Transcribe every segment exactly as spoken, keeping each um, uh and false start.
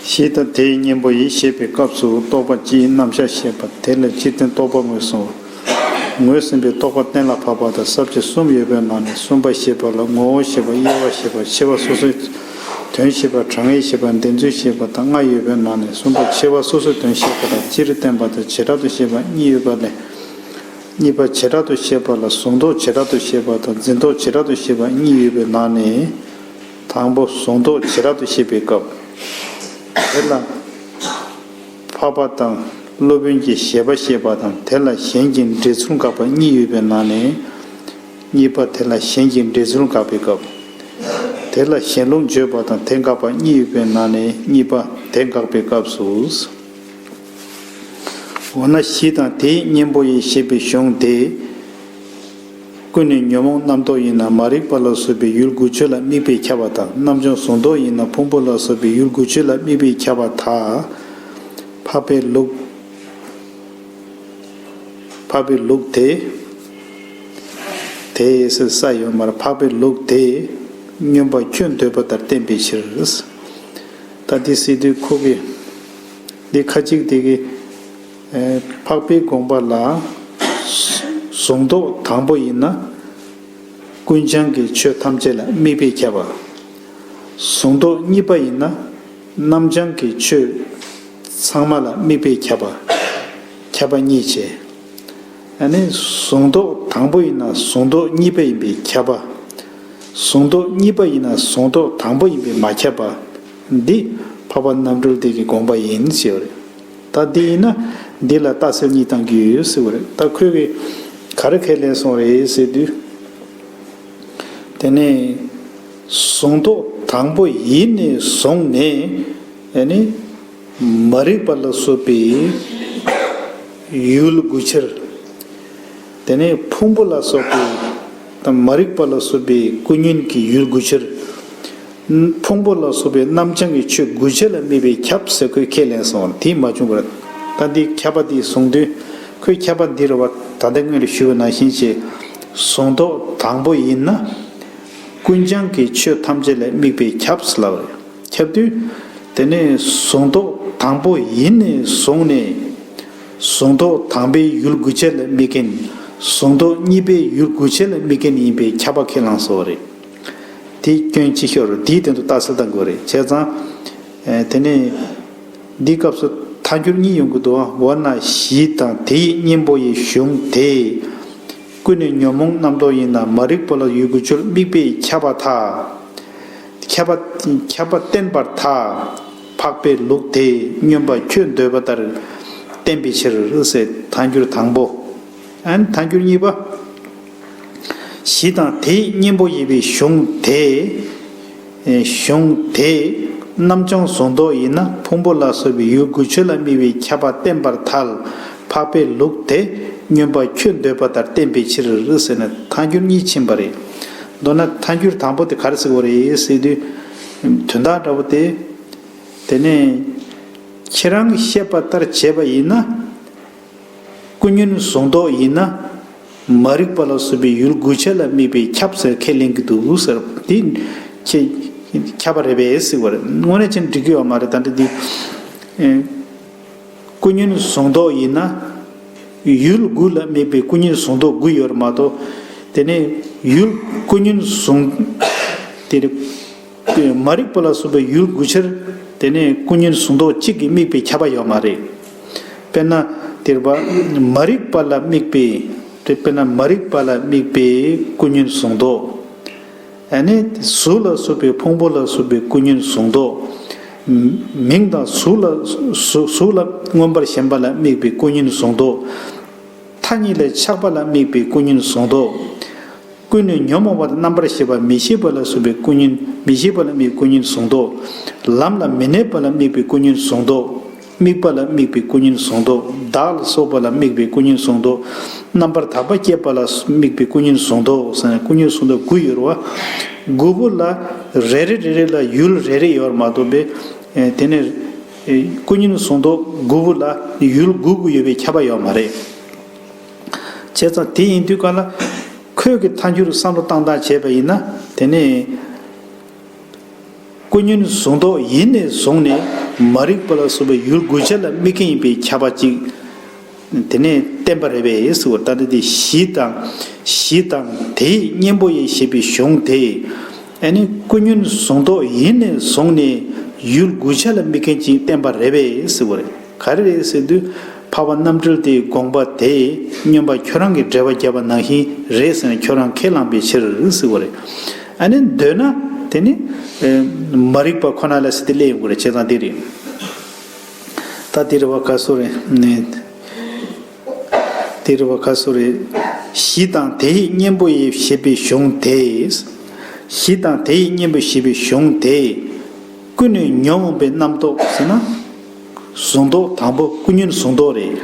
གཞི་དང་དེའི་གཉེན་པོ་ཡིས་ཞེས་པའི་སྐབས་སུ་རྟོག་པ་སྤྱིའི་རྣམ་གཞག་བཤད་པ་དེ་ལ་སྤྱིར་བསྟན་རྟོག་པ་ངོས་བཟུང་། ངོས་ཟིན་པའི་རྟོག་པ་གཏན་ལ་ཕབ་པ་དང་ས་བཅད་གསུམ་ཡོད་པའི་ནང་ནས་གསུམ་པ་ཞེས་པ་ལ་ངོ་བོ་ཞེས་པ། དབྱེ་བ་ཞེས་པ། ཕྱེ་བ་སོ་སོའི་དོན་ཞེས་པ། གྲངས་ངེས་ཞེས་པ། བདེན་རྫུན་ཞེས་པ་དང་ལྔ་ཡོད་པའི་ནང་ནས་གསུམ་པ་ཕྱེ་བ་སོ་སོའི་དོན་བཤད་པ་དང་སྤྱིར་བསྟན་པ་དང་བྱེ་བྲག་ཏུ་བཤད་པ་གཉིས་ཡོད་པ་ལས། གཉིས་པ་བྱེ་བྲག་ཏུ་བཤད་པ་ལ་གཟུང་རྟོག་བྱེ་བྲག་ཏུ་བཤད་པ་དང་འཛིན་རྟོག་བྱེ་བྲག་ཏུ་བཤད་པ་གཉིས་ཡོད་པའི་ནང་ནས། དང་པོ་གཟུང་རྟོག་བྱེ་བྲག་ཏུ་བཤད་པའི་སྐབས། དེ་ལ་འཕགས་པ་དང་སློབ་དཔོན་གྱི་བཞེད་པ་བཤད་པ་དང་དེ་ལ་གཞན་གྱི་འགྲེལ་ཚུལ་དགག་པ་གཉིས་ཡོད་པའི་ནང་ནས། གཉིས་པ་དེ་ལ་གཞན་གྱི་འགྲེལ་ཚུལ་དགག་པའི་སྐབས། དེ་ལ་གཞན་ལུགས་བརྗོད་པ་དང་དེ་དགག་པ་གཉིས་ཡོད་པའི་ནང་ནས་གཉིས་པ་དེ་དགག་པའི་སྐབས་སུ། འོ་ན་གཞི་དང་དེའི་གཉེན་པོ་ཡིས་ཞེས་པའི་གཞུང་དེ། ཀུན་ནས་ཉོན་མོངས་རྣམ་རྟོག་ཡིན་ན་མ་རིག་པ་ལ་སོགས་པའི་ཡུལ་དགུ་ཆོས་ལ་དམིགས་པས་ཁྱབ་པ་དང་། རྣམ་བྱང་གཟུང་རྟོག་ཡིན་ན་ཕུང་པོ་ལ་སོགས་པའི་ཡུལ་དགུ་ཆོས་ལ་དམིགས་པས་ཁྱབ་པར་ཐལ། འཕགས་པའི་ལུགས། འཕགས་པའི་ལུགས་དེ། དེ་ཟེར་ས་ཡོད་མ་རེད། འཕགས་པའི་ལུགས་དེ་སྙོམས་པར་ཁྱོད་འདོད་པ་ལྟར་བསྟན་པའི་ཕྱིར། ད་འདི་ཟེར་དུས་ཁོ་གི་འདི་ཁ་ཅིག་དེ་གི་ཨེ། འཕགས་པའི་དགོངས་པ་ལ། གཟུང་རྟོག་དང་པོ་ཡིན་ན། ཀུན་བྱང་གི་ཆོས་ཐམས་ཅད་ལ་དམིགས་པས་ཁྱབ་པ། གཟུང་རྟོག་གཉིས་པ་ཡིན་ན། རྣམ་བྱང་གི་ཆོས་ཚང་མ་ལ་དམིགས་པས་ཁྱབ་པ། ཁྱབ་པ་གཉིས་བྱས། ཨ་ནི་གཟུང་རྟོག་དང་པོ་ཡིན་ན་གཟུང་རྟོག་གཉིས་པ་ཡིན་པས་ཁྱབ་པ། གཟུང་རྟོག་གཉིས་པ་ཡིན་ན་གཟུང་རྟོག་དང་པོ་ཡིན་པས་མ་ཁྱབ་པ། འདི་འཕགས་པ་རྣམ་གྲོལ་དེ་གི་དགོངས་པ་ཡིན་ཞེས་པ་རེད། ད་འདི་ཡིན་ན་འདི་ལ་རྟགས་གསལ་གཉིས་བཏང་གི་ཡོད་ཟེར་བ་རེད། ད་ཁོས་གི་ག་རེ་ཁས་ལེན་སོང་རེད་ཟེར་དུས། དེ་ནས་གཟུང་རྟོག་དང་པོ་ཡིན་ནས་བཟུང་ནས་ཨ་ནི་མ་རིག་པ་ལ་སོགས་པའི་ཡུལ་དགུ་ཆར། དེ་ནས་ཕུང་པོ་ལ་སོགས་པའི་དང་མ་རིག་པ་ལ་སོགས་པའི་ཀུན་ཉོན་གྱི་ཡུལ་དགུ་ཆར། ཕུང་པོ་ལ་སོགས་པའི་རྣམ་བྱང་གི་ཆོས་དགུ་ཆར་ལ་དམིགས་པས་ཁྱབ་ཟེར་ཁོས་ཁས་ལེན་སོང་བ་དེ་མ་བྱུང་བར། ད་འདི་ཁྱབ་པ་འདི་གསུང་དུས་ཁོས་ཁྱབ་པ་འདི་རེད་བ། ད་ལྟ་སྔོན་ལ་ཞུས་པ་ནང་བཞིན་བྱས། གཟུང་རྟོག་དང་པོ་ཡིན་ན། ཀུན་བྱང་གི་ཆོས་ཐམས་ཅད་ལ་དམིགས་པས་ཁྱབ་ཟེར་ལབ་རེད། ཁྱབ་དུས། དེ་ནས་གཟུང་རྟོག་དང་པོ་ཡིན་ནས་བཟུང་ནས། གཟུང་རྟོག་དང་པོའི་ཡུལ་དགུ་ཆར་ལ་དམིགས་མཁན། གཟུང་རྟོག་གཉིས་པའི་ཡུལ་དགུ་ཆར་ལ་དམིགས་མཁན་ཡིན་པས་ཁྱབ་པ་ཁས་བླངས་སོ་རེད། དེ་སྐྱོན་ཅི་ཤོར་དེའི་སྟེང་དུ་རྟགས་གསལ་བཏང་དགོས་རེད། བྱས་ཙང་། ཨེ། དེ་ནས། འདིའི་སྐབས་སུ་ཐལ་འགྱུར་གཉིས་ཡོང་གི་འདུག་འོ་ན་གཞི་དང་དེ་ཡི་གཉེན་པོ་ཡི་གཞུང་དེ། ཀུན་ནས་ཉོན་མོངས་རྣམ་རྟོག་ཡིན་ན་མ་རིག་པ་ལ་ཡུལ་དགུ་ཆར་དམིགས་པས་ཁྱབ་པར་ཐལ། ཁྱབ་པ། ཁྱབ་པ་བསྟན་པར་ཐལ། འཕགས་པའི་ལུགས་དེ་སྙོམས་པར་ཁྱོད་འདོད་པ་ལྟར་བསྟན་པའི་ཕྱིར་ཟེར་ཐལ་འགྱུར་དང་པོ། ཨ་ནི་ཐལ་འགྱུར་གཉིས་པ། གཞི་དང་དེའི་གཉེན་པོ་ཡིན་པའི་གཞུང་དེ། གཞུང་དེ། རྣམ་བྱང་གཟུང་རྟོག་ཡིན་ན་ཕུང་པོ་ལ་སོགས་པའི་ཡུལ་དགུ་ཆར་ལ་དམིགས་པའི་ཁྱབ་པ་བསྟན་པར་ཐལ། འཕགས་པའི་ལུགས་དེ་སྙོམས་པར་ཁྱོད་འདོད་པ་ལྟར་བསྟན་པའི་ཕྱིར་ཟེར་ནས་ཐལ་འགྱུར་གཉིས་ཕྱིན་པ་རེད། མདོར་ན་ཐལ་འགྱུར་དང་པོ་དེ་ག་རེ་ཟེར་དགོས་རེད་ཟེར་དུས། དོན་དག་འདྲ་པོ་དེ། དེ་ནས། ཁྱེད་རང་གིས་བཤད་པ་ལྟར་བྱས་པ་ཡིན་ན། ཀུན་ཉོན་གཟུང་རྟོག་ཡིན་ན། མ་རིག་པ་ལ་སོགས་པའི་ཡུལ་དགུ་ཆར་ལ་དམིགས་པས་ཁྱབ་ཟེར་ཁས་ལེན་གྱི་འདུག་ཟེར། དེ་ཁྱེད་ཁྱབ་པ་རེད་པས་ཟེར་བ་རེད། དངོས་གནས་ཅན་འགྲིག་གི་ཡོད་མ་རེད། ད་འདི་འདི། ཨེ། ཀུན་ཉོན་གཟུང་རྟོག་ཡིན་ན། ཡུལ་དགུ་ལ་དམིགས་པའི་ཀུན་ཉོན་གཟུང་རྟོག་དགུ་ཡོད་རེད་མ་གཏོགས། དེ་ནས་ཡུལ་ཀུན་ཉོན་གཟུང་། དེ་རེད། མ་རིག་པ་ལ་སོགས་པའི་ཡུལ་དགུ་ཆར། དེ་ནས་ཀུན་ཉོན་གཟུང་རྟོག་གཅིག་གིས་དམིགས་པའི་ཁྱབ་པ་ཡོད་མ་རེད། དཔེར་ན། དེ་རེད་པ། མ་རིག་པ་ལ་དམིགས་པའི། དཔེར་ན་མ་རིག་པ་ལ་དམིགས་པའི་ཀུན་ཉོན་གཟུང་རྟོག་ཨ་ནི་གཟུགས་ལ་སོགས་པའི་ཕུང་པོ་ལ་སོགས་པའི་ཀུན་ཉོན་གཟུང་རྟོག་མིང་དང་གཟུགས་ལ་གཟུགས་གཟུགས་ལ་མངོན་པར་ཞེན་པ་ལ་དམིགས་པའི་ཀུན་ཉོན་གཟུང་རྟོག་མཐའ་གཉིས་ལ་ཆགས་པ་ལ་དམིགས་པའི་ཀུན་ཉོན་གཟུང་རྟོག་ཀུན་ནས་ཉོན་མོངས་པ་དང་རྣམ་པར་ཤེས་པ་མི་ཤེས་པ་ལ་སོགས་པའི་ཀུན་ཉོན། མི་ཤེས་པ་ལ་དམིགས་པའི་ཀུན་ཉོན་གཟུང་རྟོག་ལམ་ལ་མི་གནས་པ་ལ་དམིགས་པའི་ཀུན་ཉོན་གཟུང་རྟོག་དམིགས་པ་ལ་དམིགས་པའི་ཀུན་ཉོན་གཟུང་རྟོག་བདག་ལ་སོགས་པ་ལ་དམིགས་པའི་ཀུན་ཉོན་གཟུང་རྟོག་རྣམ་པར་དག་པ་སྐྱེས་པ་ལ་དམིགས་པའི་ཀུན་ཉོན་གཟུང་རྟོག་ཟེར་ནས་ཀུན་ཉོན་གཟུང་རྟོག་དགུ་ཡོད་རེད་བ། དགུ་པོ་ལ་རེ་རེ་རེ་རེ་ལ་ཡུལ་རེ་རེ་ཡོད་རེད་མ་གཏོགས་པའི། དེ་ནས་ཀུན་ཉོན་གཟུང་རྟོག་དགུ་པོ་ལ་ཡུལ་དགུ་དགུ་ཡོད་པའི་ཁྱབ་པ་ཡོད་མ་རེད། བྱས་ཙང་དེ་ཡིན་དུས་ག་ལ། ཁོས་ཀྱི་ཐལ་འགྱུར་བསམ་བློ་བཏང་སྟངས་བྱས་པ་ཡིན་ན། དེ་ནས། ཀུན་ཉོན་གཟུང་རྟོག་ཡིན་ནས་བཟུང་ནས་མ་རིག་པ་ལ་སོགས་པའི་ཡུལ་དགུ་ཆ་ལ་དམིགས་མཁན་ཡིན་པའི་ཁྱབ་པ་གཅིག་དེ་ནས་བསྟན་པ་རེད་པས་ཟེར་བ། ད་ལྟ་དེ་གཞི་དང་གཞི་དང་དེའི་གཉེན་པོ་ཡི་ཞེས་པའི་གཞུང་དེ། ཨ་ནི་ཀུན་ཉོན་གཟུང་རྟོག་ཡིན་ནས་བཟུང་ནས་ཡུལ་དགུ་ཆ་ལ་དམིགས་མཁན་གཅིག་བསྟན་པ་རེད་པས་ཟེར་བ་རེད། ག་རེ་རེད་ཟེར་དུས། འཕགས་པ་རྣམ་གྲོལ་དེའི་དགོངས་པ་དེ་སྨྱོན་པ་ཁྱོད་རང་གིས་འགྲེལ་པ་བརྒྱབ་པ་ནང་བཞིན་རེད་ཟེར་ནས་ཁྱོད་རང་ཁས་བླངས་པའི་ཕྱིར་ཟེར་བ་རེད། ཨ་ནི་འདོད་ན་དེ་ནི་མ་རིག་པ་ཁོ་ན་ལ་ཟེར་ཏེ་སླེབས་ཡོང་གི་རེད། བྱས་ཙང་དེ་རེད། ད་དེ་རེད་བ་ག་སོ་རེད་ནི། དེ་རེད་བ་ག་སོ་རེད། གཞི་དང་དེ་ཡི་གཉེན་པོ་ཡི་ཞེས་པའི་གཞུང་དེས། གཞི་དང་དེ་ཡི་གཉེན་པོ་ཞེས་པའི་གཞུང་དེས། ཀུན་ནས་ཉོན་མོངས་པའི་རྣམ་རྟོག་ཟེར་ན། གཟུང་རྟོག་དང་པོ་ཀུན་ཉོན་གཟུང་རྟོག་རེད།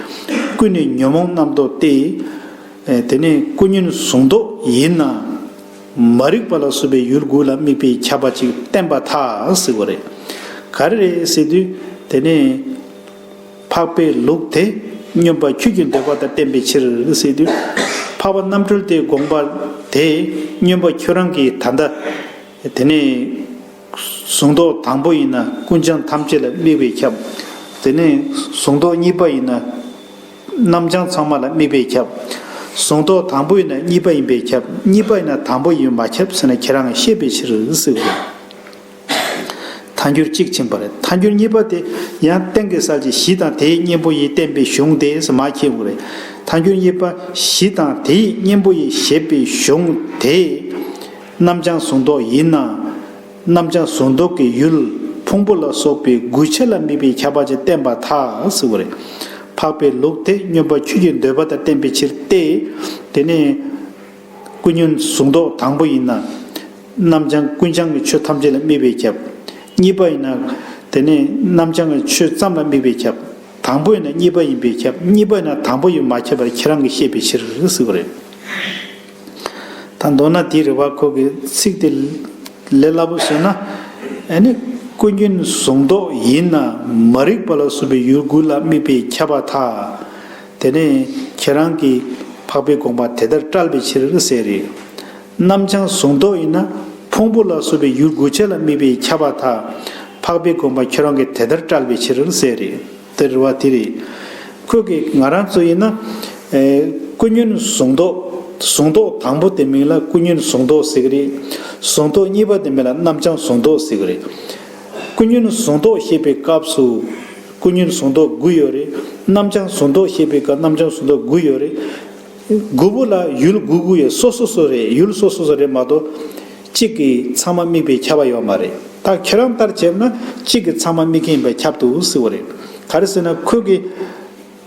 ཀུན་ནས་ཉོན་མོངས་རྣམ་རྟོག་སྟེ། དེ་ནས་ཀུན་ཉོན་གཟུང་རྟོག་ཡིན་ན། མ་རིག་པ་ལ་སོགས་པའི་ཡུལ་དགུ་ལ་དམིགས་པའི་ཁྱབ་པ་ཅིག་བསྟན་པར་ཐལ་ཟེར་བ་རེད། ག་རེ་རེད་ཟེར་དུས། དེ་ནས་འཕགས་པའི་ལུགས་དེ་སྨྱོན་པ་ཁྱོད་ཀྱི་འདོད་པ་ལྟར་བསྟན་པའི་ཕྱིར་ཟེར་དུས། འཕགས་པ་རྣམ་གྲོལ་དེའི་དགོངས་པ་དེ་སྨྱོན་པ་ཁྱོད་རང་གིས་ད་ལྟ། དེ་ནས་གཟུང་རྟོག་དང་པོ་ཡིན་ན་ཀུན་བྱང་ཐམས་ཅད་ལ་དམིགས་པས་ཁྱབ། དེ་ནས་གཟུང་རྟོག་གཉིས་པ་ཡིན་ན་རྣམ་བྱང་ཚང་མ་ལ་དམིགས་པས་ཁྱབ། གཟུང་རྟོག་དང་པོ་ཡིན་ན་གཉིས་པ་ཡིན་པས་ཁྱབ། གཉིས་པ་ཡིན་ན་དང་པོ་ཡིན་པས་མ་ཁྱབ་ཟེར་ན་ཁྱེད་རང་གིས་ཤེས་པའི་ཕྱིར་ཟེར་བ་རེད། ཐལ་འགྱུར་གཅིག་ཕྱིན་པ་རེད། ཐལ་འགྱུར་གཉིས་པ་དེ་ཡང་གཏན་གྱི་གསལ་བྱེད་གཞི་དང་དེའི་གཉེན་པོ་ཡིས་བསྟན་པའི་གཞུང་དེས་མ་ཁྱེར་དགོས་རེད། ཐལ་འགྱུར་གཉིས་པ་གཞི་དང་དེའི་གཉེན་པོ་ཡིས་ཞེས་པའི་གཞུང་དེས། རྣམ་བྱང་གཟུང་རྟོག་ཡིན་ན། རྣམ་བྱང་གཟུང་རྟོག་གི་ཡུལ་ཕུང་པོ་ལ་སོགས་པའི་དགུ་ཆ་ལ་དམིགས་པའི་ཁྱབ་པ་ཅིག་བསྟན་པར་ཐལ་ཟེར་བ་རེད། འཕགས་པའི་ལུགས་དེ་སྨྱོན་པ་ཁྱོད་ཀྱི་འདོད་པ་ལྟར་བསྟན་པའི་ཕྱིར་ཏེ། དེ་ནས། ཀུན་ཉོན་གཟུང་རྟོག་དང་པོ་ཡིན་ན། རྣམ་བྱང་ཀུན་བྱང་གི་ཆོས་ཐམས་ཅད་ལ་དམིགས་པས་ཁྱབ། གཉིས་པ་ཡིན་ན། དེ་ནས་རྣམ་བྱང་གི་ཆོས་ཙམ་ལ་དམིགས་པས་ཁྱབ། དང་པོ་ཡིན་ན་གཉིས་པ་ཡིན་པས་ཁྱབ། གཉིས་པ་ཡིན་ན་དང་པོ་ཡིན་མ་ཁྱབ་པར་ཁྱེད་རང་གིས་ཤེས་པའི་ཕྱིར་ཟེར་བ་རེད། ད་མདོར་ན་དེ་རེད་བ། ཁོ་གི་ཚིག་དེ་ལས་སླ་པོ་བཟོས་ན། ཨ་ནི་ཀུན་ཉོན་གཟུང་རྟོག་ཡིན་ན་མ་རིག་པ་ལ་སོགས་པའི་ཡུལ་དགུ་ལ་དམིགས་པས་ཁྱབ་པར་ཐལ། དེ་ནས་ཁྱེད་རང་གིས་འཕགས་པའི་དགོངས་པ་དེ་ལྟར་བཀྲལ་བའི་ཕྱིར་ཟེར་རེད། རྣམ་བྱང་གཟུང་རྟོག་ཡིན་ན་ཕུང་པོ་ལ་སོགས་པའི་ཡུལ་དགུ་ཆ་ལ་དམིགས་པས་ཁྱབ་པར་ཐལ། འཕགས་པའི་དགོངས་པ་ཁྱོད་རང་གིས་དེ་ལྟར་བཀྲལ་བའི་ཕྱིར་ཟེར་རེད། དེ་རེད་བ་དེ་རེད། ཁོས་ཀྱིས་ང་རང་ཚོ་ཡིན་ན། ཨེ། ཀུན་ཉོན་གཟུང་རྟོག་གཟུང་རྟོག་དང་པོ་དེ་མིང་ལ་ཀུན་ཉོན་གཟུང་རྟོག་ཟེར་གི་རེད། གཟུང་རྟོག་གཉིས་པ་དེ་མིང་ལ་རྣམ་བྱང་གཟུང་རྟོག་ཟེར་གི་རེད། ཀུན་ཉོན་གཟུང་རྟོག་ཞེས་པའི་སྐབས་སུ། ཀུན་ཉོན་གཟུང་རྟོག་དགུ་ཡོད་རེད། རྣམ་བྱང་གཟུང་རྟོག་ཞེས་པའི་སྐབས་རྣམ་བྱང་གཟུང་རྟོག་དགུ་ཡོད་རེད། དགུ་པོ་ལ་ཡུལ་དགུ་དགུ་ཡོད། སོ་སོ་སོ་རེད། ཡུལ་སོ་སོ་སོ་རེད་མ་གཏོགས། གཅིག་གིས་ཚང་མ་དམིགས་པས་ཁྱབ་པ་ཡོད་མ་རེད། ད་ཁྱེད་རང་ལྟར་བྱས་ན་གཅིག་གིས་ཚང་མ་དམིགས་མཁན་ཡིན་པས་ཁྱབ་འདུག་ཟེར་བ་རེད། ག་རེ་ཟེར་ན་ཁོས་ཀྱིས་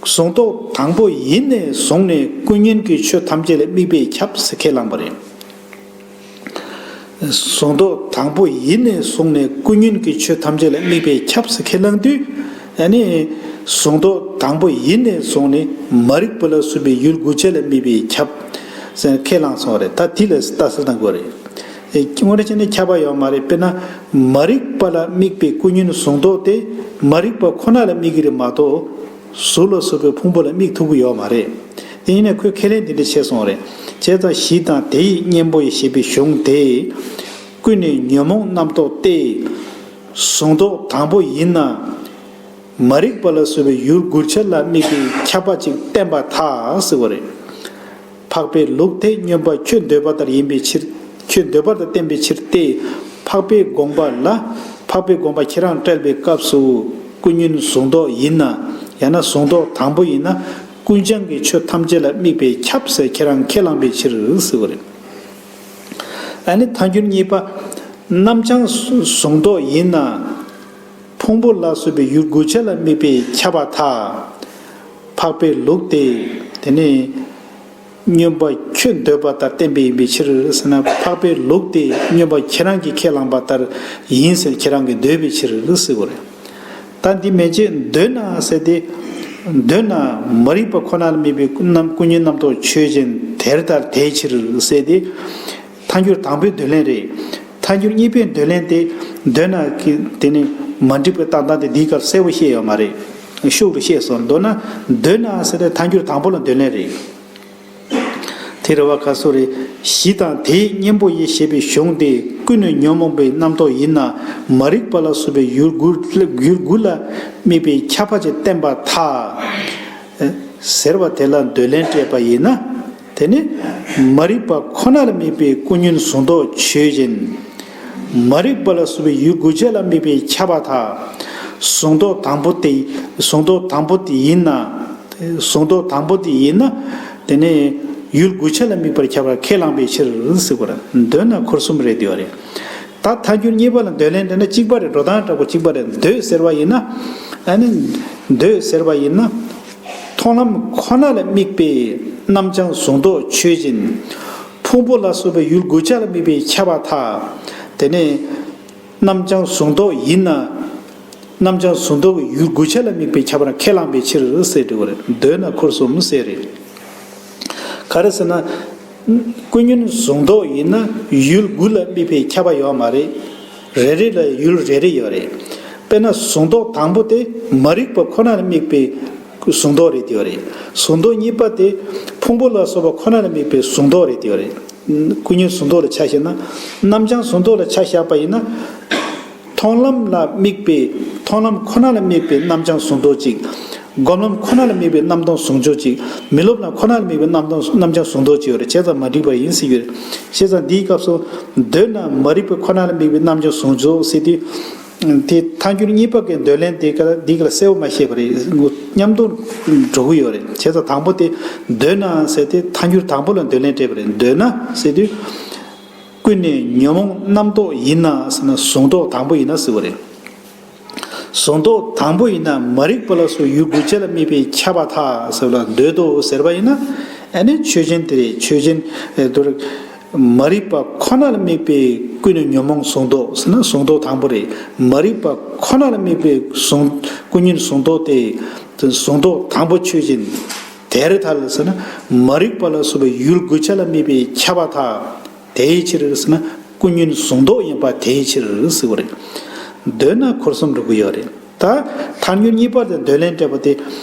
གཟུང་རྟོག་དང་པོ་ཡིན་ནས་བཟུང་ནས་ཀུན་ཉོན་གྱི་ཆོས་ཐམས་ཅད་ལ་དམིགས་པས་ཁྱབ་ཟེར་ཁས་བླངས་པ་རེད། གཟུང་རྟོག་དང་པོ་ཡིན་ནས་བཟུང་ནས་ཀུན་ཉོན་གྱི་ཆོས་ཐམས་ཅད་ལ་དམིགས་པས་ཁྱབ་ཟེར་ཁས་བླངས་དུས། ཨ་ནི། གཟུང་རྟོག་དང་པོ་ཡིན་ནས་བཟུང་ནས་མ་རིག་པ་ལ་སོགས་པའི་ཡུལ་དགུ་ཆ་ལ་དམིགས་པས་ཁྱབ། ཟེར་ཁས་བླངས་སོང་བ་རེད། ད་དེ་ལ་ལྟ་ཚུལ་གཏང་དགོས་རེད། ཨེ། དངོས་འབྲེལ་བྱས་ན་ཁྱབ་པ་ཡོད་མ་རེད། དཔེར་ན། མ་རིག་པ་ལ་དམིགས་པའི་ཀུན་ཉོན་གཟུང་རྟོག་དེ་མ་རིག་པ་ཁོ་ན་ལ་དམིགས་ཀྱི་རེད་མ་གཏོགས། གཟུགས་ལ་སོགས་པའི་ཕུང་པོ་ལ་དམིགས་ཐུབ་ཀྱི་ཡོད་མ་རེད། དེ་ཡིན་ན་ཁོས་ཁས་ལེན་དེ་འདྲ་བྱས་སོང་རེད། བྱས་ཙང་གཞི་དང་དེ་ཡི་གཉེན་པོ་ཡི་ཞེས་པའི་གཞུང་དེས། ཀུན་ནས་ཉོན་མོངས་རྣམ་རྟོག་སྟེ། གཟུང་རྟོག་དང་པོ་ཡིན་ན། མ་རིག་པ་ལ་སོགས་པའི་ཡུལ་དགུ་ཆ་ལ་དམིགས་པའི་ཁྱབ་པ་ཅིག་བསྟན་པར་ཐལ་ཟེར་བ་རེད། འཕགས་པའི་ལུགས་དེ་སྨྱོན་པ་ཁྱོད་འདོད་པ་ལྟར་ཡིན་པའི་ཕྱིར། ཁྱོད་འདོད་པ་ལྟར་བསྟན་པའི་ཕྱིར་ཏེ། འཕགས་པའི་དགོངས་པ་ལ། འཕགས་པའི་དགོངས་པ་ཁྱེད་རང་བཀྲལ་བའི་སྐབས་སུ། ཀུན་ཉོན་གཟུང་རྟོག་ཡིན་ན། ཡང་ན་གཟུང་རྟོག་དང་པོ་ཡིན་ན། ཀུན་བྱང་གི་ཆོས་ཐམས་ཅད་ལ་དམིགས་པས་ཁྱབ་ཟེར་ཁྱེད་རང་ཁས་བླངས་པའི་ཕྱིར་ཟེར་བ་རེད། ཨ་ནི་ཐལ་འགྱུར་གཉིས་པ། རྣམ་བྱང་གཟུང་རྟོག་ཡིན་ན། ཕུང་པོ་ལ་སོགས་པའི་ཡུལ་དགུ་ཆ་ལ་དམིགས་པས་ཁྱབ་པར་ཐལ། འཕགས་པའི་ལུགས་དེ། དེ་ནི། སྨྱོན་པ་ཁྱོད་འདོད་པ་ལྟར་བསྟན་པ་ཡིན་པའི་ཕྱིར་ཟེར་ན། འཕགས་པའི་ལུགས་དེ་སྨྱོན་པ་ཁྱེད་རང་གིས་ཁས་བླངས་པ་ལྟར་ཡིན་ཟེར་ཁྱེད་རང་གིས་འདོད་པའི་ཕྱིར་ཟེར་བ་རེད། ད་འདི་མན་ཆད་འདོད་ན་ཟེར་ཏེ། འདོད་ན་མ་རིག་པ་ཁོ་ན་ལ་དམིགས་པའི་རྣམ་ཀུན་ཉོན་རྣམ་རྟོག་ཆོས་ཅན། དེ་ལྟར་དེའི་ཕྱིར་ཟེར་ཏེ། ཐལ་འགྱུར་དང་པོའི་འདོད་ལན་རེད། ཐལ་འགྱུར་གཉིས་པའི་འདོད་ལན་དེ། འདོད་ན་གི་དེ་ནི་མ་འགྲིག་པའི་རྟགས་དང་དེ་འདིའི་སྐབས་གསལ་པོ་བཤད་ཡོད་མ་རེད། ཤུགས་རུ་བཤད་སོང་། མདོར་ན་འདོད་ན་ཟེར་ཏེ་ཐལ་འགྱུར་དང་པོ་ལ་འདོད་ལན་རེད། དེ་རེད་བ་ག་སོ་རེད། གཞི་དང་དེའི་གཉེན་པོ་ཡི་ཞེས་པའི་གཞུང་དེ་ཀུན་ནས་ཉོན་མོངས་པའི་རྣམ་རྟོག་ཡིན་ན་མ་རིག་པ་ལ་སོགས་པའི་ཡུལ་དགུ་ཡུལ་དགུ་ལ་དམིགས་པའི་ཁྱབ་པ་ཅིག་བསྟན་པར་ཐལ། ཟེར་བ་དེ་ལ་འདོད་ལན་སྤྲད་པ་ཡིན་ན། དེ་ནི་མ་རིག་པ་ཁོ་ན་ལ་དམིགས་པའི་ཀུན་ཉོན་གཟུང་རྟོག་ཆོས་ཅན། མ་རིག་པ་ལ་སོགས་པའི་ཡུལ་དགུ་ཆ་ལ་དམིགས་པའི་ཁྱབ་པར་ཐལ། གཟུང་རྟོག་དང་པོ་དེ་གཟུང་རྟོག་དང་པོ་དེ་ཡིན་ན། གཟུང་རྟོག་དང་པོ་དེ་ཡིན་ན། དེ་ནི་ཡུལ་དགུ་ཆ་ལ་དམིགས་པར་ཁྱབ་པར་ཁས་བླངས་པའི་ཕྱིར་ཟེར་བ་རེད། འདོད་ན་འཁོར་གསུམ་རེད་འདོད་རེད། ད་ཐལ་འགྱུར་གཉིས་པ་ལ་འདོད་ལན་འདྲ་ན་གཅིག་པ་རེད། འགྲོ་སྟངས་འདྲ་པོ་གཅིག་པ་རེད། འདོད་ཟེར་བ་ཡིན་ན། ཨ་ནི། འདོད་ཟེར་བ་ཡིན་ན། མཐོང་ལམ་ཁོ་ན་ལ་དམིགས་པའི་རྣམ་བྱང་གཟུང་རྟོག་ཆོས་ཅན། ཕུང་པོ་ལ་སོགས་པའི་ཡུལ་དགུ་ཆ་ལ་དམིགས་པའི་ཁྱབ་པར་ཐལ། དེ་ནས། རྣམ་བྱང་གཟུང་རྟོག་ཡིན་ན། རྣམ་བྱང་གཟུང་རྟོག་གི་ཡུལ་དགུ་ཆ་ལ་དམིགས་པའི་ཁྱབ་པར་ཁས་བླངས་པའི་ཕྱིར་ཟེར་འདྲི་བ་རེད། འདོད་ན་འཁོར་གསུམ་ཟེར་རེད། ག་རེ་ཟེར་ན། ཀུན་ཉོན་གཟུང་རྟོག་ཡིན་ན་ཡུལ་དགུ་ལ་དམིགས་པའི་ཁྱབ་པ་ཡོད་མ་རེད། རེ་རེ་ལ་ཡུལ་རེ་རེ་ཡོད་རེད། དཔེར་ན་གཟུང་རྟོག་དང་པོ་དེ་མ་རིག་པ་ཁོ་ན་ལ་དམིགས་པའི་གཟུང་རྟོག་རེད་དེ་ཡོད་རེད། གཟུང་རྟོག་གཉིས་པ་དེ་ཕུང་པོ་ལ་སོགས་པ་ཁོ་ན་ལ་དམིགས་པའི་གཟུང་རྟོག་རེད་དེ་ཡོད་རེད། ཀུན་ཉོན་གཟུང་རྟོག་ལ་ཆ་བཞག་ན། རྣམ་བྱང་གཟུང་རྟོག་ལ་ཆ་བཞག་པ་ཡིན་ན། མཐོང་ལམ་ལ་དམིགས་པའི་མཐོང་ལམ་ཁོ་ན་ལ་དམིགས་པའི་རྣམ་བྱང་གཟུང་རྟོག་ཅིག་སྒོམ་ལམ་ཁོ་ན་ལ་དམིགས་པའི་རྣམ་རྟོག་གཟུང་རྟོག་ཅིག་མི་སློབ་ལམ་ཁོ་ན་ལ་དམིགས་པའི་རྣམ་རྟོག་རྣམ་བྱང་གཟུང་རྟོག་ཅིག་ཡོད་རེད། བྱས་ཙང་མ་འགྲིག་པ་ཡིན་ཟེར་གྱི་ཡོད་རེད། བྱས་ཙང་འདིའི་སྐབས་སུ། འདོད་ན་མ་རིག་པ་ཁོ་ན་ལ་དམིགས་པའི་རྣམ་བྱང་གཟུང་རྟོག་ཟེར་དུས། དེ་ཐལ་འགྱུར་གཉིས་པ་གི་འདོད་ལན་དེ་ག་ལ་འདི་ག་ལ་གསལ་བོ་མ་བཤད་པ་རེད། མཉམ་དུ་འགྲོ་གི་ཡོད་རེད། བྱས་ཙང་དང་པོ་དེ་འདོད་ན་ཟེར་ཏེ་ཐལ་འགྱུར་དང་པོ་ལ་འདོད་ལན་སྤྲད་པ་རེད། འདོད་ན་ཟེར་དུས། ཀུན་ནས་ཉོན་མོངས་རྣམ་རྟོག་ཡིན་ན་ཟེར་ན་གཟུང་རྟོག་དང་པོ་ཡིན་ན་ཟེར་བ་རེད། གཟུང་རྟོག་དང་པོ་ཡིན་ན་མ་རིག་པ་ལ་སོགས་ཡུལ་དགུ་ཆ་ལ་དམིགས་པའི་ཁྱབ་པར་ཐལ་ཟེར་བ་ལ་འདོད་དོ་ཟེར་བ་ཡིན་ན། ཨ་ནི་ཆོས་ཅན་དེ་རེད། ཆོས་ཅན། ཨེ་དོར། མ་རིག་པ་ཁོ་ན་ལ་དམིགས་པའི་ཀུན་ནས་ཉོན་མོངས་གཟུང་རྟོག་ཟེར་ན་གཟུང་རྟོག་དང་པོ་རེད། མ་རིག་པ་ཁོ་ན་ལ་དམིགས་པའི་གཟུང་ཀུན་ཉོན་གཟུང་རྟོག་དེ་གཟུང་རྟོག་དང་པོ་ཆོས་ཅན། དེར་ཐལ་ཟེར་ན་མ་རིག་པ་ལ་སོགས་པའི་ཡུལ་དགུ་ཆ་ལ་དམིགས་པའི་ཁྱབ་པར་ཐལ། དེའི་ཕྱིར་ཟེར་ན་ཀུན་ཉོན་གཟུང་རྟོག་ཡིན་པ་དེའི་ཕྱིར་ཟེར་བ་རེད། འདོད་ན་འཁོར་གསུམ་འགྲོ་གི་ཡོད་རེད། ད་ཐལ་འགྱུར་གཉིས་པ་དེ་འདོད་ལན་སྤྲད་པ་དེ།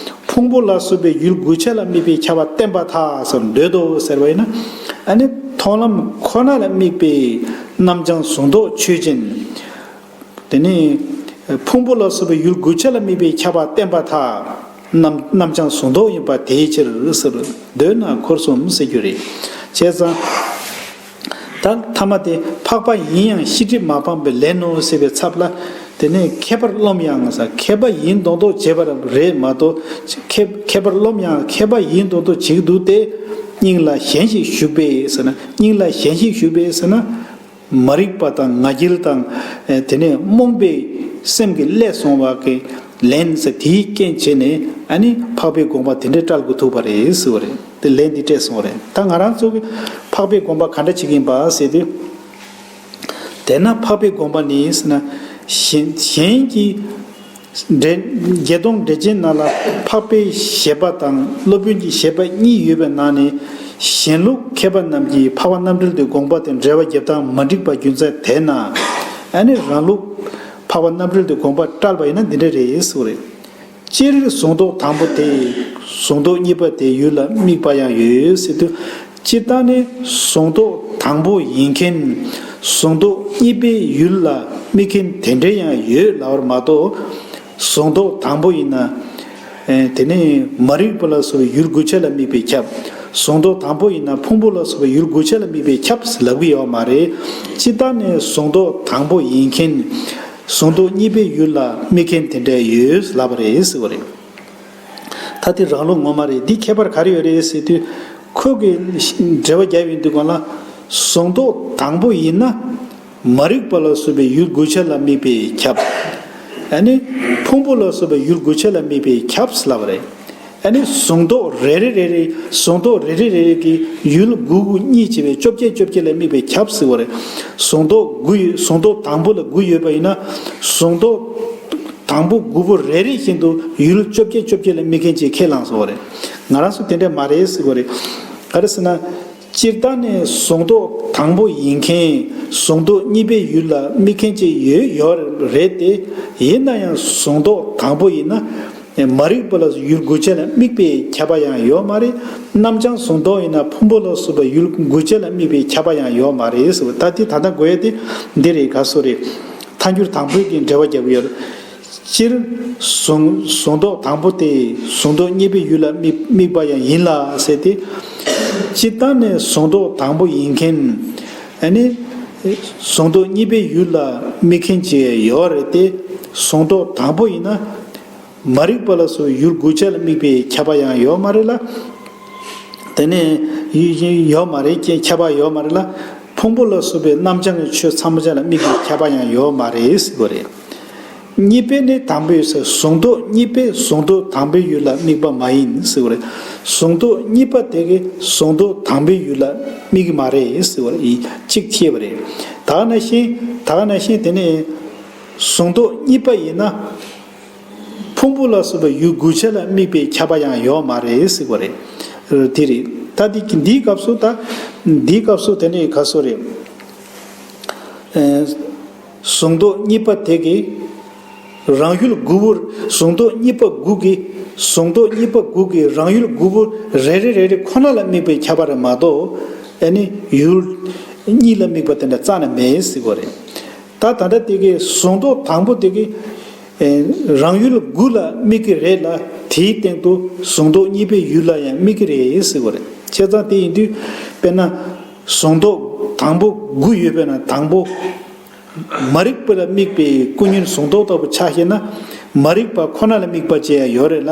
ཕུང་པོ་ལ་སོགས་པའི་ཡུལ་དགུ་ཆ་ལ་དམིགས་པའི་ཁྱབ་པ་བསྟན་པར་ཐལ་ཟེར་འདོད་དོ་ཟེར་བ་ཡིན་ན། ཨ་ནི་མཐོང་ལམ་ཁོ་ན་ལ་དམིགས་པའི་རྣམ་བྱང་གཟུང་རྟོག་ཆོས་ཅན། དེ་ནི་ཕུང་པོ་ལ་སོགས་པའི་ཡུལ་དགུ་ཆ་ལ་དམིགས་པའི་ཁྱབ་པ་བསྟན་པར་ཐལ། རྣམ་རྣམ་བྱང་གཟུང་རྟོག་ཡིན་པ་དེའི་ཕྱིར་ཟེར། འདོད་ན་འཁོར་གསུམ་ཟེར་རྒྱུ་རེད། བྱས་ཙང་། ད་ཐ་མ་དེ་འཕགས་པ་ཡིན་ཡང་ཤེས་སྒྲིབ་མ་སྤངས་པའི་ལན་ནོ་ཟེར་བའི་ཚབ་ལ། དེ་ནས་མཁས་པར་རློམ་ཡང་ཟེར། མཁས་པ་ཡིན་མདོག་མདོག་བྱེད་པ་རེད་མ་གཏོགས། མཁས་མཁས་པར་རློམ་ཡང་མཁས་པ་ཡིན་མདོག་མདོག་བྱེད་ཀྱི་འདུག་སྟེ། སྙིང་ལ་ཞེན་ཞིག་ཞུགས་པས་ཟེར་ན། སྙིང་ལ་ཞེན་ཞིག་ཞུགས་པས་ཟེར་ན། མ་རིག་པ་དང་ང་རྒྱལ་དང་། ཨེ་དེ་ནས་རྨོངས་པའི་སེམས་ཀྱིས་བསླད་སོང་བ་གི་ལན་ཟེར། དེའི་རྐྱེན་བྱས་ནས་ཨ་ནི་འཕགས་པའི་དགོངས་པ་དེ་འདྲའི་བཀྲལ་དགོས་ཐུག་པ་རེད་ཟེར་བ་རེད། དེ་ལན་འདི་སྤྲད་སོང་བ་རེད། ད་ང་རང་ཚོ་གི་འཕགས་པའི་དགོངས་པ་ག་འདྲ་བྱེད་ཀྱི་ཡིན་པ་ཟེར་དུས། དེས་ན་འཕགས་པའི་དགོངས་པ་ནི་ཟེར་ན། གཞན་གཞན་གྱི་འགྲེལ་བརྒྱད་སྟོང་འགྲེལ་ཆེན་ནང་ལ་འཕགས་པའི་བཞེད་པ་དང་སློབ་དཔོན་གྱི་བཞེད་པ་གཉིས་ཡོད་པའི་ནང་ནས། གཞན་ལུགས་མཁས་པ་རྣམས་ཀྱིས་འཕགས་པ་རྣམ་འགྲེལ་དུ་དགོངས་པ་དེ་འགྲེལ་པ་རྒྱབ་སྟངས་མ་འགྲིག་པ་རྒྱུ་མཚན་དེས་ན། ཨ་ནི་རང་ལུགས་འཕགས་པ་རྣམ་འགྲེལ་དུ་དགོངས་པ་བཀྲལ་བ་ཡིན་ན་འདི་འདྲ་རེད་ཟེར་བ་རེད། སྤྱིར་གཟུང་རྟོག་དང་པོ་དེ་གཟུང་རྟོག་གཉིས་པ་དེའི་ཡུལ་ལ་དམིགས་པ་ཡང་ཡོད་ཟེར་དུས། སྤྱིར་བཏང་ནི་གཟུང་རྟོག་དང་པོ་ཡིན་མཁན། གཟུང་རྟོག་གཉིས་པའི་ཡུལ་ལ་དམིགས་མཁན་དེ་འདྲ་ཡང་ཡོད་ལབ་པ་མ་གཏོགས། གཟུང་རྟོག་དང་པོ་ཡིན་ན། ཨེ་དེ་ནས་མ་རིག་པ་ལ་སོགས་པའི་ཡུལ་དགུ་ཆ་ལ་དམིགས་པས་ཁྱབ། གཟུང་རྟོག་དང་པོ་ཡིན་ན་ཕུང་པོ་ལ་སོགས་པའི་ཡུལ་དགུ་ཆ་ལ་དམིགས་པས་ཁྱབ་ཟེར་ལབ་ཀྱི་ཡོད་མ་རེད། སྤྱིར་བཏང་ནས་གཟུང་རྟོག་དང་པོ་ཡིན་མཁན། གཟུང་རྟོག་གཉིས་པའི་ཡུལ་ལ་དམིགས་མཁན་དེ་འདྲ་ཡོད་ལབ་པ་རེད་ཟེར་བ་རེད། ད་དེ་རང་ལུགས་ངོ་མ་རེད། འདི་ཁྱད་པར་ག་རེ་ཡོད་རེད་ཟེར་དུས། ཁོ་གི་འགྲེལ་པ་རྒྱབ་ཡོང་དུས་སྒང་ལ། གཟུང་རྟོག་དང་པོ་ཡིན་ན། མ་རིག་པ་ལ་སོགས་པའི་ཡུལ་དགུ་ཆ་ལ་དམིགས་པས་ཁྱབ། ཨ་ནི། ཕུང་པོ་ལ་སོགས་པའི་ཡུལ་དགུ་ཆ་ལ་དམིགས་པས་ཁྱབ་ཟེར་ལབ་པ་རེད། ཨ་ནི་གཟུང་རྟོག་རེ་རེ་རེ་རེ། གཟུང་རྟོག་རེ་རེ་རེ་རེ་གི་ཡུལ་དགུ་དགུ་གཉིས་བྱས་པའི་བཅོ་བརྒྱད་བཅོ་བརྒྱད་ལ་དམིགས་པས་ཁྱབ་ཟེར་བ་རེད། གཟུང་རྟོག་དགུ་ཡོད། གཟུང་རྟོག་དང་པོ་ལ་དགུ་ཡོད་པ་ཡིན་ན། གཟུང་རྟོག་དང་པོ་དགུ་པོ་རེ་རེ་བཞིན་དུ་ཡུལ་བཅོ་བརྒྱད་བཅོ་བརྒྱད་ལ་དམིགས་མཁན་ཅིག་ཁས་བླངས་སོང་བ་རེད། ང་རང་ཚོ་དེ་འདྲ་མ་རེད་ཟེར་བ་རེད། ག་རེ་ཟེར་ན། སྤྱིར་བཏང་ནས་གཟུང་རྟོག་དང་པོ་ཡིན་མཁན། གཟུང་རྟོག་གཉིས་པའི་ཡུལ་ལ་དམིགས་མཁན་ཅིག་ཡོད་ཡོད་རེད་དེ། ཡིན་ན་ཡང་གཟུང་རྟོག་དང་པོ་ཡིན་ན། མ་རིག་པ་ལ་ཡུལ་དགུ་ཆ་ལ་དམིགས་པའི་ཁྱབ་པ་ཡང་ཡོད་མ་རེད། རྣམ་བྱང་གཟུང་རྟོག་ཡིན་ན་ཕུང་པོ་ལ་སོགས་པ་ཡུལ་དགུ་ཆ་ལ་དམིགས་པའི་ཁྱབ་པ་ཡང་ཡོད་མ་རེད་ཟེར་བ། ད་དེ་ད་ལྟ་དགོས་ཡ་དེ་འདི་རེད། ག་སོ་རེད། ཐལ་འགྱུར་དང་པོའི་གི་འགྲེལ་བ་རྒྱབ་ཀྱི་ཡོད་རེད། སྤྱིར་གཟུང་གཟུང་རྟོག་དང་པོ་དེ་གཟུང་རྟོག་གཉིས་པའི་ཡུལ་ལ་དམིགས་དམིགས་པ་ཡང་ཡིན་ལ་ཟེར་ཏེ། སྤྱིར་བཏང་ནས་གཟུང་རྟོག་དང་པོ་ཡིན་མཁན། ཨ་ནི་གཟུང་རྟོག་གཉིས་པའི་ཡུལ་ལ་དམིགས་མཁན་ཅིག་ཡོད་རེད་དེ། གཟུང་རྟོག་དང་པོ་ཡིན་ན། མ་རིག་པ་ལ་སོགས་པའི་ཡུལ་དགུ་ཆ་ལ་དམིགས་པའི་ཁྱབ་པ་ཡང་ཡོད་མ་རེད་ལ། དེ་ནས་ཡུལ་ཡུལ་ཡོད་མ་རེད་ཀྱི་ཁྱབ་པ་ཡོད་མ་རེད་ལ། ཕུང་པོ་ལ་སོགས་པའི་རྣམ་བྱང་གི་ཆོས་ཚང་མ་ཆ་ལ་དམིགས་པའི་ཁྱབ་པ་ཡང་ཡོད་མ་རེད་ཟེར་གྱི་རེད། གཉིས་པའི་ནི་དང་པོའི་ཟེར་གཟུང་རྟོག་གཉིས་པའི་གཟུང་རྟོག་དང་པོའི་ཡུལ་ལ་དམིགས་པ་མ་ཡིན་ཟེར་གྱི་རེད། གཟུང་རྟོག་གཉིས་པ་དེ་གི་གཟུང་རྟོག་དང་པོའི་ཡུལ་ལ་དམིགས་ཀྱི་མ་རེད་ཟེར་གྱི་རེད། གཅིག་ཤེས་པ་རེད། ད་ག་ནང་བཞིན་ད་ག་ནང་བཞིན་དེ་ནས་གཟུང་རྟོག་གཉིས་པ་ཡིན་ན། ཕུང་པོ་ལ་སོགས་པའི་ཡུལ་དགུ་ཆ་ལ་དམིགས་པའི་ཁྱབ་པ་ཡང་ཡོད་མ་རེད་ཟེར་གྱི་རེད། དེ་རེད། ད་འདི་འདིའི་སྐབས་སུ་ད་འདིའི་སྐབས་སུ་དེ་ནས་ག་སོ་རེད། ཨེ། གཟུང་རྟོག་གཉིས་པ་དེ་གི་རང་ཡུལ་དགུ་པོ། གཟུང་རྟོག་གཉིས་པ་དགུ་གི་གཟུང་རྟོག་གཉིས་པ་དགུ་གི་རང་ཡུལ་དགུ་པོ་རེ་རེ་རེ་རེ་ཁོ་ན་ལ་དམིགས་པའི་ཁྱབ་པ་རེད་མ་གཏོགས། ཨ་ནི་ཡུལ་གཉིས་ལ་དམིགས་པ་དེ་འདྲ་རྩ་ནས་མེད་ཟེར་གྱི་རེད། ད་ད་ལྟ་དེ་གི་གཟུང་རྟོག་དང་པོ་དེ་གི་ཨེ། རང་ཡུལ་དགུ་ལ་དམིགས་ཀྱི་རེད་ལ། དེའི་སྟེང་དུ་གཟུང་རྟོག་གཉིས་པའི་ཡུལ་ལ་ཡང་དམིགས་ཀྱི་རེད་ཟེར་གྱི་རེད། བྱས་ཙང་དེ་ཡིན་དུས་དཔེར་ན་གཟུང་རྟོག་དང་པོ་དགུ་ཡོད་པས་ན། དང་པོ་མ་རིག་པ་ལ་དམིགས་པའི་ཀུན་ཉོན་གཟུང་རྟོག་ལྟ་བུ་ཆ་བཞག་ན། མ་རིག་པ་ཁོ་ན་ལ་དམིགས་པ་བྱས་ཡ་ཡོད་རེད་ལ།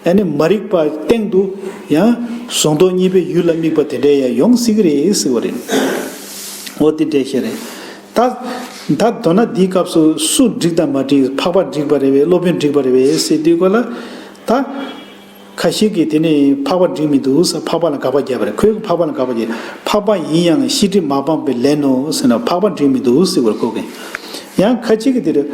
ཨ་ནི་མ་རིག་པ་སྟེང་དུ་ཡང་གཟུང་རྟོག་གཉིས་པའི་ཡུལ་ལ་དམིགས་པ་དེ་འདྲ་ཡང་ཡོང་སྲིད་ཀྱི་རེད་ཟེར་གྱི་རེད། འོ་དེ་འདྲ་ཞིག་རེད། ད་ད་མདོར་ན་འདིའི་སྐབས་སུ་སུ་འགྲིག་དང་མ་འགྲིག། འཕགས་པ་འགྲིག་པ་རེད་པས། སློབ་དཔོན་འགྲིག་པ་རེད་པས་ཟེར་དུས་སྐོར་ལ། ད་ཁ་ཤས་ཀྱིས་དེ་ནི་འཕགས་པ་འགྲིག་མི་འདུག་ཟེར། འཕགས་པ་ལ་དགག་པ་བརྒྱབ་པ་རེད། ཁོས་འཕགས་པ་ལ་དགག་པ་བརྒྱབ། འཕགས་པ་ཡིན་ཡང་ཤེས་སྒྲིབ་མ་སྤངས་པས་ལན་ནོ་ཟེར་ན། འཕགས་པ་འགྲིག་མི་འདུག་ཟེར་བར་ཁོ་གིས། ཡང་ཁ་ཅིག་གིས་དེ་རེད།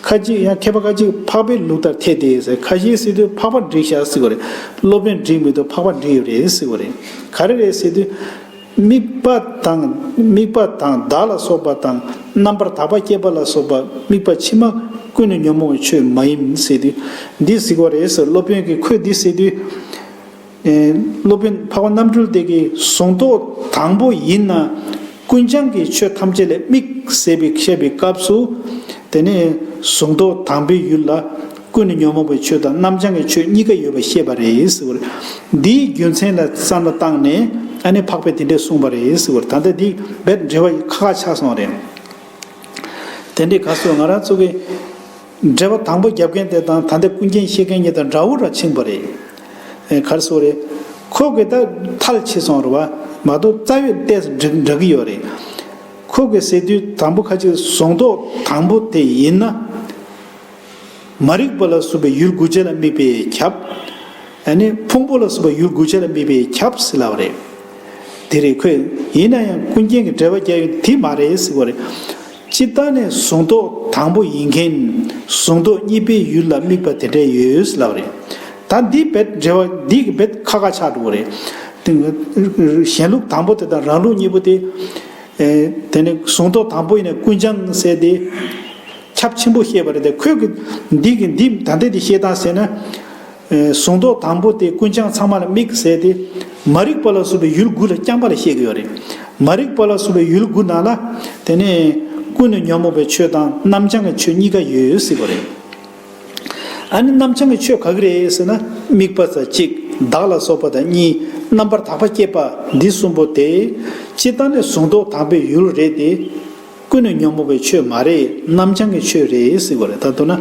ཁ་ཅིག་ཡང་མཁས་པ་ཁ་ཅིག་འཕགས་པའི་ལུགས་ལྟར་འཐད་དེ་ཟེར། ཁ་ཤས་ཟེར་དུས་འཕགས་པ་འགྲིག་ཤག་ཟེར་བ་རེད། སློབ་དཔོན་འགྲིག་མི་འདུག། འཕགས་པ་འགྲིག་ཡོད་རེད་ཟེར་བ་རེད། ག་རེ་རེད་ཟེར་དུས། དམིགས་པ་དང་། དམིགས་པ་དང་བདག་ལ་སོགས་པ་དང་རྣམ་པར་དག་པ་སྐྱེས་པ་ལ་སོགས་པ་དམིགས་པ་ཕྱི་མ་ཀུན་ནས་ཉོན་མོངས་པའི་ཆོས་མ་ཡིན་ཟེར་དུས། འདི་ཟེར་བ་རེད་ཟེར། སློབ་དཔོན་གྱིས་ཁོས་འདི་ཟེར་དུས། ཨེ། སློབ་དཔོན་འཕགས་པ་རྣམ་གྲོལ་དེ་གིས་གཟུང་རྟོག་དང་པོ་ཡིན་ན་ཀུན་བྱང་གི་ཆོས་ཐམས་ཅད་ལ་དམིགས་ཟེར་བའི་བཤད་པའི་སྐབས་སུ། དེ་ནས་གཟུང་རྟོག་དང་པོའི་ཡུལ་ལ་ཀུན་ནས་ཉོན་མོངས་པའི་ཆོས་དང་རྣམ་བྱང་གི་ཆོས་གཉིས་ཀ་ཡོད་པ་བཤད་པ་རེད་ཟེར་བ་རེད། འདིའི་རྒྱུ་མཚན་ལ་བསམ་བློ་བཏང་ནས་ཨ་ནི་འཕགས་པས་དེ་འདྲས་གསུངས་པ་རེད་ཟེར་བ་རེད། ད་ལྟ་འདི་རྦད་འགྲེལ་བ་ཁག་ཁག་ཆགས་སོང་རེད། དེ་འདྲའི་སྐབས་སུ་ང་རང་ཚོ་གི་འགྲེལ་པ་དང་པོ་རྒྱབ་མཁན་དེ་དང་ད་ལྟ་ཀུན་མཁྱེན་བཤད་མཁན་གཉིས་དང་འདྲ་བོ་འདྲ་ཕྱིན་པ་རེད། ཨེ། ག་རེ་ཟེར་རེད། ཁོ་གི་ད་ཐལ་ཆེ་སོང་རེད་བ། མ་གཏོགས་རྩ་བའི་ཏོག་ཙམ་འགྲིག་འགྲིག་གི་ཡོད་རེད། ཁོ་གི་ཟེར་དུས་དང་པོ་ཁ་ཅིག་གཟུང་རྟོག་དང་པོ་དེ་ཡིན་ན། མ་རིག་པ་ལ་སོགས་པའི་ཡུལ་དགུ་ཆ་ལ་དམིགས་པས་ཁྱབ། ཨ་ནི་ཕུང་པོ་ལ་སོགས་པའི་ཡུལ་དགུ་ཆ་ལ་དམིགས་པས་ཁྱབ་ཟེར་ལབ་རེད། དེ་རེད། ཁོས་ཡིན་ན་ཡང་ཀུན་མཁྱེན་གྱི་འགྲེལ་པ་རྒྱག་ཡུལ་དེ་མ་རེད་ཟེར་བ་རེད། སྤྱིར་བཏང་ནས་གཟུང་རྟོག་དང་པོ་ཡིན་མཁན། གཟུང་རྟོག་གཉིས་པའི་ཡུལ་ལ་དམིགས་པ་དེ་འདྲ་ཡོད་ལབ་རེད། ད་འདི་རྦད་འགྲེལ་བ་འདི་གི་རྦད་ཁག་ཁག་ཆགས་འགྲོ་གི་རེད། དེ་གཞན་ལུགས་དང་པོ་དེ་དང་རང་ལུགས་གཉིས་པོ་དེ། ཨེ། དེ་ནི་གཟུང་རྟོག་དང་པོ་ཡིན་ན་ཀུན་བྱང་ཟེར་ཏེ། ཁྱབ་ཆེན་པོ་བཤད་པ་རེད་དེ། ཁོས་གི་འདི་གི་འདི་ད་ལྟ་འདི་བཤད་སྟངས་ཟེར་ན། ཨེ། གཟུང་རྟོག་དང་པོ་དེ་ཀུན་བྱང་ཚང་མ་ལ་དམིགས་ཟེར་ཏེ། མ་རིག་པ་ལ་སོགས་པའི་ཡུལ་དགུ་ལ་རྐྱང་པ་ལ་བཤད་ཀྱི་ཡོད་རེད། མ་རིག་པ་ལ་སོགས་པའི་ཡུལ་དགུ་ནང་ལ། དེ་ནས་ཀུན་ནས་ཉོན་མོངས་པའི་ཆོས་དང་རྣམ་བྱང་གི་ཆོས་གཉིས་ཀ་ཡོད་ཟེར་བ་རེད། ཨ་ནི་རྣམ་བྱང་གི་ཆོས་ག་གི་རེད་ཟེར་ན། དམིགས་པ་ཙམ་གཅིག། བདག་ལ་སོགས་པ་དང་གཉིས། རྣམ་པར་དག་པ་སྐྱེས་པ་འདི་གསུམ་པོ་དེ། སྤྱིར་བཏང་ནས་གཟུང་རྟོག་དང་པོའི་ཡུལ་རེད་དེ། ཀུན་ནས་ཉོན་མོངས་པའི་ཆོས་མ་རེད། རྣམ་བྱང་གི་ཆོས་རེད་ཟེར་བ་རེད། ད་མདོར་ན་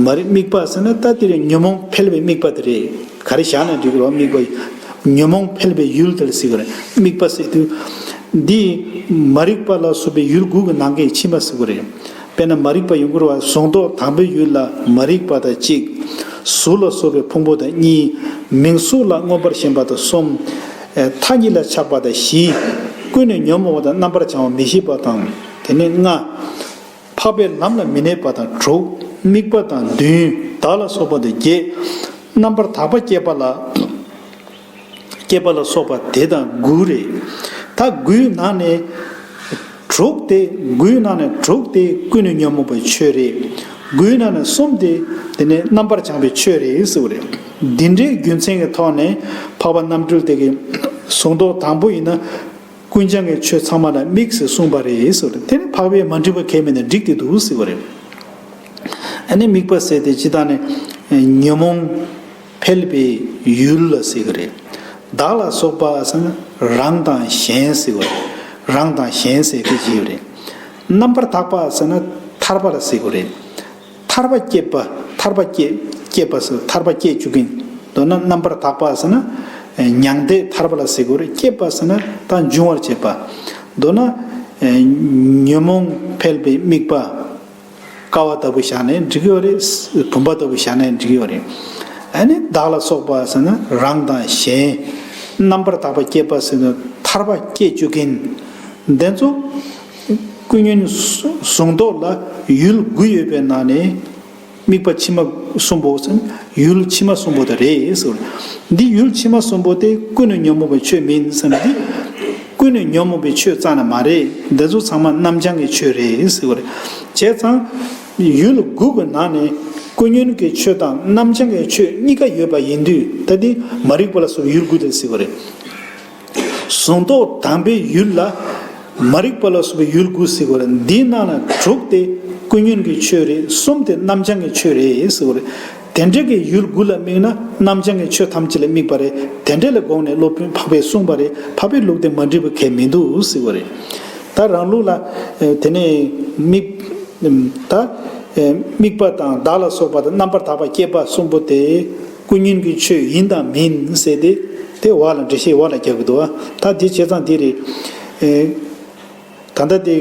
མ་རིག་དམིགས་པ་ཟེར་ན་ད་དེ་རེད། ཉོན་མོངས་འཕེལ་བའི་དམིགས་པ་དེ་རེད། ག་རེ་བཞག་ན་འགྲིག་གི་རེད། དམིགས་པ་ཉོན་མོངས་འཕེལ་བའི་ཡུལ་དེ་ལ་ཟེར་གི་རེད། དམིགས་པ་ཟེར་དུས་འདི་མ་རིག་པ་ལ་སོགས་པའི་ཡུལ་དགུ་གི་ནང་གི་ཕྱི་མ་ཟེར་གི་རེད། དཔེར་ན་མ་རིག་པ་ཡོང་གི་རེད་བ། གཟུང་རྟོག་དང་པོའི་ཡུལ་ལ་མ་རིག་པ་དང་གཅིག། གཟུགས་ལ་སོགས་པའི་ཕུང་པོ་དང་གཉིས། མིང་གཟུགས་ལ་མངོན་པར་ཞེན་པ་དང་གསུམ། ཨེ། མཐའ་གཉིས་ལ་ཆགས་པ་དང་བཞི། ཀུན་ནས་ཉོན་མོངས་པ་དང་རྣམ་པར་བྱང་བ་མི་ཤེས་པ་དང་། དེ་ནས་ལྔ། འཕགས་པའི་ལམ་ལ་མི་གནས་པ་དང་དྲུག། དམིགས་པ་དང་བདུན། བདག་ལ་སོགས་པ་དང་བརྒྱད། རྣམ་པར་དག་པ་སྐྱེས་པ་ལ། སྐྱེས་པ་ལ་སོགས་པ་དེ་དང་དགུ་རེད། ད་དགུའི་ནང་ནས་དྲུག་དེ། དགུའི་ནང་ནས་དྲུག་དེ་ཀུན་ནས་ཉོན་མོངས་པའི་ཆོས་རེད། དགུའི་ནང་ནས་གསུམ་དེ་ དེ་ནས་རྣམ་པར་བྱང་བའི་ཆོས་རེད་ཟེར་བ་རེད། འདི་འདྲའི་རྒྱུ་མཚན་གྱི་ཐོག་ནས་འཕགས་པ་རྣམ་གྲོལ་དེ་གིས་གཟུང་རྟོག་དང་པོ་ཡིན་ན་ཀུན་བྱང་གི་ཆོས་ཚང་མ་ལ་དམིགས་སུ་གསུངས་པ་རེད་ཟེར་བ་རེད། དེ་ནི་འཕགས་པས་མ་འགྲིག་པ་གང་ཡང་མེད་ན་འགྲིག་བསྡད་འདུག་ཟེར་བ་རེད། ཨ་ནི་དམིགས་པ་ཟེར་དེ་སྤྱིར་བཏང་ནས་ཉོན་མོངས་འཕེལ་བའི་ཡུལ་ལ་ཟེར་གི་རེད། བདག་ལ་སོགས་པ་ཟེར་ན་རང་དང་གཞན་ཟེར་གི་རེད། རང་དང་གཞན་ཟེར་དེ་ཅི་ཡོད་རེད། རྣམ་པར་དག་པ་ཟེར་ན་ཐར་པ་ལ་ཟེར་གི་རེད། ཐར་པ་སྐྱེས་པ། ཐར་པ་སྐྱེ། སྐྱེས་པ་ཟེར་ཐར་པ་སྐྱེ་བཅུག་གིན། མདོར་ན་རྣམ་པར་དག་པ་ཟེར་ན་མྱང་འདས་ཐར་པ་ལ་ཟེར་གི་རེད། སྐྱེས་པ་ཟེར་ན་ད་འབྱུང་བར་བྱེད་པ། མདོར་ན་ཉོན་མོངས་འཕེལ་བའི་དམིགས་པ། ཀ་བ་ལྟ་བུ་བཞག་ནས་འགྲིག་གི་ཡོད་རེད། བུམ་པ་ལྟ་བུ་བཞག་ནས་འགྲིག་གི་ཡོད་རེད། ཨ་ནི་བདག་ལ་སོགས་པ་ཟེར་ན་རང་དང་གཞན། རྣམ་པར་དག་པ་སྐྱེས་པ་ཟེར་ན་ཐར་པ་སྐྱེ་བཅུག་གིན། འདི་ཚོ་ཀུན་ཉོན་གཟུང་རྟོག་ལ་ཡུལ་དགུ་ཡོད་པའི་ནང་ནས་དམིགས་པ་ཕྱི་མ་གསུམ་པོ་ཟེར་ན་ཡུལ་ཕྱི་མ་གསུམ་པོ་དེ་རེད་ཟེར། འདི་ཡུལ་ཕྱི་མ་གསུམ་པོ་དེ་ཀུན་ནས་ཉོན་མོངས་པའི་ཆོས་མིན་ཟེར་ན་འདི། ཀུན་ནས་ཉོན་མོངས་པའི་ཆོས་རྩ་ནས་མ་རེད། འདི་ཚོ་ཚང་མ་རྣམ་བྱང་གི་ཆོས་རེད་ཟེར་བ་རེད། བྱས་ཙང་ཡུལ་དགུ་གི་ནང་ནས་ཀུན་ཉོན་གྱི་ཆོས་དང་རྣམ་བྱང་གི་ཆོས་གཉིས་ཀ་ཡོད་པ་ཡིན་དུས་ད་འདི་མ་རིག་པ་ལ་སོགས་པའི་ཡུལ་དགུ་དེ་ཟེར་བ་རེད། གཟུང་རྟོག་དང་པོའི་ཡུལ་ལ་མ་རིག་པ་ལ་སོགས་པའི་ཡུལ་དགུ་ཟེར་བ་རེད། འདིའི་ནང་ན་དྲུག་དེ་ཀུན་ཉོན་གྱི་ཆོས་རེད། གསུམ་དེ་རྣམ་བྱང་གི་ཆོས་རེད་ཟེར་བ་རེད། དེ་འདྲ་གི་ཡུལ་དགུ་ལ་དམིགས་ན་རྣམ་བྱང་གི་ཆོས་ཐམས་ཅད་ལ་དམིགས་པ་རེད། དེ་འདྲ་ལ་དགོངས་ནས་སློབ་དཔོན་འཕགས་པས་གསུངས་པ་རེད། འཕགས་པའི་ལུགས་དེ་མ་འགྲིག་པ་གང་ཡང་མི་འདུག་ཟེར་བ་རེད། ད་རང་ལུགས་ལ་དེ་ནས་དམིགས་ད་དམིགས་པ་དང་བདག་ལ་སོགས་པ་དང་རྣམ་པར་དག་པ་སྐྱེས་པ་གསུམ་པོ་དེ་ཀུན་ཉོན་གྱི་ཆོས་ཡིན་དང་མིན་ཟེར་ཏེ་དེ་བར་ལ་འགྲེལ་བཤད་བར་ལ་རྒྱག་གི་འདུག་ད་དེ་བྱས་ཙང་དེ་རེད། ད་ལྟ་དེ་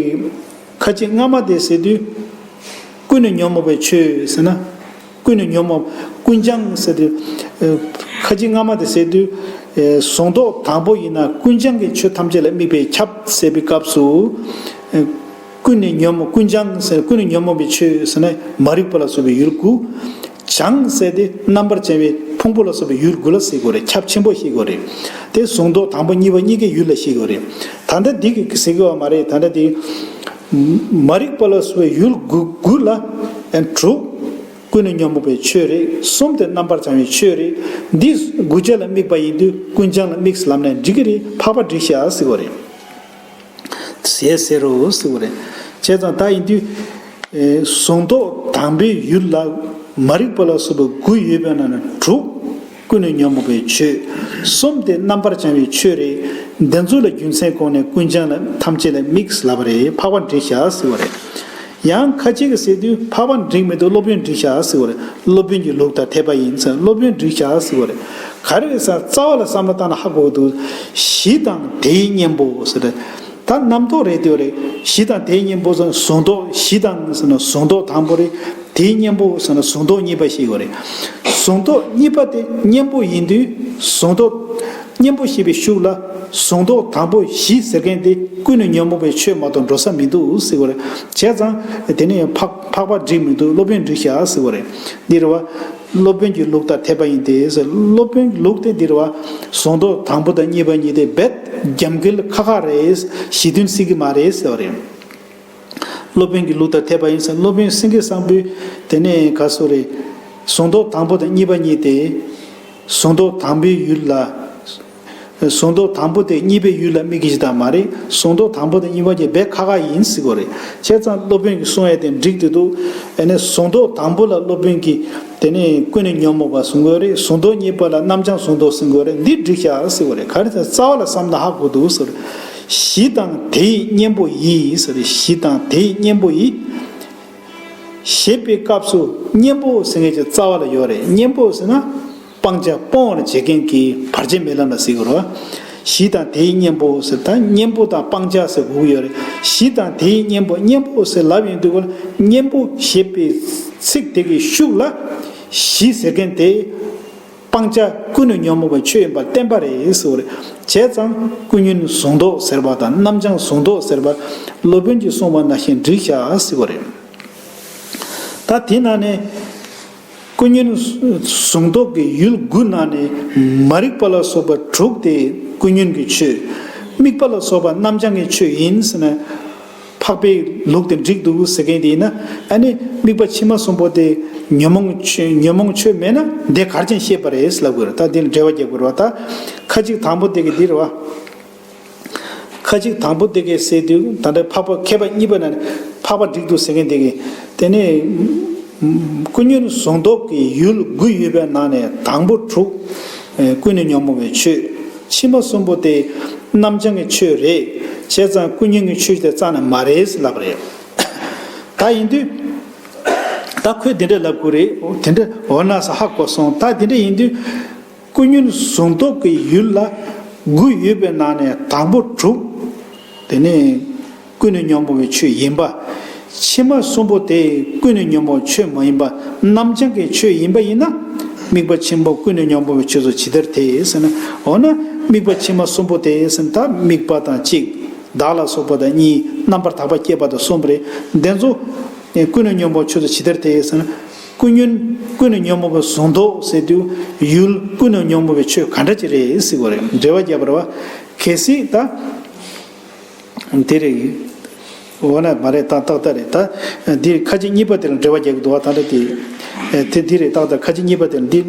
ཁ་ཅིག་སྔ་མ་དེ་ཟེར་དུས་ཀུན་ནས་ཉོན་མོངས་པའི་ཆོས་ཟེར་ན། ཀུན་ནས་ཉོན་མོངས། ཀུན་བྱང་ཟེར་དུས། ཁ་ཅིག་སྔ་མ་དེ་ཟེར་དུས། གཟུང་རྟོག་དང་པོ་ཡིན་ན་ཀུན་བྱང་གི་ཆོས་ཐམས་ཅད་ལ་དམིགས་པས་ཁྱབ་ཟེར་བའི་སྐབས་སུ། ཀུན་ནས་ཉོན་མོངས། ཀུན་བྱང་ཟེར་ཀུན་ནས་ཉོན་མོངས་པའི་ཆོས་ཟེར་ན་མ་རིག་པ་ལ་སོགས་པའི་ཡུལ་དགུ། བྱང་ཟེར་དེ་རྣམ་པར་བྱང་བའི་ཕུང་པོ་ལ་སོགས་པའི་ཡུལ་དགུ་ལ་ཟེར་དགོས་རེད། ཁྱབ་ཆེན་པོ་ཤེས་དགོས་རེད། དེ་གཟུང་རྟོག་དང་པོ་གཉིས་པ་གཉིས་ཀའི་ཡུལ་ལ་ཤེས་དགོས་རེད། ད་ལྟ་འདི་གི་ཟེར་གི་བ་མ་རེད། ད་ལྟ་འདི་མ་རིག་པ་ལ་སོགས་པའི་ཡུལ་དགུ་དགུ་ལ་དྲུག་ཀུན་ནས་ཉོན་མོངས་པའི་ཆོས་རེད། གསུམ་དེ་རྣམ་པར་བྱང་བའི་ཆོས་རེད། འདི་དགུ་ཆ་ལ་དམིགས་པ་ཡིན་དུས་ཀུན་བྱང་ལ་དམིགས་ལབ་ནས་འགྲིག་གི་རེད། འཕགས་པ་འགྲིག་ཤག་ཟེར་དགོས་རེད། ཟེར་ཟེར་རོ་ཟེར་བ་རེད། བྱས་ཙང་ད་ཡིན་དུས། གཟུང་རྟོག་དང་པོའི་ཡུལ་ལ་མ་རིག་པ་ལ་སོགས་པ་དགུ་ཡོད་པའི་ནང་ནས་དྲུག་ཀུན་ནས་ཉོན་མོངས་པའི་ཆོས། གསུམ་དེ་རྣམ་པར་བྱང་བའི་ཆོས་རེད། འདི་ཚོ་ལ་རྒྱུ་མཚན་དགོངས་ནས་ཀུན་བྱང་ལ་ཐམས་ཅད་ལ་དམིགས་ལབ་པ་རེད། འཕགས་པ་འགྲིག་ཤག་ཟེར་བ་རེད། ཡང་ཁ་ཅིག་གིས་ཟེར་དུས་འཕགས་པ་འགྲིག་མི་འདུག་སློབ་དཔོན་འགྲིག་ཤག་ཟེར་བ་རེད། སློབ་དཔོན་གྱི་ལུགས་དང་འཐད་པ་ཡིན་ཟེར། སློབ་དཔོན་འགྲིག་ཤག་ཟེར་བ་རེད། ག་རེ་རེད་ཟེར་རྩ་བ་ལ་བསམ་བློ་བཏང་ན་ཧ་གོ་གི་འདུག་གཞི་དང་དེའི་གཉེན་པོ་ཟེར་ཏེ། ད་རྣམ་རྟོག་རེད་དེ་རེད། གཞི་དང་དེའི་གཉེན་པོ་ཟེར་ན་གཟུང་རྟོག་གཞི་དང་ཟེར་ན་གཟུང་རྟོག་དང་པོ་རེད། དེའི་གཉེན་པོ་ཟེར་ན་གཟུང་རྟོག་གཉིས་པ་ཞིག་ཡོད་རེད། གཟུང་རྟོག་གཉིས་པ་དེ་གཉེན་པོ་ཡིན་དུས་གཟུང་རྟོག་གཉེན་པོ་ཞེས་པའི་ཤུགས་ལ་གཟུང་རྟོག་དང་པོ་གཞི་ཟེར་མཁན་དེ་ཀུན་ནས་ཉོན་མོངས་པའི་ཆོས་མ་གཏོགས་འགྲོ་ས་མི་འདུག་ཟེར་བ་རེད། བྱས་ཙང་དེ་ནས་འཕགས་འཕགས་པ་འགྲིག་མི་འདུག་སློབ་དཔོན་འགྲིག་ཤག་ཟེར་བ་རེད། འདི་རེད་བ། སློབ་དཔོན་གྱི་ལུགས་དང་འཐད་པ་ཡིན་ཏེ་ཟེར། སློབ་དཔོན་གྱི་ལུགས་དེ་འདི་རེད་བ། གཟུང་རྟོག་དང་པོ་དང་གཉིས་པ་གཉིས་དེ་རྦད་རྒྱབ་འགལ་ཁ་ཁ་རེད། གཞི་མཐུན་སྲིད་ཀྱི་མ་རེད་ཟེར་བ་རེད། སློབ་དཔོན་གྱི་ལུགས་དང་འཐད་པ་ཡིན་ཟེར། སློབ་དཔོན་སེང་གེ་བཟང་པོས་དེ་ནས་ག་སོ་རེད། གཟུང་རྟོག་དང་པོ་དང་གཉིས་པ་གཉིས་ཏེ། གཟུང་རྟོག་དང་པོའི་ཡུལ་ལ། གཟུང་རྟོག་དང་པོ་དེ་གཉིས་པའི་ཡུལ་ལ་དམིགས་ཀྱི་ཞིག་དང་མ་རེད། གཟུང་རྟོག་དང་པོ་དང་གཉིས་པ་གཉིས་རྦད་ཁ་ཁ་ཡིན་ཟེར་དགོས་རེད། བྱས་ཙང་སློབ་དཔོན་གྱིས་གསུང་ཡས་དེ་འགྲིག་དེ་འདུག་ཨ་ནི་གཟུང་རྟོག་དང་པོ་ལ་སློབ་དཔོན་གྱིས་དེ་ནས་ཀུན་ནས་ཉོན་མོངས་པ་གསུང་གི་ཡོད་རེད། གཟུང་རྟོག་གཉིས་པ་ལ་རྣམ་བྱང་གཟུང་རྟོག་གསུང་གི་ཡོད་རེད། འདི་འགྲིག་ཤག་ཟེར་དགོས་རེད། ག་རེ་ཟེར་རྩ་བ་ལ་བསམ་ན་ཧ་གོ་འདུག་ཟེར། གཞི་དང་དེའི་གཉེན་པོ་ཡིས་ཟེར། གཞི་དང་དེའི་གཉེན་པོ་ཡིས། ཞེས་པའི་སྐབས་སུ་གཉེན་པོ་ཟེར་མཁན་གྱི་རྩ་བ་ལ་ཡོད་རེད། གཉེན་པོ་ཟེར་ན་སྤང་བྱ་སྤོང་བར་བྱེད་མཁན་གྱི་བར་ཆད་མེད་ལམ་ལ་ཟེར་གྱི་རེད། གཞི་དང་དེའི་གཉེན་པོ་ཟེར། ད་གཉེན་པོ་དང་སྤང་བྱ་ཟེར་དགོས་ཀྱི་ཡོད་རེད། གཞི་དང་དེའི་གཉེན་པོ། གཉེན་པོ་ཟེར་ལབ་ཡོང་དུས་སྐབས་ལ་གཉེན་པོ་ཞེས་པའི་ཚིག་དེ་གི་ཤུགས་ལ་གཞི་ཟེར་མཁན་དེ། སྤང་བྱ་ཀུན་ནས་ཉོན་མོངས་པའི་ཆོས་ཡིན་པར་བསྟན་པ་རེད་ཟེར་བ་རེད། བྱས་ཙང་ཀུན་ཉོན་གཟུང་རྟོག་ཟེར་བ་དང་རྣམ་བྱང་གཟུང་རྟོག་ཟེར་བ་སློབ་དཔོན་གྱིས་གསུངས་པ་ནང་བཞིན་འགྲིག་ཤག་ཟེར་བ་རེད། ད་དེ་ནང་ནས་ཀུན་ཉོན་གཟུང་རྟོག་གི་ཡུལ་དགུ་ནང་ནས་མ་རིག་པ་ལ་སོགས་པ་དྲུག་དེ་ཀུན་ཉོན་གྱི་ཆོས། དམིགས་པ་ལ་སོགས་པ་རྣམ་བྱང་གི་ཆོས་ཡིན་ཟེར་ན། འཕགས་པའི་ལུགས་དེ་འགྲིག་འདུག་ཟེར་མཁན་དེ་ཡིན་ན། ཨ་ནི་དམིགས་པ་ཕྱི་མ་གསུམ་པོ་དེ་ཉོན་མོངས་ཆོས་ཉོན་མོངས་ཆོས་མེད་ན་དེ་གར་ཅན་ཤེས་པ་རེད་ལབ་དགོས་རེད། ད་འདི་ལ་འགྲེལ་བ་རྒྱག་དགོས་རེད་བ། ད་ཁ་ཅིག་དང་པོ་དེ་གི་འདི་རེད་བ། ཁ་ཅིག་དང་པོ་དེ་གའི་ཟེར་དུས་ད་ལྟ་འཕགས་པ་མཁས་པ་གཉིས་པ་ན་འཕགས་པ་འགྲིག་འདུག་ཟེར་མཁན་དེ་གའི་དེ་ནས་ཀུན་ཉོན་ཟུང་ལྡོག་གི་ཡུལ་དགུ་ཡོད་པའི་ནང་ནས་དང་པོ་དྲུག་ཀུན་ནས་ཉོན་མོངས་པའི་ཆོས། ཕྱི་མ་གསུམ་པོ་དེ་རྣམ་བྱང་གི་ཆོས་རེད། བྱས་ཙང་ཀུན་ཉོན་གྱི་ཆོས་དེ་རྩ་ནས་མ་རེད་ལབ་རེད། ད་ཡིན་དུས་ད་ཁོས་དེ་འདྲ་ལབ་དགོས་རེད། དེ་འདྲ་འོ་ན་ས་ཧ་གོ་སོང་། ད་དེ་འདྲ་ཡིན་དུས། ཀུན་ཉོན་ཟུང་ལྡོག་གི་ཡུལ་ལ་དགུ་ཡོད་པའི་ནང་ནས་དང་པོ་དྲུག་དེ་ནི་ཀུན་ནས་ཉོན་མོངས་པའི་ཆོས་ཡིན་པ། ཕྱི་མ་གསུམ་པོ་དེ་ཀུན་ནས་ཉོན་མོངས་ཆོས་མ་ཡིན་པ། རྣམ་བྱང་གི་ཆོས་ཡིན་པ་ཡིན་ན། དམིགས་པ་ཆེན་པོ་ཀུན་ནས་ཉོན་མོངས་པའི་ཆོས་སུ་ཇི་ལྟར་ཐལ་ཟེར་ན། འོ་ན་དམིགས་པ་ཕྱི་མ་གསུམ་པོ་དེ་ཟེར་ན། ད་དམིགས་པ་དང་གཅིག་བདག་ལ་སོགས་པ་དང་གཉིས། རྣམ་པར་དག་པ་སྐྱེས་པ་དང་གསུམ་རེད། འདི་ཚོ་ཀུན་ནས་ཉོན་མོངས་ཆོས་སུ་ཇི་ལྟར་ཐལ་ཟེར་ན། ཀུན་ཉོན་ཀུན་ནས་ཉོན་མོངས་པའི་ཟུང་ལྡོག་ཟེར་དུས་ཡུལ་ཀུན་ནས་ཉོན་མོངས་པའི་ཆོས་ག་འདྲ་ཅིག་རེད་ཟེར་བ་རེད། འགྲེལ་བ་རྒྱག་པ་རེད་བ། གལ་སྲིད་ད་དེ་རེད། འོ་ན་མ་རེད། ད་ཏག་ཏག་རེད། ད་འདིར་ཁ་ཅིག་གཉིས་པ་དེ་ལ་འགྲེལ་བ་རྒྱག་གི་འདུག་བ། ད་ལྟ་དེ་དེ་འདི་རེད། ཏག་ཏག་ཁ་ཅིག་གཉིས་པ་དེ་ལ་འདི་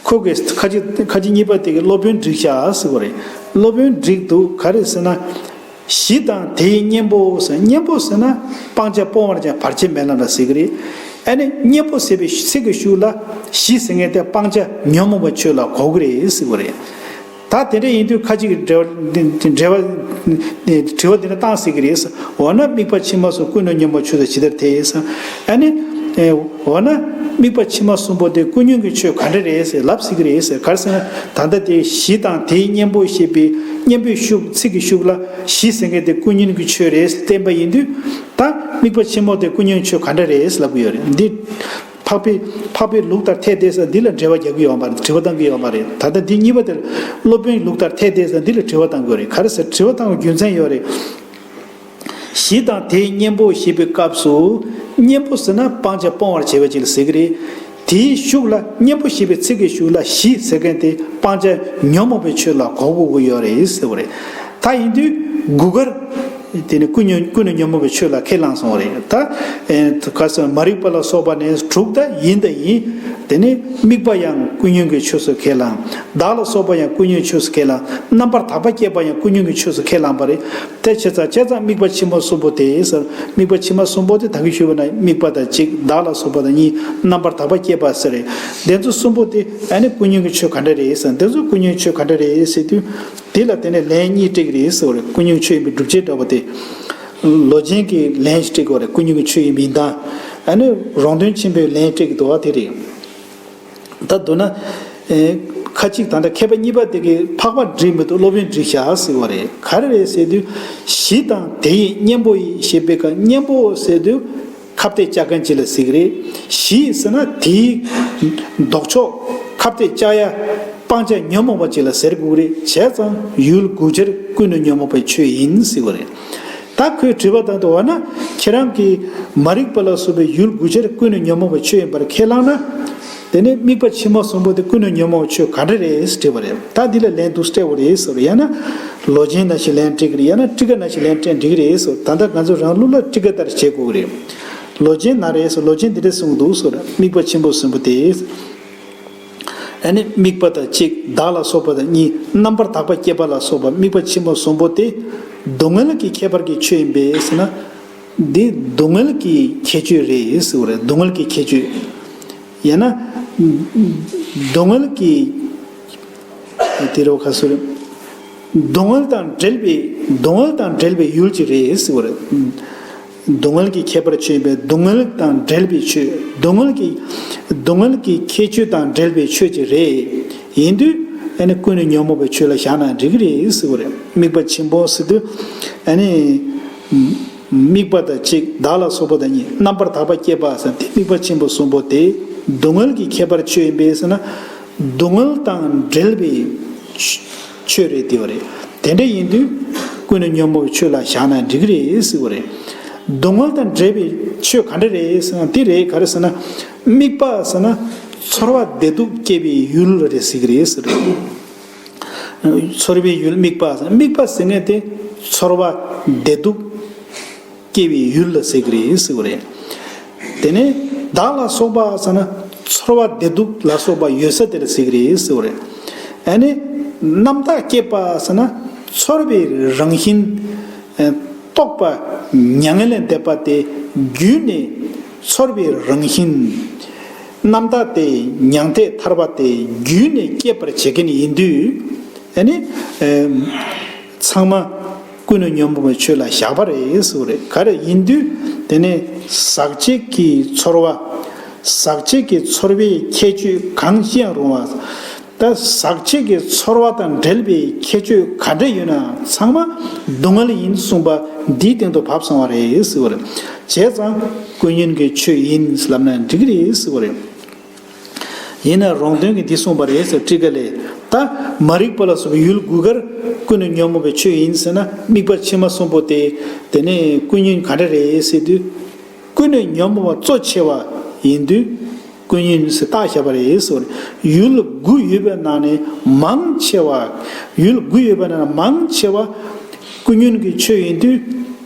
ཁོ་གིས་ཁ་ཅིག་ཁ་ཅིག་གཉིས་པ་དེ་གི་སློབ་དཔོན་འགྲིག་ཤག་ཟེར་བ་རེད། སློབ་དཔོན་འགྲིག་འདུག་ག་རེ་ཟེར་ན། གཞི་དང་དེའི་གཉེན་པོ་ཟེར། གཉེན་པོ་ཟེར་ན་སྤང་བྱ་སྤོང་བར་བྱ་བར་ཆད་མེད་ལ་འདྲ་ཟེར་གི་རེད། ཨ་ནི་གཉེན་པོ་ཟེར་བའི་ཚིག་གི་ཤུགས་ལ་གཞི་ཟེར་མཁན་དེ་སྤང་བྱ་ཉོན་མོངས་པའི་ཆོས་ལ་གོ་གི་རེད་ཟེར་གི་རེད། ད་དེ་འདྲ་ཡིན་དུས་ཁ་ཅིག་གི་འགྲེལ་བ་འདི་འགྲེལ་བ་དྲི་བ་འདི་འདྲ་བཏང་སྲིད་གི་རེད། འོ་ན་དམིགས་པ་ཕྱི་མ་གསུམ་ཀུན་ནས་ཉོན་མོངས་ཆོས་སུ་ཇི་ལྟར་ཐལ་ཟེར། ཨ་ནི། འོ་ན་དམིགས་པ་ཕྱི་མ་གསུམ་པོ་དེ་ཀུན་ཉོན་གྱི་ཆོས་ག་འདྲ་རེད་ཟེར་ལབ་སྲིད་ཀྱི་རེད་ཟེར། ག་རེ་ཟེར་ན། ད་ལྟ་དེ་གཞི་དང་དེའི་གཉེན་པོ་ཞེས་པའི་གཉེན་པོའི་ཤུགས་ཚིག་གི་ཤུགས་ལ་གཞི་ཟེར་མཁན་དེ་ཀུན་ཉོན་གྱི་ཆོས་རེད་ཟེར་བསྟན་པ་ཡིན་དུས། ད་དམིགས་པ་ཆེན་མོ་དེ་ཀུན་ཉོན་ཆོས་ག་འདྲ་རེད་ཟེར་ལབ་ཀྱི་ཡོད་རེད། འདི་འཕགས་པའི་འཕགས་པའི་ལུགས་ལྟར་ཐལ་ཏེ་ཟེར་འདི་ལ་འགྲེལ་བ་རྒྱག་གི་ཡོད་མ་རེད། དྲི་བ་བཏང་གི་ཡོད་མ་རེད། ད་ལྟ་འདི་གཉིས་པ་དེར་སློབ་དཔོན་ལུགས་ལྟར་ཐལ་ཏེ་ཟེར་འདི་ལ་དྲི་བ་བཏང་གི་ཡོད་རེད། ག་རེ་ཟེར་དྲི་བ་བཏང་བའི་རྒྱུ་མཚན་ཡོད་རེད། གཞི་དང་དེའི་གཉེན་པོ་ཞེས་པའི་སྐབས་སུ། གཉེན་པོ་ཟེར་ན་སྤང་བྱ་སྤོང་བར་བྱེད་པ་ཅིག་ལ་ཟེར་གི་རེད། དེའི་ཤུགས་ལ་གཉེན་པོ་ཞེས་པའི་ཚིག་གི་ཤུགས་ལ་གཞི་ཟེར་མཁན་དེ་སྤང་བྱ་ཉོན་མོངས་པའི་ཆོས་ལ་གོ་དགོས་ཀྱི་ཡོད་རེད་ཟེར་བ་རེད། ད་ཡིན་དུས་དགུ་ཀར་དེ་ནི་ཀུན་ཉོན་ཀུན་ནས་ཉོན་མོངས་པའི་ཆོས་ལ་ཁས་བླངས་སོང་བ་རེད། ད་ཨེ་ག་ཟེར་མ་རིག་པ་ལ་སོགས་པ་ནས་དྲུག་ད་ཡིན་ད་ཡིན། དེ་ནི་དམིགས་པ་ཡང་ཀུན་ཉོན་གྱི་ཆོས་སུ་ཁས་བླངས། བདག་ལ་སོགས་པ་ཡང་ཀུན་ཉོན་ཆོས་སུ་ཁས་བླངས། རྣམ་པར་དག་པ་སྐྱེས་པ་ཡང་ཀུན་ཉོན་གྱི་ཆོས་སུ་ཁས་བླངས་པ་རེད། དེ་བྱས་ཙང་བྱས་ཙང་དམིགས་པ་ཕྱི་མ་གསུམ་པོ་དེ་ཟེར། དམིགས་པ་ཕྱི་མ་གསུམ་པོ་དེ་ད་གིན་ཞུས་པ་ན་དམིགས་པ་དང་གཅིག་བདག་ལ་སོགས་པ་དང་གཉིས། རྣམ་པར་དག་པ་སྐྱེས་པ་ཟེར་རེད། དེ་ཚོ་གསུམ་པོ་དེ་ཨ་ནི་ཀུན་ཉོན་གྱི་ཆོས་ག་འདྲ་རེད་ཟེར། དེ་ཚོ་ཀུན་ཉོན་ཆོས་ག་འདྲ་རེད་ཟེར་དུས། དེ་ལ་དེ་ནས་ལན་གཉིས་སྤྲད་ཀྱི་རེད་ཟེར་བ་རེད། ཀུན་ཉོན་ཆོས་ཡིན་པའི་སྒྲུབ་བྱེད་འདྲ་པོ་དེ། ལོ་ཆེན་གྱི་ལན་སྤྲད་ཀྱི་ཡོད་རེད། ཀུན་ཉོན་གྱི་ཆོས་ཡིན་པའི་ད། ཨ་ནི་རོང་སྟོན་ཆེན་པོའི་ལན་སྤྲད་ཀྱི་འདུག་བ་དེ་རེད། ད་མདོར་ན། ཨེ། ཁ་ཅིག་ད་ལྟ་མཁས་པ་གཉིས་པ་དེ་གིས་འཕགས་པ་འགྲིག་མི་འདུག་སློབ་དཔོན་འགྲིག་ཤག་ཟེར་བ་རེད། ག་རེ་རེད་ཟེར་དུས། གཞི་དང་དེ་ཡི་གཉེན་པོ་ཡི་ཞེས་པའི་ཁ་གཉེན་པོ་ཟེར་དུས། ཁ་གཏད་བཅག་མཁན་ཅིག་ལ་ཟེར་གི་རེད། གཞི་ཟེར་ན་དེའི་ལྡོག་ཕྱོགས་ཁ་གཏད་བཅག་ཡ་སྤང་བྱ་ཉོན་མོངས་པ་ཅིག་ལ་ཟེར་དགོས་གི་རེད། བྱས་ཙང་ཡུལ་དགུ་ཆར་ཀུན་ནས་ཉོན་མོངས་པའི་ཆོས་ཡིན་ཟེར་བ་རེད། ད་ཁོས་དྲི་བ་བཏང་དུས། འོ་ན་ཁྱེད་རང་གིས་མ་རིག་པ་ལ་སོགས་པའི་ཡུལ་དགུ་ཆར་ཀུན་ནས་ཉོན་མོངས་པའི་ཆོས་ཡིན་པར་ཁས་བླངས་ན། དེ་ནས་དམིགས་པ་ཕྱི་མ་གསུམ་པོ་དེ་ཀུན་ནས་ཉོན་མོངས་པའི་ཆོས་ག་འདྲ་རེད་ཟེར་དྲིས་པ་རེད། ད་འདི་ལ་ལན་འདུག་སྤྲད་དགོས་རེད་ཟེར། ཡང་ན་ལོ་ཆེན་ནང་བཞིན་ལན་སྤྲད་ཀྱི་རེད། ཡང་ན་ཊཱི་ཀ་ནང་བཞིན་ལན་སྤྲད་འགྲིག་གི་རེད་ཟེར། ད་ལྟ་ང་ཚོ་རང་ལུགས་ལ་ཊཱི་ཀ་ལྟར་བྱེད་དགོས་ཀྱི་རེད། ལོ་ཆེན་ན་རེད་ཟེར། ལོ་ཆེན་འདི་འདྲ་གསུངས་འདུག་ཟེར། དམིགས་པ་ཆེན་པོ་གསུམ་པོ་དེ། ཨ་ནི་དམིགས་པ་དང་གཅིག་བདག་ལ་སོགས་པ་དང་གཉིས། རྣམ་པར་དག་པ་སྐྱེས་པ་ལ་སོགས་པ་དམིགས་པ་ཆེན་པོ་གསུམ་པོ་དེ། སྡུག་བསྔལ་གྱི་ཁྱད་པར་གྱི་ཆོས་ཡིན་པས་ཟེར་ན། འདི་སྡུག་བསྔལ་གྱི་ཁྱད་ཆོས་རེད་ཟེར་བ་རེད། སྡུག་བསྔལ་གྱི་ཁྱད་ཆོས། ཡང་ན། སྡུག་བསྔལ་གྱི། དེ་རུ་ཁ་སུ་རེད། སྡུག་བསྔལ་དང་བྲལ་བའི་སྡུག་བསྔལ་དང་བྲལ་བའི་ཡུལ་གྱི་རེད་ཟེར་བ་རེད། སྡུག་བསྔལ་གྱི་ཁྱད་པར་ཆོས་ཡིན་པས་སྡུག་བསྔལ་དང་བྲལ་བའི་ཆོས། སྡུག་བསྔལ་གྱི་སྡུག་བསྔལ་གྱི་ཁྱད་ཆོས་དང་བྲལ་བའི་ཆོས་ཀྱི་རེད། ཡིན་དུས་ཨ་ནི་ཀུན་ནས་ཉོན་མོངས་པའི་ཆོས་ལ་བཞག་ན་འགྲིག་གི་རེད་ཟེར་བ་རེད། དམིགས་པ་ཆེན་པོ་ཟེར་དུས་ཨ་ནི། དམིགས་པ་དང་གཅིག་བདག་ལ་སོགས་པ་དང་གཉིས། རྣམ་པར་དག་པ་སྐྱེས་པ་ཟེར་དེ་དམིགས་པ་ཆེན་པོ་གསུམ་པོ་དེ་སྡུག་བསྔལ་གྱི་ཁྱད་པར་ཆོས་ཡིན་པས་ཟེར་ན། སྡུག་བསྔལ་དང་བྲལ་བའི་ཆོས་རེད་དེ་བ་རེད། དེ་འདྲ་ཡིན་དུས་ཀུན་ནས་ཉོན་མོངས་པའི་ཆོས་ལ་བཞག་ན་འགྲིག་གི་རེད་ཟེར་བ་རེད། སྡུག་བསྔལ་དང་བྲལ་བའི་ཆོས་ག་འདྲ་རེད་ཟེར་ན་དེ་རེད། ག་རེ་ཟེར་ན། དམིགས་པ་ཟེར་ན་ཚོར་བ་བདེ་སྡུག་སྐྱེ་བའི་ཡུལ་རེད་ཟེར་གི་རེད་ཟེར། ཚོར་བའི་ཡུལ་དམིགས་པ་ཟེར། དམིགས་པ་ཟེར་མཁན་དེ་ཚོར་བ་བདེ་སྡུག་སྐྱེ་བའི་ཡུལ་ལ་ཟེར་གི་རེད་ཟེར་བ་རེད། དེ་ནས་བདག་ལ་སོགས་པ་ཟེར་ན་ཚོར་བ་བདེ་སྡུག་ལ་སོགས་པ་ཡོད་ས་དེ་ལ་ཟེར་གི་རེད་ཟེར་བ་རེད། ཨ་ནི་རྣམ་དག་སྐྱེས་པ་ཟེར་ན་ཚོར་བའི་རང་བཞིན། ཨ། རྟོགས་པ་མྱ་ངན་ལས་འདས་པ་དེ་བརྒྱུད་ནས་ཚོར་བའི་རང་བཞིན། རྣམ་དག་དེ་མྱང་འདས་ཐར་པ་དེ་བརྒྱུད་ནས་སྐྱེད་པར་བྱེད་མཁན་ཡིན་དུས། ཨ་ནི། ཨ། ཚང་མ་ཀུན་ནས་ཉོན་མོངས་པའི་ཆོས་ལ་བཞག་པ་རེད་ཟེར་བ་རེད། ག་རེ་ཡིན་དུས་དེ་ནས་ཟག་བཅས་ཀྱི་ཚོར་བ། ཟག་བཅས་ཀྱི་ཚོར་བའི་ཁྱད་ཆོས་གང་ཞིག་ཡང་རུང་བ། ད་ཟག་བཅས་ཀྱི་ཚོར་བ་དང་འབྲེལ་བའི་ཁྱད་ཆོས་ག་འདྲ་ཡོད་ན་ཚང་མ་སྡུག་བསྔལ་ཡིན་གསུངས་པ་འདིའི་སྟེང་དུ་བབས་སོང་བ་རེད་ཟེར་བ་རེད། བྱས་ཙང་ཀུན་ཉོན་གྱི་ཆོས་ཡིན་ལབ་ན་འགྲིག་གི་རེད་ཟེར་བ་རེད། ཡིན་ན་རོང་སྟོན་གྱིས་འདི་གསུངས་པ་རེད་ཟེར། ཊཱི་ཀ་ལས། ད་མ་རིག་པ་ལ་སོགས་པའི་ཡུལ་དགུ་ཀར་ཀུན་ནས་ཉོན་མོངས་པའི་ཆོས་ཡིན་ཟེར་ན་དམིགས་པ་ཕྱི་མ་གསུམ་པོ་དེ་དེ་ནས་ཀུན་ཉོན་ག་འདྲ་རེད་ཟེར་དུས། ཀུན་ནས་ཉོན་མོངས་པ་གཙོ་ཆེ་བ་ཡིན་དུས་ཀུན་ཉོན་ཟེར་བཏགས་བཞག་པ་རེད་ཟེར་བ་རེད། ཡུལ་དགུ་ཡོད་པའི་ནང་ནས་མང་ཆེ་བ། ཡུལ་དགུ་ཡོད་པའི་ནང་ནས་མང་ཆེ་བ་ཀུན་ཉོན་གྱི་ཆོས་ཡིན་དུས་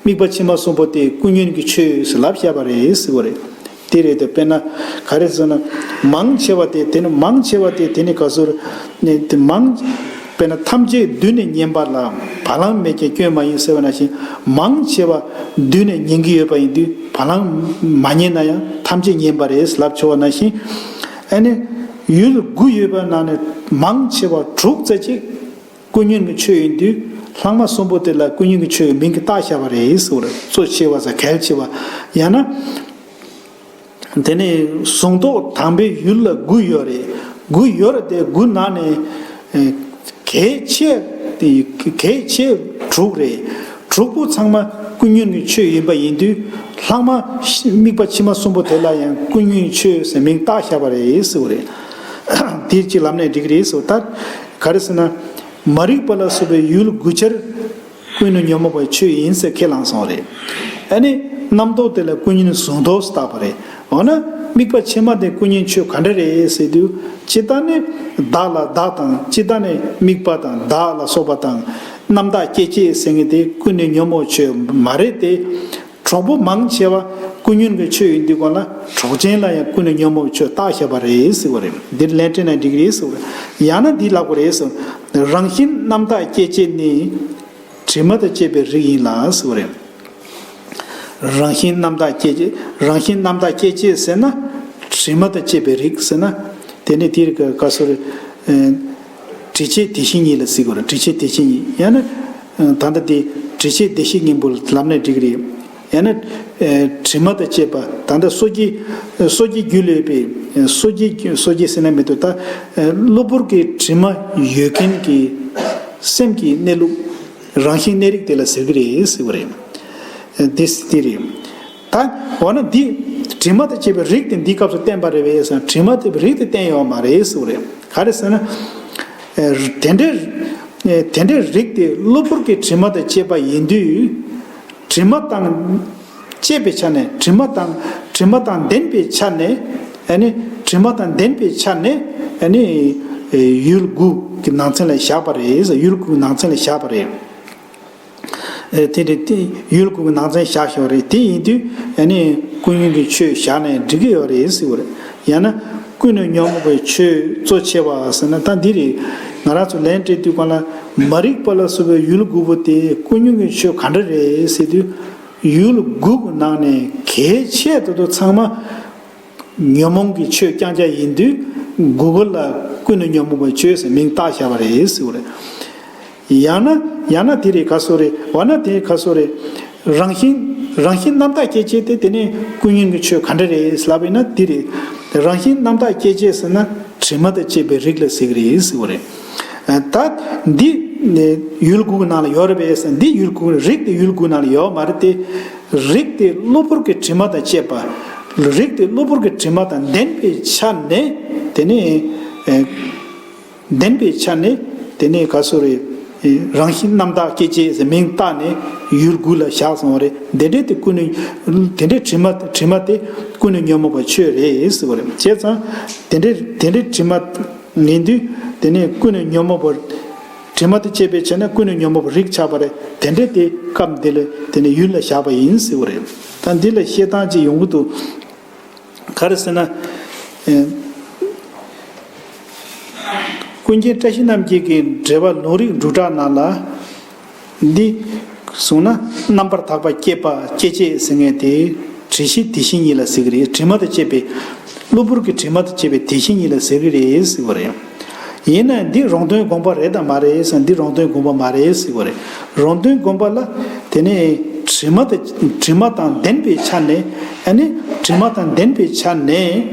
དམིགས་པ་ཕྱི་མ་གསུམ་པོ་དེ་ཀུན་ཉོན་གྱི་ཆོས་ཟེར་ལབ་བཞག་པ་རེད་ཟེར་བ་རེད། དེ་རེད་དེ། དཔེར་ན་ག་རེ་ཟེར་ན། མང་ཆེ་བ་དེ་དེ་ནི་མང་ཆེ་བ་དེ་དེ་ནི་ག་ཟེར་ནས་དེ་མང་། དཔེར་ན་ཐམས་ཅད་བསྡུས་ནས་ཉན་པ་ལ་བ་ལང་མེད་ཀྱང་སྐྱོན་མ་ཡིན་ཟེར་བ་ནང་བཞིན། མང་ཆེ་བ་བསྡུས་ནས་ཉན་གྱི་ཡོད་པ་ཡིན་དུས་བ་ལང་མ་ཉན་ན་ཡང་ཐམས་ཅད་ཉན་པ་རེད་ལབ་ཆོག་པ་ནང་བཞིན། ཨ་ནི་ཡུལ་དགུ་ཡོད་པ་ནང་ནས་མང་ཆེ་བ་དྲུག་ཙམ་ཅིག་ཀུན་ཉོན་གྱི་ཆོས་ཡིན་དུས་ལྷག་མ་གསུམ་པོ་དེ་ལ་ཀུན་ཉོན་གྱི་ཆོས་ཀྱི་མིང་གིས་བཏགས་བཞག་པ་རེད་ཟེར་བ་རེད། གཙོ་ཆེ་བ་ཟེར་གལ་ཆེ་བ། ཡང་ན། དེ་ནས་གཟུང་རྟོག་དང་པོའི་ཡུལ་ལ་དགུ་ཡོད་རེད། དགུ་ཡོད་རེད་དེ་དགུ་ནང་ནས་ཨེ་གལ་ཆེ་དེ་གལ་ཆེ་དྲུག་རེད། དྲུག་པོ་ཚང་མ་ཀུན་ཉོན་གྱི་ཆོས་ཡིན་པ་ཡིན་དུས་ལྷག་མ་དམིགས་པ་ཕྱི་མ་གསུམ་པོ་དེ་ལ་ཡང་ཀུན་ཉོན་ཆོས་ཟེར་མིང་བཏགས་བཞག་པ་རེད་ཟེར་བ་རེད། དེ་གཅིག་ལབ་ནས་འགྲིག་གི་རེད་ཟེར་བ། ད་ག་རེ་ཟེར་ན། མ་རིག་པ་ལ་སོགས་པའི་ཡུལ་དགུ་ཆར་ཀུན་ནས་ཉོན་མོངས་པའི་ཆོས་ཡིན་ཟེར་ཁས་བླངས་སོང་བ་རེད། ཨ་ནི་རྣམ་རྟོག་དེ་ལ་ཀུན་ཉོན་གཟུང་རྟོག་ཟེར་བཏགས་པ་རེད། འོ་ན་དམིགས་པ་ཕྱི་མ་དེ་ཀུན་ཉོན་ཆོས་ག་འདྲ་རེད་ཟེར་དུས། སྤྱིར་བཏང་ནི་བདག་ལ་བདག་དང་སྤྱིར་བཏང་ནི་དམིགས་པ་དང་བདག་ལ་སོགས་པ་དང་རྣམ་དག་སྐྱེ་མཆེད་ཟེར་མཁན་དེ་ཀུན་ནས་ཉོན་མོངས་ཆོས་མ་རེད་དེ། གྲོགས་པོ་མང་ཆེ་བ་ཀུན་ཉོན་གྱི་ཆོས་ཡིན་དུས་གོང་ལ་གྲོགས་ཅན་ལ་ཡང་ཀུན་ནས་ཉོན་མོངས་ཆོས་བཏགས་བཞག་པ་རེད་ཟེར་བ་རེད། འདིར་ལན་སྤྲད་ན་འགྲིག་གི་རེད་ཟེར་བ་རེད། ཡང་ན་འདི་ལབ་དགོས་རེད་ཟེར། རང་བཞིན་རྣམ་དག་སྐྱེ་མཆེད་ནི་དྲི་མ་དང་བཅས་པའི་རིགས་ཡིན་ལ་ཟེར་བ་རེད། རང་བཞིན་རྣམ་དག་སྐྱེ་མཆེད། རང་བཞིན་རྣམ་དག་སྐྱེ་མཆེད་ཟེར་ན་དྲི་མ་དང་བཅས་པའི་རིགས་ཟེར་ན། དེ་ནི་དེ་རིགས་ཀྱི་སྐབས་སུ་རེད། དྲི་བཅས་དེ་བཞིན་ཉིད་ལ་ཟེར་དགོས་རེད། དྲི་བཅས་དེ་བཞིན་ཉིད། ཡང་ན། ད་ལྟ་དེ་དྲི་བཅས་དེ་བཞིན་ཉིད་པོ་ལབ་ནས་འགྲིག་གི་རེད། ཡང་ན། དྲི་མ་དང་བཅས་པ། ད་ལྟ་སོ་སྐྱེ། སོ་སྐྱེ་རྒྱུད་ལ་ཡོད་པའི་སོ་སྐྱེ། སོ་སྐྱེ་ཟེར་ན་མི་འདུག་ད་གློ་བུར་གྱི་དྲི་མ་ཡོད་མཁན་གྱི་སེམས་ཀྱི་གནས་ལུགས། རང་བཞིན་གནས་རིགས་དེ་ལ་ཟེར་གི་རེད་ཟེར་བ་རེད། དེ་དེ་རེད། ད་འོ་ན་འདི་དྲི་མ་དང་བཅས་པའི་རིགས་དེ་འདིའི་སྐབས་སུ་བསྟན་པ་རེད་པས་ཟེར་ན། དྲི་མ་དེ་རིགས་དེ་བསྟན་ཡོད་མ་རེད་ཟེར་བ་རེད། ག་རེ་ཟེར་ན། དེ་འདྲའི་དེ་འདྲའི་རིགས་དེ་གློ་བུར་གྱི་དྲི་མ་དང་བཅས་པ་ཡིན་དུས། དྲི་མ་དང་བཅས་པའི་ཆ་ནས། དྲི་མ་དང་དྲི་མ་དང་ལྡན་པའི་ཆ་ནས། ཨ་ནི་དྲི་མ་དང་ལྡན་པའི་ཆ་ནས། ཨ་ནི་ཡུལ་དགུ་གི་ནང་ཚན་ལ་བཞག་པ་རེད་ཟེར། ཡུལ་དགུ་གི་ནང་ཚན་ལ་བཞག་པ་རེད། དེ་འདྲ་དེ་ཡུལ་དགུ་གི་ནང་ཚན་བཞག་ཡོད་རེད། དེ་ཡིན་དུས་ཨ་ནི་ཀུན་ཉོན་གྱི་ཆོས་བཞག་ནས་འགྲིག་གི་ཡོད་རེད་ཟེར་བ་རེད། ཡང་ན་ཀུན་ནས་ཉོན་མོངས་པའི་ཆོས་གཙོ་ཆེ་བ་ཟེར་ན། ད་འདི་རེད། ང་རང་ཚོ་ལན་སྤྲད་དུས་གང་ལ་མ་རིག་པ་ལ་སོགས་པའི་ཡུལ་དགུ་པོ་དེ་ཀུན་ཉོན་གྱི་ཆོས་ག་འདྲ་རེད་ཟེར་དུས། ཡུལ་དགུ་གི་ནང་ནས་གལ་ཆེ་ཏོག་ཏོ་ཚང་མ། ཉོན་མོངས་ཀྱི་ཆོས་རྐྱང་རྐྱང་ཡིན་དུས་དགུ་པོ་ལ་ཀུན་ནས་ཉོན་མོངས་པའི་ཆོས་ཟེར་མིང་བཏགས་བཞག་པ་རེད་ཟེར་བ་རེད། ཡང་ན་ཡང་ན་དེ་རེད། ག་སོ་རེད། འོ་ན་དེ་ག་སོ་རེད། རང་བཞིན་རང་བཞིན་རྣམ་དག་སྐྱེ་མཆེད་དེ་དེ་ནས་ཀུན་ཉོན་གྱི་ཆོས་ག་འདྲ་རེད་ལབ་ཡིན་ན་དེ་རེད། རང་བཞིན་རྣམ་དག་སྐྱེ་མཆེད་ཟེར་ན་དྲི་མ་དང་བཅས་པའི་རིགས་ལ་ཟེར་གི་རེད་ཟེར་བ་རེད། ད་འདི་ཡུལ་དགུ་གི་ནང་ལ་ཡོད་རེད་པས་ཟེར། འདི་ཡུལ་དགུ་རིགས་དེ་ཡུལ་དགུ་ནང་ལ་ཡོད་མ་རེད་དེ། རིགས་དེ་གློ་བུར་གྱི་དྲི་མ་དང་བཅས་པ། རིགས་དེ་གློ་བུར་གྱི་དྲི་མ་དང་ལྡན་པའི་ཆ་ནས། དེ་ནས་ཨེ་ལྡན་པའི་ཆ་ནས། དེ་ནས་ག་སོ་རེད། ཨེ་རང་བཞིན་རྣམ་དག་སྐྱེ་མཆེད་ཟེར་མིང་བཏགས་ནས་ཡུལ་དགུ་ལ་བཞག་སོང་བ་རེད། དེ་འདྲའི་དེ་ཀུན་ནས། དེ་འདྲའི་དྲི་མ་དྲི་མ་དེ་ཀུན་ནས་ཉོན་མོངས་པའི་ཆོས་རེད་ཟེར་བ་རེད། བྱས་ཙང་དེ་འདྲའི་དེ་འདྲའི་དྲི་མ་ཡིན་དུས་དེ་ནས་ཀུན་ནས་ཉོན་མོངས་པའི། དྲི་མ་དང་བཅས་པའི་བྱས་ན་ཀུན་ནས་ཉོན་མོངས་པའི་རིགས་ཆགས་པ་རེད། དེ་འདྲས་དེ་སྐབས་འདི་ལ་དེ་ནས་ཡུལ་ལ་བཞག་པ་ཡིན་ཟེར་བ་རེད། ད་འདི་ལ་བཤད་སྟངས་ཅིག་ཡོང་གི་འདུག་ག་རེ་ཟེར་ན། ཨེ། ཀུན་མཁྱེན་བཀྲ་ཤིས་རྣམ་རྒྱལ་གྱི་འགྲེལ་པ་ལུང་རིགས་འབྲུག་གྲགས་ནང་ལ། འདི་གསུངས་ན་རྣམ་པར་དག་པ་སྐྱེས་པ་སྐྱེ་བྱེད་ཟེར་མཁན་དེ་དྲི་ཞིམ་དེ་བཞིན་ཉིད་ལ་ཟེར་གྱི་རེད། དྲི་མ་དང་བཅས་པའི་གློ་བུར་གྱི་དྲི་མ་དང་བཅས་པའི་དེ་བཞིན་ཉིད་ལ་ཟེར་གྱི་རེད་ཟེར་བ་རེད། ཡིན་ན་འདི་རོང་སྟོན་དགོངས་པ་རེད་དམ་མ་རེད་ཟེར་ན། འདི་རོང་སྟོན་དགོངས་པ་མ་རེད་ཟེར་བ་རེད། རོང་སྟོན་དགོངས་པ་ལ་དེ་ནས་དྲི་མ་དང་དྲི་མ་དང་ལྡན་པའི་ཆ་ནས། ཨ་ནི་དྲི་མ་དང་ལྡན་པའི་ཆ་ནས་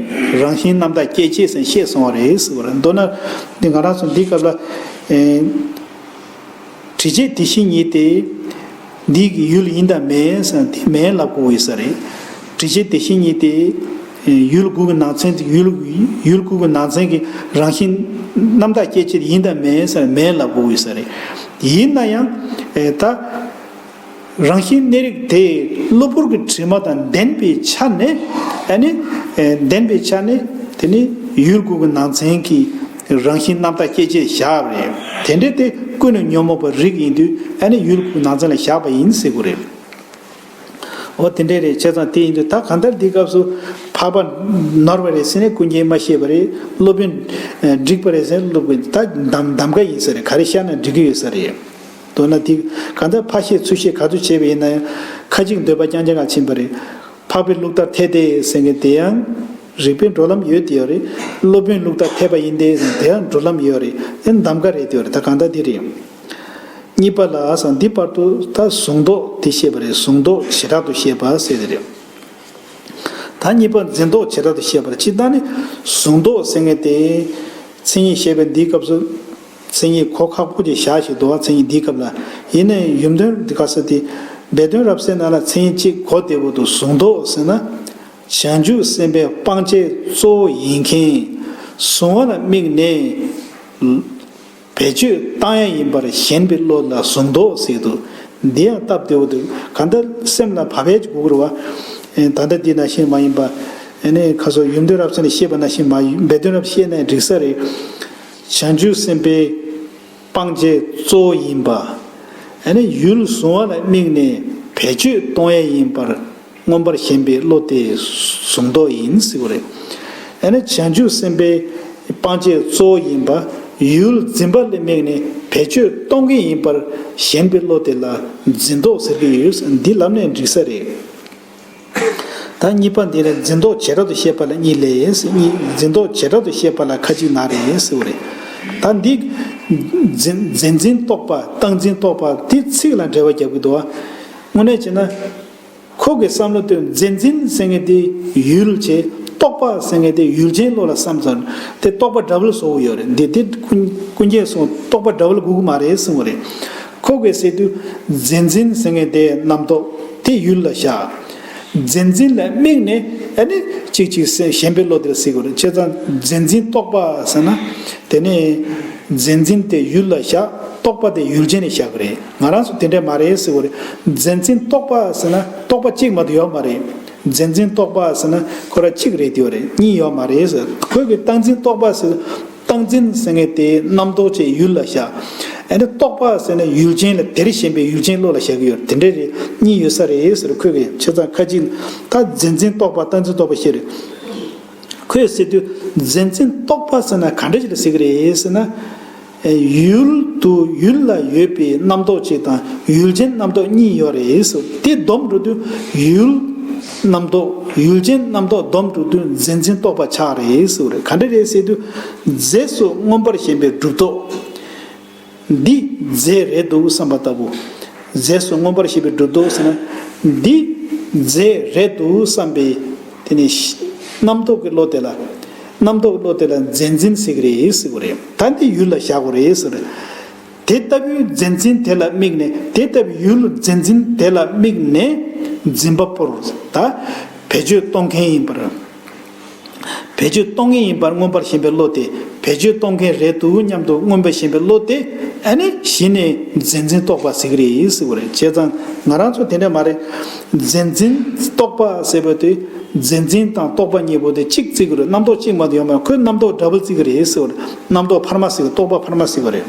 རང་བཞིན་རྣམ་དག་སྐྱེད་བྱེད་ཟེར་བཤད་སོང་བ་རེད་ཟེར་བ་རེད། མདོར་ན་འདི་ང་རང་ཚོ་འདི་སྐབས་ལ། ཨེ། དྲི་བྱེད་དེ་བཞིན་ཉིད་དེ་འདི་གི་ཡུལ་ཡིན་དམ་མེད་ཟེར་ན་དེ་མེད་ལབ་དགོས་ཡོད་ས་རེད། དྲི་བྱེད་དེ་བཞིན་ཉིད་དེ་ཡུལ་དགུ་གི་ནང་ཚན་དེ་ཡུལ་ཡུལ་དགུ་གི་ནང་ཚན་གྱི་རང་བཞིན་རྣམ་དག་སྐྱེད་བྱེད་ཡིན་དམ་མེད་ཟེར་ན་མེད་ལབ་དགོས་ཡོད་ས་རེད། ཡིན་ན་ཡང་ཨེ་ད། རང་བཞིན་གནས་རིགས་དེ་གློ་བུར་གྱི་དྲི་མ་དང་ལྡན་པའི་ཆ་ནས། ཨ་ནི་ཨེ་ལྡན་པའི་ཆ་ནས་དེ་ནི་ཡུལ་དགུ་གི་ནང་ཚན་གྱི་རང་བཞིན་རྣམ་དག་སྐྱེད་བྱེད་བཞག་པ་རེད། དེ་འདྲ་དེ་ཀུན་ནས་ཉོན་མོངས་པའི་རིགས་ཡིན་དུས། ཨ་ནི་ཡུལ་དགུ་གི་ནང་ཚན་ལ་བཞག་པ་ཡིན་ཟེར་དགོས་རེད། འོ་དེ་འདྲ་རེད། བྱས་ཙང་དེ་ཡིན་དུས་ད་གང་ལྟར་འདིའི་སྐབས་སུ་འཕགས་པ་ནོར་བ་རེད་ཟེར་ནས་ཀུན་མཁྱེན་མ་བཤད་པ་རེད། སློབ་དཔོན་འགྲིག་པ་རེད་ཟེར་ནས་སློབ་དཔོན་ད་གདམ་གདམ་ག་ཡིན་ས་རེད། ག་རེ་བཤད་ན་འགྲིག་གི་ཡོད་ས་རེད། མདོར་ན་དེ་གང་ལྟར་ཕར་བཤད་ཚུར་བཤད་ག་ཚོད་བྱས་པ་ཡིན་ན་ཡང་ཁ་ཅིག་འདོད་པ་རྐྱང་རྐྱང་ག་ཕྱིན་པ་རེད། འཕགས་པའི་ལུགས་ལྟར་འཐད་དེ་ཟེར་མཁན་དེ་ཡང་རིགས་པའི་འགྲོ་ལམ་ཡོད་དེ་ཡོད་རེད། སློབ་དཔོན་ལུགས་ལྟར་འཐད་པ་ཡིན་ཏེ་ཟེར་དེ་ཡང་འགྲོ་ལམ་ཡོད་རེད། དེ་གདམ་ག་རེད་དེ་ཡོད་རེད། ད་གང་ལྟར་དེ་རེད། གཉིས་པ་ལ་ཟེར་འདི་བར་དུ་ད་གཟུང་རྟོག་དེ་བཤད་པ་རེད། གཟུང་རྟོག་བྱེ་བྲག་ཏུ་བཤད་པ་ཟེར་དེ་རེད། ད་གཉིས་པ་འཛིན་རྟོག་བྱེ་བྲག་ཏུ་བཤད་པ་རེད། སྤྱིར་བཏང་ནི་གཟུང་རྟོག་ཟེར་མཁན་དེ་མཚན་ཉིད་བཤད་པའི་འདིའི་སྐབས་སུ། མཚན་ཉིད་གོ་ཁག་པོ་ཅིག་བཞག་བཞག་འདུག་བ། མཚན་ཉིད་འདིའི་སྐབས་ལ། ཡིན་ནའི་ཡུམ་དོན་འདི་ག་ས་དེ་སྦས་དོན་རབ་གསལ་ནང་ལ་མཚན་ཉིད་གཅིག་གོ་བདེ་པོ་འདུག་གཟུང་རྟོག་ཟེར་ན། བྱང་ཆུབ་སེམས་དཔའི་སྤང་བྱའི་གཙོ་བོ་ཡིན་མཁན་གཟུང་བ་ལ་དམིགས་ནས་བེད་སྤྱོད་བཏང་ཡ་ཡིན་པར་ཞེན་པའི་བློ་ལ་གཟུང་རྟོག་ཟེར་འདུག་འདི་ཡང་སྟབས་བདེ་པོ་འདུག་གང་ལྟར་སེམས་ལ་བབ་ཡ་ཅིག་དགོས་ཀྱི་རེད་བ། ད་ལྟ་འདི་ནང་བཞིན་མ་ཡིན་པ། ཨ་ནི་ཁ་སོ་ཡུམ་དོན་རབ་གསལ་ནས་བཤད་པ་ནང་བཞིན་མ་ཡིན། སྦས་དོན་རབ་བཤད་ན་འགྲིག་ས་རེད། བྱང་ཆུབ་སེམས་དཔའི་སྤང་བྱའི་གཙོ་བོ་ཡིན་པ། ཨ་ནི་ཡུལ་གཟུང་བ་ལ་དམིགས་ནས་བེད་སྤྱོད་གཏོང་ཡས་ཡིན་པར་མངོན་པར་ཞེན་པའི་བློ་དེ་གཟུང་རྟོག་ཡིན་ཟེར་བ་རེད། ཨ་ནི་བྱང་ཆུབ་སེམས་དཔའི་སྤང་བྱའི་གཙོ་བོ་ཡིན་པ། ཡུལ་འཛིན་པ་ལ་དམིགས་ནས་བེད་སྤྱོད་གཏོང་མཁན་ཡིན་པར་ཞེན་པའི་བློ་དེ་ལ་འཛིན་རྟོག་ཟེར་གྱི་ཡོད། འདི་ལབ་ནས་འགྲིག་ས་རེད། ད་གཉིས་པ་འདི་ལ་འཛིན་རྟོག་བྱེ་བྲག་ཏུ་བཤད་པ་ལ་གཉིས་ལས་ཟེར། གཉིས་འཛིན་རྟོག་བྱེ་བྲག་ཏུ་བཤད་པ་ལ་ཁ་ཅིག་ན་རེ་ཟེར་བ་རེད། ད་འདི་འཛིན་འཛིན་འཛིན་རྟོག་པ་བཏང་འཛིན་རྟོག་པ་འདི་ཚིག་ལ་འབྲེལ་བ་རྒྱབ་ཀྱི་འདུག་བ། དངོས་གནས་བྱས་ན་ཁོ་གི་བསམ་བློ་དེ་འཛིན་འཛིན་ཟེར་མཁན་དེ་ཡུལ་བྱས། རྟོག་པ་ཟེར་མཁན་དེ་ཡུལ་ཅན་བློ་ལ་བསམ་ཙང་དེ་རྟོག་པ་འདྲ་བོ་བཟོ་གི་ཡོད་རེད། འདི་དེ་ཀུན་ཀུན་མཁྱེན་གསུངས་རྟོག་པ་འདྲ་བོ་དགོས་ཀྱི་མ་རེད་གསུངས་པ་རེད། ཁོ་གི་ཟེར་དུས་འཛིན་འཛིན་ཟེར་མཁན་དེ་རྣམ་རྟོག་དེ་ཡུལ་ལ་བཞག་འཛིན་འཛིན་ལ་དམིགས་ནས་ཨ་ནི་གཅིག་གཅིག་ཟེར་ཞེན་པའི་བློ་དེར་ཟེར་དགོས་རེད། བྱས་ཙང་འཛིན་འཛིན་རྟོག་པ་ཟེར་ན་དེ་ནས་འཛིན་འཛིན་དེ་ཡུལ་ལ་བཞག་རྟོག་པ་དེ་ཡུལ་ཅན་ལ་བཞག་གི་རེད། ང་རང་ཚོ་དེ་འདྲ་མ་རེད་ཟེར་དགོས་རེད། འཛིན་འཛིན་རྟོག་པ་ཟེར་ན་རྟོག་པ་གཅིག་མ་གཏོགས་ཡོད་མ་རེད། འཛིན་འཛིན་རྟོག་པ་ཟེར་ན་ཁོ་རང་གཅིག་རེད་དེ་ཡོད་རེད། གཉིས་ཡོད་མ་རེད་ཟེར། ཁོས་གི་བཏང་འཛིན་རྟོག་པ་ཟེར། བཏང་འཛིན་ཟེར་མཁན་དེ་རྣམ་རྟོག་ཅེས་ཡུལ་ལ་བཞག་ཨ་ནི་རྟོག་པ་ཟེར་ན་ཡུལ་ཅན་ལ་དེར་ཞེན་པའི་ཡུལ་ཅན་བློ་ལ་བཞག་གི་ཡོད་རེད། དེ་འདྲ་རེད། གཉིས་ཡོད་ས་རེད་ཟེར། ཁོས་གི་བྱས་ཙང་ཁ་ཅིག་ད་འཛིན་འཛིན་རྟོག་པ་བཏང་འཛིན་རྟོག་པ་བཤད་རེད། ཁོས་ཟེར་དུས་འཛིན་འཛིན་རྟོག་པ་ཟེར་ན་ག་འདྲ་ཞིག་ལ་ཟེར་གི་རེད་ཟེར་ན། ཡུལ་དུ་ཡུལ་ལ་ཡོད་པའི་རྣམ་རྟོག་ཅིག་དང་ཡུལ་ཅན་རྣམ་རྟོག་གཉིས་ཡོད་རེད་ཟེར། དེ་བསྡོམས་འགྲོ་དུས་ཡུལ་རྣམ་རྟོག་ཡུལ་ཅན་རྣམ་རྟོག་བསྡོམས་འགྲོ་དུས་འཛིན་འཛིན་རྟོག་པ་ཆགས་རེད་ཟེར་བ་རེད། ག་འདྲ་རེད་ཟེར་དུས་རྫས་སུ་མངོན་པར་ཞེན་པའི་གྲུབ་རྟོག་འདི་རྫས་རེད་འདུག་བསམ་པ་ལྟ་བུ། རྫས་སུ་མངོན་པར་ཞེན་པའི་གྲུབ་རྟོག་ཟེར་ན། འདི་རྫས་རེད་འདུག་བསམ་པའི་དེ་ནི་རྣམ་རྟོག་གི་བློ་དེ་ལ། རྣམ་རྟོག་གི་བློ་དེ་ལ་འཛིན་འཛིན་ཟེར་གི་རེད་ཟེར་བ་རེད། ད་འདི་ཡུལ་ལ་བཞག་དགོས་རེད་ཟེར། དེ་ལྟ་བུའི་འཛིན་འཛིན་དེ་ལ་དམིགས་ནས། དེ་ལྟ་བུའི་ཡུལ་འཛིན་འཛིན་དེ་ལ་དམིགས་ནས་འཛིན་པ་པོར་ད་བེད་སྤྱོད་གཏོང་མཁན་ཡིན་པར། བེད་སྤྱོད་གཏོང་མཁན་ཡིན་པར་མངོན་པར་ཞེན་པའི་བློ་དེ། བེད་སྤྱོད་གཏོང་མཁན་རེད་འདུག་སྙམ་དུ་མངོན་པར་ཞེན་པའི་བློ་དེ་ཨ་ནི་གཞི་ནས་འཛིན་འཛིན་རྟོག་པ་ཟེར་གི་རེད་ཟེར་བ་རེད། བྱས་ཙང་ང་རང་ཚོ་དེ་འདྲ་མ་རེད། འཛིན་འཛིན་རྟོག་པ་ཟེར་བ་དེ་འཛིན་འཛིན་དང་རྟོག་པ་གཉིས་པོ་དེ་གཅིག་བརྩི་གི་རེད། རྣམ་རྟོག་གཅིག་མ་གཏོགས་ཡོད་མ་རེད། ཁོས་རྣམ་རྟོག་འདྲ་བོ་བརྩི་གི་རེད་ཟེར་བ་རེད། རྣམ་རྟོག་འཕར་མ་ཟེར་གི། རྟོག་པ་འཕར་མ་ཟེར་བ་རེད།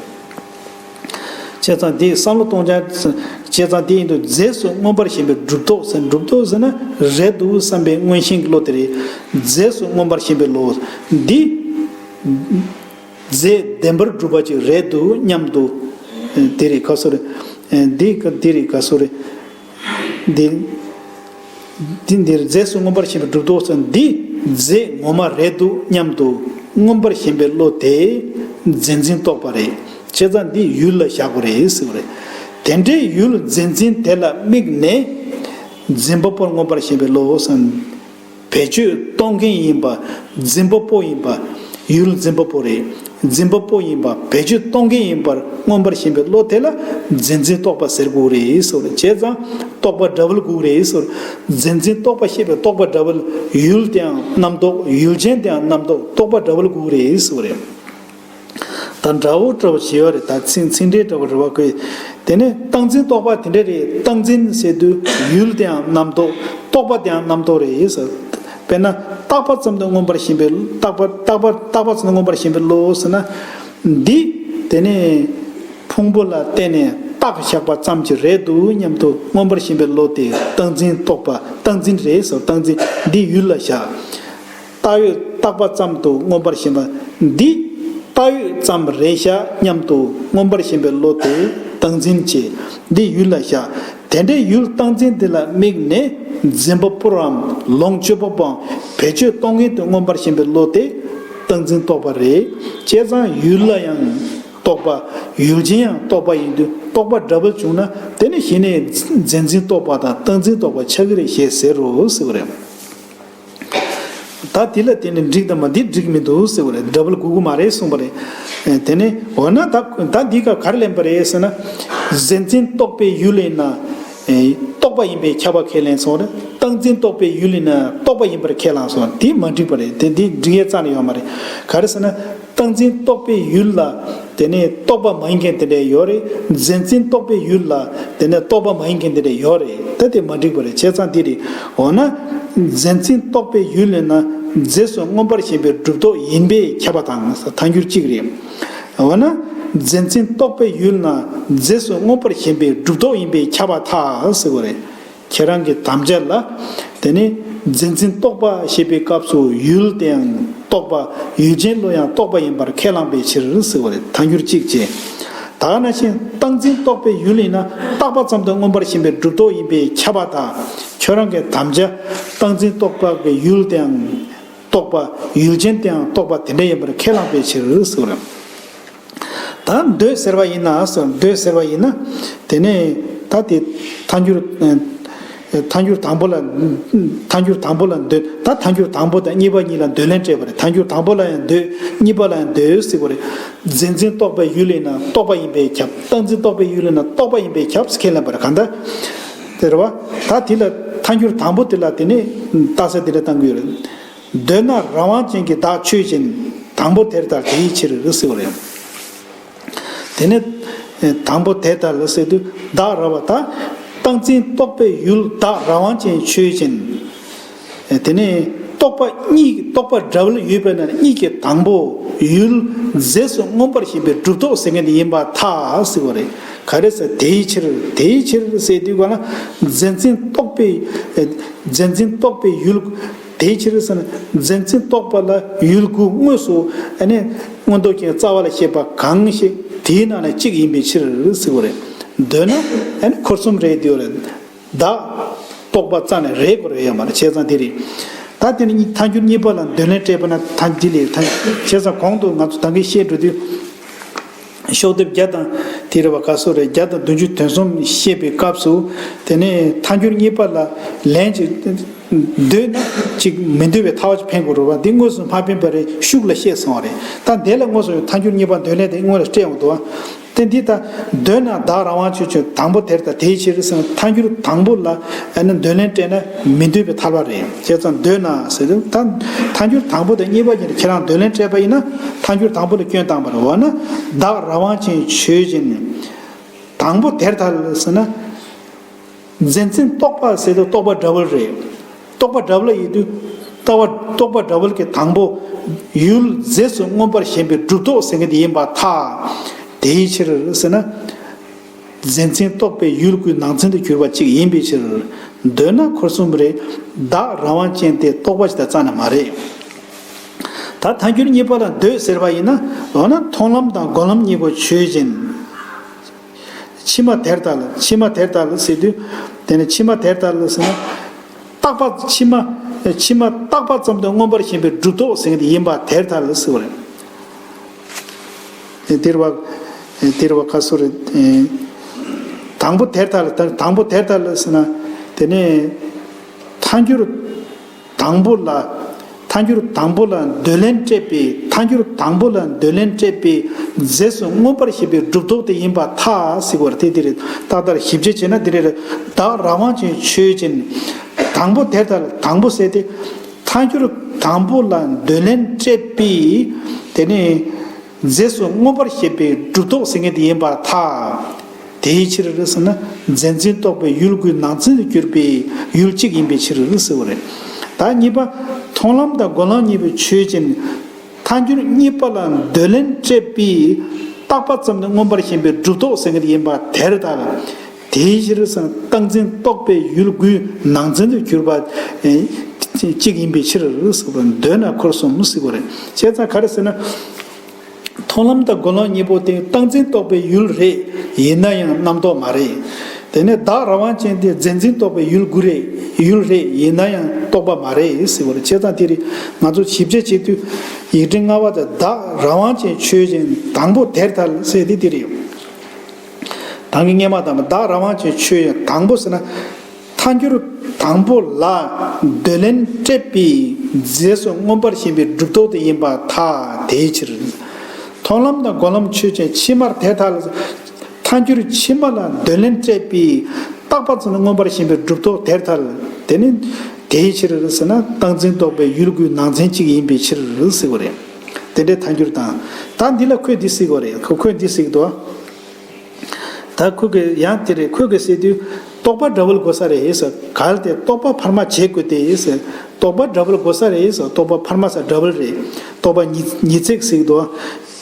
བྱས་ཙང་དེ་བསམ་བློ་གཏོང་བྱ། བྱས་ཙང་དེ་ཡིན་དུས་རྫས་སུ་མངོན་པར་ཞེན་པའི་གྲུབ་རྟོག་ཟེར། གྲུབ་རྟོག་ཟེར་ན་རེད་འདུག་བསམ་པའི་མངོན་ཞེན་གྱི་བློ་དེ་རེད། རྫས་སུ་མངོན་པར་ཞེན་པའི་བློ། འདི་རྫས་བདེན་པར་གྲུབ་པ་ཅིག་རེད་འདུག་སྙམ་དུ། དེ་རེད་ག་སོ་རེད། འདི་ག་དེ་རེད་ག་སོ་རེད། འདི། འདི་འདིར་རྫས་སུ་མངོན་པར་ཞེན་པའི་གྲུབ་རྟོག་ཟེར། འདི་རྫས་ངོ་མ་རེད་འདུག་སྙམ་དུ་མངོན་པར་ཞེན་པའི་བློ་དེ་འཛིན་འཛིན་རྟོག་པ་རེད། བྱས་ཙང་འདི་ཡུལ་ལ་བཞག་དགོས་རེད་ཟེར་བ་རེད། དེ་འདྲའི་ཡུལ་འཛིན་འཛིན་དེ་ལ་དམིགས་ནས། འཛིན་པ་པོར་མངོན་པར་ཞེན་པའི་བློ་ཟེར། བེད་སྤྱོད་གཏོང་མཁན་ཡིན་པ། འཛིན་པ་པོ་ཡིན་པ། ཡུལ་འཛིན་པ་པོ་རེད། འཛིན་པ་པོ་ཡིན་པ། བེད་སྤྱོད་གཏོང་མཁན་ཡིན་པར་མངོན་པར་ཞེན་པའི་བློ་དེ་ལ་འཛིན་འཛིན་རྟོག་པ་ཟེར་དགོས་རེད་ཟེར། བྱས་ཙང་རྟོག་པ་འདྲ་བོ་དགོས་རེད་ཟེར། འཛིན་འཛིན་རྟོག་པ་ཞེས་པའི་རྟོག་པ་འདྲ་བོ། ཡུལ་དེའང་རྣམ་རྟོག་ཡུལ་ཅན་དེའང་རྣམ་རྟོག་རྟོག་པ་འདྲ་བོ་དགོས་རེད་ཟེར་བ་རེད། ད་འདྲ་བོ་འདྲ་བོ་ཞེས་པ་རེད། ད་ཚིག་ཚིག་འགྲེལ་འདྲ་བོ་རེད་བ་ཁོས། དེ་ནས་སྟངས་འཛིན་རྟོག་པ་དེ་འདྲ་རེད། སྟངས་འཛིན་ཟེར་དུས་ཡུལ་དེའང་རྣམ་རྟོག་རྟོག་པ་དེའང་རྣམ་རྟོག་རེད་ཟེར། དཔེར་ན་བཏགས་པ་ཙམ་དུ་མངོན་པར་ཞེན་པའི། བཏགས་པ་བཏགས་པ་བཏགས་པ་ཙམ་དུ་མངོན་པར་ཞེན་པའི་བློ་ཟེར་ན། འདི་དེ་ནས་ཕུང་པོ་ལ་བརྟེན་ནས་བཏགས་བཞག་པ་ཙམ་གྱིས་རེད་འདུག་སྙམ་དུ་མངོན་པར་ཞེན་པའི་བློ་དེ་སྟངས་འཛིན་རྟོག་པ། སྟངས་འཛིན་རེད་ཟེར། སྟངས་འཛིན་འདི་ཡུལ་ལ་བཞག་བཏགས་ཡོད་བཏགས་པ་ཙམ་དུ་མངོན་པར་ཞེན་པ། འདི་བཏགས་ཡོད་ཙམ་རེད་ཤག་སྙམ་དུ་མངོན་པར་ཞེན་པའི་བློ་དེ་སྟངས་འཛིན་བྱེད། འདི་ཡུལ་ལ་བཞག་དེ་འདྲའི་ཡུལ་སྟངས་འཛིན་དེ་ལ་དམིགས་ནས་འཛིན་པ་པོའམ་ལོངས་སྤྱོད་པ་པོའམ་བེད་སྤྱོད་གཏོང་མཁན་དུ་མངོན་པར་ཞེན་པའི་བློ་དེ་སྟངས་འཛིན་རྟོག་པ་རེད། བྱས་ཙང་ཡུལ་ལ་ཡང་རྟོག་པ། ཡུལ་ཅན་ཡང་རྟོག་པ་ཡིན་དུས་རྟོག་པ་འདྲ་བོ་བྱུང་ན་དེ་ནི་གཞི་ནས་འཛིན་འཛིན་རྟོག་པ་དང་སྟངས་འཛིན་རྟོག་པ་ཆགས་ཀྱི་རེད་ཞེས་ཟེར་རོ་ཟེར་བ་རེད། ད་དེ་ལ་དེ་ནི་འགྲིག་དང་མ་འགྲིག་འགྲིག་མི་འདུག་ཟེར་བ་རེད། འདྲ་བོ་དགོས་ཀྱི་མ་རེད་གསུངས་པ་རེད། དེ་ནས་འོ་ན་ད་ད་འདི་ག་ག་རེ་ལེན་པ་རེད་ཟེར་ན། འཛིན་འཛིན་རྟོག་པའི་ཡུལ་ཡིན་ན་རྟོག་པ་ཡིན་པས་ཁྱབ་པ་ཁས་ལེན་སོང་རེད། སྟངས་འཛིན་རྟོག་པའི་ཡུལ་ཡིན་ན་རྟོག་པ་ཡིན་པར་ཁས་བླངས་སོང་། དེ་མ་འགྲིག་པ་རེད། དེ་འདི་འགྲིག་ཡས་རྩ་ནས་ཡོད་མ་རེད། ག་རེ་ཟེར་ན། སྟངས་འཛིན་རྟོག་པའི་ཡུལ་ལ་དེ་ནས་རྟོག་པ་མ་ཡིན་མཁན་དེ་འདྲ་ཡོད་རེད། འཛིན་འཛིན་རྟོག་པའི་ཡུལ་ལ་དེ་ནས་རྟོག་པ་མ་ཡིན་མཁན་དེ་འདྲ་ཡོད་རེད། ད་དེ་མ་འགྲིག་པ་རེད། བྱས་ཙང་འདི་རེད། འོ་ན་འཛིན་འཛིན་རྟོག་པའི་ཡུལ་ཡིན་ན་རྫས་སུ་མངོན་པར་ཞེན་པའི་གྲུབ་རྟོག་ཡིན་པས་ཁྱབ་པ་དང་ཐལ་འགྱུར་གཅིག་རེད། འོ་ན་འཛིན་འཛིན་རྟོག་པའི་ཡུལ་ན་རྫས་སུ་མངོན་པར་ཞེན་པའི་གྲུབ་རྟོག་ཡིན་པས་ཁྱབ་པར་ཐལ་ཟེར་བ་རེད། ཁྱེད་རང་གི་དམ་བཅའ་ལ། དེ་ནི་འཛིན་འཛིན་རྟོག་པ་ཞེས་པའི་སྐབས་སུ་ཡུལ་དེའང་རྟོག་པ། ཡུལ་ཅན་བློ་ཡང་རྟོག་པ་ཡིན་པར་ཁས་བླངས་པའི་ཕྱིར་ཟེར་བ་རེད། ཐལ་འགྱུར་གཅིག་བྱས། ད་ག་ནང་བཞིན་སྟངས་འཛིན་རྟོག་པའི་ཡུལ་ཡིན་ན་བཏགས་པ་ཙམ་དུ་མངོན་པར་ཞེན་པའི་གྲུབ་རྟོག་ཡིན་པས་ཁྱབ་པར་ཐལ། ཁྱོད་རང་གི་དམ་བཅའ་སྟངས་འཛིན་རྟོག་པ་གི་ཡུལ་དེའང་རྟོག་པ། ཡུལ་ཅན་དེའང་རྟོག་པ་དེ་འདྲ་ཡིན་པར་ཁས་བླངས་པའི་ཕྱིར་ཟེར་བ་རེད། ད་འདོད་ཟེར་བ་ཡིན་ན་ཟེར། འདོད་ཟེར་བ་ཡིན་ན། དེ་ནས་ད་དེ་ཐལ་འགྱུར། ཐལ་འགྱུར་དང་པོ་ལ། ཐལ་འགྱུར་དང་པོ་ལ་འདོད། ད་ཐལ་འགྱུར་དང་པོ་དང་གཉིས་པ་གཉིས་ལ་འདོད་ལན་སྤྲད་པ་རེད། ཐལ་འགྱུར་དང་པོ་ལ་ཡང་འདོད། གཉིས་པ་ལ་ཡང་འདོད་ཟེར་བ་རེད། འཛིན་འཛིན་རྟོག་པའི་ཡུལ་ཡིན་ན་རྟོག་པ་ཡིན་པས་ཁྱབ། སྟངས་འཛིན་རྟོག་པའི་ཡུལ་ཡིན་ན་རྟོག་པ་ཡིན་པས་ཁྱབ་ཟེར་ཁས་ལེན་པ་རེད། གང་ལྟར། དེ་རེད་བ། ད་དེ་ལ་ཐལ་འགྱུར་དང་པོ་དེ་ལ་དེ་ནས་རྟགས་གསལ་དེ་འདྲ་བཏང་གི་ཡོད་རེད། འདོད་ན་རང་དབང་ཅན་གྱི་བདག་ཆོས་ཅན། དང་པོ་དེར་ཐལ་དེའི་ཕྱིར་ཟེར་བ་རེད། དེ་ནས་དང་པོ་དེར་ཐལ་ཟེར་དུས་བདག་ར་བ་ད། སྟངས་འཛིན་རྟོག་པའི་ཡུལ་བདག་རང་དབང་ཅན་ཆོས་ཅན། དེ་ནས་རྟོག་པ་གཉིས། རྟོག་པ་འདྲ་བོ་ཡོད་པས་ན་གཉིས་ཀྱི་དང་པོ་ཡུལ་རྫས་སུ་མངོན་པར་ཞེན་པའི་གྲུབ་རྟོག་ཟེར་མཁན་དེ་ཡིན་པར་ཐལ་ཟེར་བ་རེད། ག་རེ་ཟེར། དེའི་ཕྱིར། དེའི་ཕྱིར་ཟེར་དུས་ག་ལ་འཛིན་འཛིན་རྟོག་པའི། འཛིན་འཛིན་རྟོག་པའི་ཡུལ། དེའི་ཕྱིར་ཟེར་ན་འཛིན་འཛིན་རྟོག་པ་ལ་ཡུལ་དགུ་དངོས་སུ་ཨ་ནི་མངོན་རྟོགས་ཀྱི་རྩ་བ་ལ་བཤད་པ་གང་ཞིག་དེའི་ནང་ནས་གཅིག་ཡིན་པའི་ཕྱིར་ཟེར་བ་རེད། འདོད་ན་ཨ་ནི་འཁོར་གསུམ་རེད་དེ་རེད། བདག་རྟོག་པ་རྩ་ནས་རེད་དགོས་རེད་ཡོད་མ་རེད། བྱས་ཙང་དེ་རེད། ད་དེ་ནི་ཐལ་འགྱུར་གཉིས་པ་ལ་འདོད་ལན་སྤྲད་པ་ན་ཐལ་འདི་ལས་ཐལ། བྱས་ཙང་གོང་དུ་ང་ཚོ་ད་གིན་བཤད་འགྲོ་དུས། ཤོག་ལྡེབ་བརྒྱ་དང་དེ་རེད་བ། ག་སོ་རེད། བརྒྱ་དང་བདུན་ཅུ་དོན་གསུམ་བཤད་པའི་སྐབས་སུ། དེ་ནས་ཐལ་འགྱུར་གཉིས་པ་ལ་ལན་ཅིག་འདོད་ན་ཅིག་མི་འདོད་པའི་ཐལ་བ་ཅིག་འཕེན་དགོས་རེད་བ། འདི་དངོས་སུ་མ་འཕེན་པ་རེད། ཤུགས་ལ་བཤད་སོང་བ་རེད། ད་འདི་ལ་དངོས་སུ་ཐལ་འགྱུར་གཉིས་པ་འདོད་ལན་དེ་དངོས་ལ་སྤྲད་འོང་འདུག་བ། དེ་འདི་ལྟར་འདོད་ན་བདག་རང་དབང་ཆོས་ཅན། དང་པོ་དེར་ཐལ་དེའི་ཕྱིར་ཟེར་ན་ཐལ་འགྱུར་དང་པོ་ལ་ཨ་ནི་འདོད་ལན་སྤྲད་ན་མི་འདོད་པའི་ཐལ་བ་རེད། བྱས་ཙང་འདོད་ན་ཟེར་དུས་ད་ཐལ་འགྱུར་དང་པོ་དང་གཉིས་པ་གཉིས་ལ་ཁྱེད་རང་འདོད་ལན་སྤྲད་པ་ཡིན་ན་ཐལ་འགྱུར་དང་པོ་ལ་སྐྱོན་བཏང་བ་རེད། འོ་ན་བདག་རང་དབང་ཅན་ཆོས་ཅན། དང་པོ་དེར་ཐལ་ཟེར་ན། འཛིན་འཛིན་རྟོག་པ་ཟེར་དུས་རྟོག་པ་འདྲ་བོ་རེད། རྟོག་པ་འདྲ་བོ་ལ་ཡིན་དུས་རྟོག་པ་རྟོག་པ་འདྲ་བོ་གི་དང་པོ་ཡུལ་རྫས་སུ་མངོན་པར་ཞེན་པའི་གྲུབ་རྟོག་ཟེར་མཁན་དེ་ཡིན་པར་ཐལ། དེའི་ཕྱིར་ཟེར་ན། རྫས་འཛིན་རྟོག་པའི་ཡུལ་དགུའི་ནང་ཚན་དུ་གྱུར་པ་གཅིག་ཡིན་པའི་ཕྱིར། འདོད་ན་འཁོར་གསུམ་རེད། བདག་རང་དབང་ཅན་དེ་རྟོག་པ་ཞིག་དང་རྩ་ནས་མ་རེད། ད་ཐལ་འགྱུར་གཉིས་པ་ལ་འདོད་ཟེར་བ་ཡིན་ན། འོ་ན་མཐོང་ལམ་དང་སྒོམ་ལམ་གཉིས་པོ་ཆོས་ཅན། ཕྱི་མ་དེར་ཐལ། ཕྱི་མ་དེར་ཐལ་ཟེར་དུས། དེ་ནི་ཕྱི་མ་དེར་ཐལ་ཟེར་ན། རྟག་པ་ཕྱི་མ། ཕྱི་མ་རྟག་པ་ཙམ་དུ་མངོན་པར་ཞེན་པའི་གྲུབ་རྟོག་ཟེར་མཁན་དེ་ཡིན་པ་དེར་ཐལ་ཟེར་བ་རེད། དེར་བ། དེར་བ་ཁ་སོ་རེད། དང་པོ་དེར་ཐལ། དང་པོ་དེར་ཐལ་ཟེར་ན། དེ་ནི། ཐལ་འགྱུར། དང་པོ་ལ། ཐལ་འགྱུར་དང་པོ་ལ་འདོད་ལན་སྤྲད་པའི། ཐལ་འགྱུར་དང་པོ་ལ་འདོད་ལན་སྤྲད་པའི་རྫས་སུ་མངོན་པར་ཞེན་པའི་གྲུབ་རྟོག་དེ་ཡིན་པར་ཐལ་ཟེར་བ་རེད། དེ་དེ་རེད། ཏག་ཏག་ཞིབ་དཔྱད་བྱས་ན་དེ་རེད། བདག་རང་དབང་ཅན་ཆོས་ཅན། དང་པོ་དེར་ཐལ། དང་པོ་ཟེར་ཏེ། ཐལ་འགྱུར་དང་པོ་ལ་འདོད་ལན་སྤྲད་པའི། དེ་ནི། རྫས་སུ་མངོན་པར་ཞེན་པའི་གྲུབ་རྟོག་ཟེར་མཁན་དེ་ཡིན་པར་ཐལ། དེའི་ཕྱིར་ཟེར་ན། རྫས་འཛིན་རྟོག་པའི་ཡུལ་དགུའི་ནང་ཚན་དུ་གྱུར་པའི་ཡུལ་གཅིག་ཡིན་པའི་ཕྱིར་ཟེར་བ་རེད། ད་གཉིས་པ། མཐོང་ལམ་དང་སྒོམ་ལམ་གཉིས་པོ་ཆོས་ཅན། ཐལ་འགྱུར་གཉིས་པ་ལ་འདོད་ལན་སྤྲད་པའི། རྟག་པ་ཙམ་དུ་མངོན་པར་ཞེན་པའི་གྲུབ་རྟོག་ཟེར་མཁན་དེ་ཡིན་པ་དེར་ཐལ། དེའི་ཕྱིར་ཟེར་ན། རྟག་འཛིན་རྟོག་པའི་ཡུལ་དགུའི་ནང་ཚན་དུ་གྱུར་པ། ཨེ། གཅིག་ཡིན་པའི་ཕྱིར་ཟེར་བ། འདོད་ན་འཁོར་གསུམ་ཟེར་བ་རེད། བྱས་ཙང་ག་རེ་ཟེར་ན། མཐོང་ལམ་དང་སྒོམ་ལམ་གཉིས་པོ་དེ་རྟག་འཛིན་རྟོག་པའི་ཡུལ་རེད། ཡིན་ན་ཡང་རྣམ་རྟོག་མ་རེད། དེ་ནས་བདག་རང་དབང་ཅན་དེ་རྫས་འཛིན་རྟོག་པའི་ཡུལ་དགུ་རེད། ཡུལ་རེད། ཡིན་ན་ཡང་རྟོག་པ་མ་རེད་ཟེར་བ་རེད། བྱས་ཙང་དེ་རིང་ང་ཚོ་ཞིབ་དཔྱད་བྱེད་དུས། ཡིག་ཕྲེང་ལྔ་པ་དེ་བདག་རང་དབང་ཅན་ཆོས་ཅན། དང་པོ་དེར་ཐལ་ཟེར་དེ་དེ་རེད། དང་གི་སྔོན་མ་དང་པོ། བདག་རང་དབང་ཅན་ཆོས་ཅན། དང་པོ་ཟེར་ན། ཐལ་འགྱུར་དང་པོ་ལ། འདོད་ལན་སྤྲད་པའི་རྫས་སུ་མངོན་པར་ཞེན་པའི་གྲུབ་རྟོག་དེ་ཡིན་པར་ཐལ། དེའི་ཕྱིར། མཐོང་ལམ་དང་སྒོམ་ལམ་ཆོས་ཅན། ཕྱི་མར་དེར་ཐལ། ཐལ་འགྱུར་ཕྱི་མ་ལ་འདོད་ལན་སྤྲད་པའི། རྟག་པ་ཙམ་དུ་མངོན་པར་ཞེན་པའི་གྲུབ་རྟོག་དེར་ཐལ། དེ་ནི། དེའི་ཕྱིར་ཟེར་ན། རྟག་འཛིན་རྟོག་པའི་ཡུལ་དགུའི་ནང་ཚན་གཅིག་ཡིན་པའི་ཕྱིར་ཟེར་བ་རེད། དེ་འདྲའི་ཐལ་འགྱུར་དང་། ད་འདི་ལ་ཁོས་འདི་ཟེར་གོ་རེད། ཁོ་ཁོས་འདི་ཟེར་གི་འདུག་ད་ཁོ་གིས་ཡང་དེ་རེད། ཁོ་གིས་ཟེར་དུས། རྟོག་པ་འདྲ་བོ་དགོས་ས་རེད་ཟེར། གལ་ཏེ་རྟོག་པ་འཕར་མ་བྱེད་དགོས་ཏེ་ཟེར། རྟོག་པ་འདྲ་བོ་དགོས་ས་རེད་ཟེར། རྟོག་པ་འཕར་མ་ཟེར་འདྲ་བོ་རེད། རྟོག་པ་ཉིས་ཉིས་བརྩེགས་ཟེར་གི་འདུག་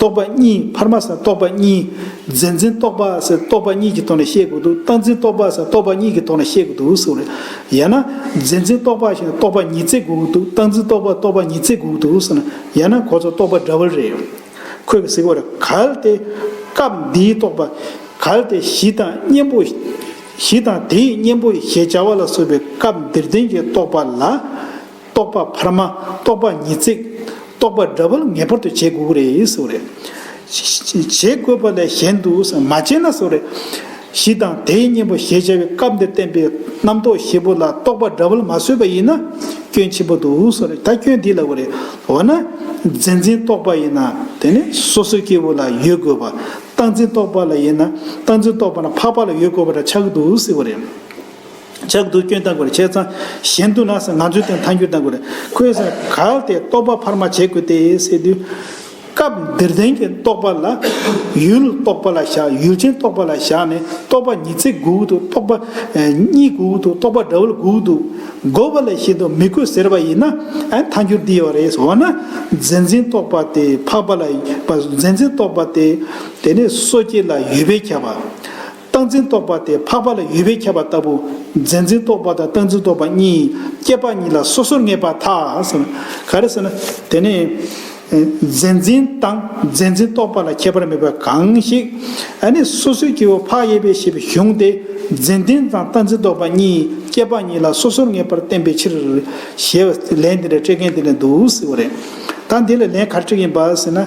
རྟོག་པ་གཉིས། འཕར་མ་ཟེར་རྟོག་པ་གཉིས། རྫས་འཛིན་རྟོག་པ་ཟེར་རྟོག་པ་གཉིས་ཀྱི་ཐོག་ནས་བཤད་དགོས་འདུག་རྟག་འཛིན་རྟོག་པ་ཟེར་རྟོག་པ་གཉིས་ཀྱི་ཐོག་ནས་བཤད་དགོས་འདུག་ཟེར་བ་རེད། ཡང་ན། རྫས་འཛིན་རྟོག་པ་ཞེས་རྟོག་པ་ཉིས་བརྩེགས་དགོས་ཀྱི་འདུག་རྟག་འཛིན་རྟོག་པ་རྟོག་པ་ཉིས་བརྩེགས་དགོས་ཀྱི་འདུག་ཟེར་ན། ཡང་ན་ཁོ་ཚོ་རྟོག་པ་འདྲ་བོ་རེད། ཁོས་ཟེར་བ་རེད། གལ་ཏེ། སྐབས་འདིའི་རྟོག་པ། གལ་ཏེ་གཞི་དང་གཉེན་པོ། གཞི་དང་དེའི་གཉེན་པོ་ཞེས་བྱ་བ་ལ་སོགས་པའི་སྐབས་འདིར་ལྡན་གྱི་རྟོག་པ་ལ། རྟོག་པ་འཕར་མ། རྟོག་པ་ཉིས་བརྩེགས། རྟོག་པ་འདྲ་བོ་ལ་ངེས་པར་དུ་བྱེད་དགོས་ཀྱི་རེད་ཟེར་བ་རེད། བྱེད་དགོས་པ་ལས་གཞན་དུ་མ་བྱས་ན་ཟེར་བ་རེད། གཞི་དང་དེའི་གཉེན་པོ་ཞེས་བྱ་བའི་སྐབས་འདིར་བསྟན་པའི་རྣམ་རྟོག་བཞི་པོ་ལ་རྟོག་པ་འདྲ་བོ་ལ་མ་བཟོས་པ་ཡིན་ན། སྐྱོན་ཆེན་པོ་འདུག་ཟེར་བ་རེད། ད་སྐྱོན་འདི་ལབ་པ་རེད། འོ་ན། རྫས་འཛིན་རྟོག་པ་ཡིན་ན། དེ་ནི་སོ་སོའི་སྐྱེ་བོ་ལ་ཡོད་དགོས་པ། རྟག་འཛིན་རྟོག་པ་ལ་ཡིན་ན། རྟག་འཛིན་རྟོག་པ་ན་འཕགས་པ་ལ་ཡོད་དགོས་པ་འདྲ་ཆགས་ཀྱི་འདུག་ཟེར་བ་རེད། ཆགས་འདུག་སྐྱོན་བཏང་དགོས་རེད། བྱས་ཙང་གཞན་དུ་ན་ཟེར། ང་ཚོའི་སྟེང་ཐལ་འགྱུར་བཏང་དགོས་རེད། ཁོས་ཟེར། གལ་ཏེ་རྟོག་པ་འཕར་མ་བྱེད་དགོས་ཏེ་ཟེར་དུས། སྐབས་འདིར་ལྡན་གྱི་རྟོག་པ་ལ། ཡུལ་རྟོག་པ་ལ་བཞག་ཡུལ་ཅན་རྟོག་པ་ལ་བཞག་ནས་རྟོག་པ་ཉིས་བརྩེགས་དགོས་ཀྱི་འདུག་རྟོག་པ་གཉིས་དགོས་ཀྱི་འདུག་རྟོག་པ་འདྲ་བོ་དགོས་ཀྱི་འདུག་དགོས་པ་ལས་གཞན་དུ་མི་དགོས་ཟེར་བ་ཡིན་ན། ཨ། ཐལ་འགྱུར་འདི་ཡོད་རེད། འོ་ན། རྫས་འཛིན་རྟོག་པ་དེ་འཕགས་པ་ལ། རྫས་འཛིན་རྟོག་པ་དེ། དེ་ནི་སོ་སྐྱེ་ལ་ཡོད་པས་ཁྱབ་པ། རྟག་འཛིན་རྟོག་པ་དེ་འཕགས་པ་ལ་ཡོད་པས་ཁྱབ་པ་ལྟ་བུ། རྫས་འཛིན་རྟོག་པ་དང་རྟག་འཛིན་རྟོག་པ་གཉིས་སྐྱེས་པ་ཉིད་ལ་སོ་སོར་ངེས་པར་ཐལ་ཟེར། ག་རེ་ཟེར་ན། དེ་ནི། རྫས་འཛིན་དང་རྫས་འཛིན་རྟོག་པ་ལ་ཁྱད་པར་མེད་པ་གང་ཞིག་ཨ་ནི་སོ་སོའི་སྐྱེ་བོ་འཕགས་ཡས་པས་ཞེས་པའི་གཞུང་དེ། རྫས་འཛིན་དང་རྟག་འཛིན་རྟོག་པ་གཉིས་སྐྱེས་པ་ཉིད་ལ་སོ་སོར་ངེས་པར་བསྟན་པའི་ཕྱིར། ཞེས་པའི་ལན་འདི་འདྲ་སྤྲད་མཁན་དེ་ལ་འདུག་ཟེར་བ་རེད། ད་འདི་ལ་ལན་ག་རེ་སྤྲད་ཀྱི་ཡིན་པ་ཟེར་ན།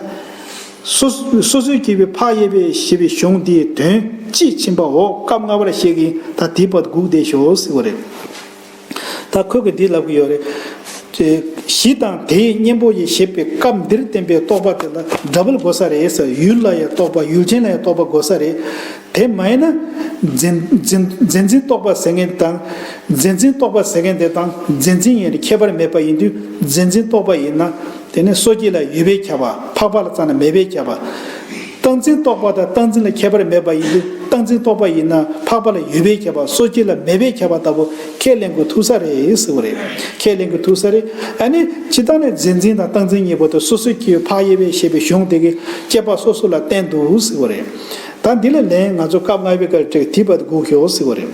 སོ་སོ་སོའི་སྐྱེ་བོ་འཕགས་ཡས་པས་ཞེས་པའི་གཞུང་འདིའི་དོན་དཔྱིས་ཕྱིན་པའོ། སྐབས་ལྔ་པར་བཤད་ཀྱི་ད་དེའི་བར་དུ་སྒུག་བསྡད་ཤོག་ཟེར་བ་རེད། ད་ཁོས་གི་འདི་ལབ་ཀྱི་ཡོད་རེད། གཞི་དང་དེའི་གཉེན་པོ་ཡི་ཞེས་པའི་སྐབས་འདིར་བསྟན་པའི་རྟོག་པ་དེ་ལ་འདྲ་བོ་དགོས་ས་རེད་ཟེར། ཡུལ་ལ་ཡང་རྟོག་པ། ཡུལ་ཅན་ལ་ཡང་རྟོག་པ་དགོས་ས་རེད། དེ་མ་ཡིན་ན། རྫས་རྫས་རྫས་འཛིན་རྟོག་པ་ཟེར་མཁན་དང་། རྫས་འཛིན་རྟོག་པ་ཟེར་མཁན་དེ་དང་རྫས་འཛིན་ཡིན་ཁྱད་པར་མེད་པ་ཡིན་དུས། རྫས་འཛིན་རྟོག་པ་ཡིན་ན། དེ་ནི་སོ་སྐྱེ་ལ་ཡོད་པས་ཁྱབ་པ། འཕགས་པ་ལ་རྩ་ནས་མེད་པས་ཁྱབ་པ། རྟག་འཛིན་རྟོག་པ་དང་རྟག་འཛིན་ལ་ཁྱད་པར་མེད་པ་ཡིན་དུས། སྟངས་འཛིན་རྟོག་པ་ཡིན་ན་འཕགས་པ་ལ་ཡོད་པས་ཁྱབ་པ་སོ་སྐྱེ་ལ་མེད་པས་ཁྱབ་པ་ལྟ་བུ་ཁས་ལེན་དགོས་ཐུག་ས་རེད་ཟེར་བ་རེད། ཁས་ལེན་དགོས་ཐུག་ས་རེད། ཨ་ནི་སྤྱིར་བཏང་ནས་རྫས་འཛིན་དང་སྟངས་འཛིན་གཉིས་པོ་དེ་སོ་སོ་སྐྱེ་བོས་འཕགས་ཡོད་པས་ཞེས་པའི་གཞུང་དེ་གིས་དཔྱད་པ་སོ་སོ་ལ་བསྟན་འདུག་ཟེར་བ་རེད། ད་འདི་ལ་ལན་ང་ཚོ་སྐབས་ལྔ་པའི་སྐབས་དྲེག་དེ་བར་དུ་སྒུག་ཤོག་ཟེར་བ་རེད།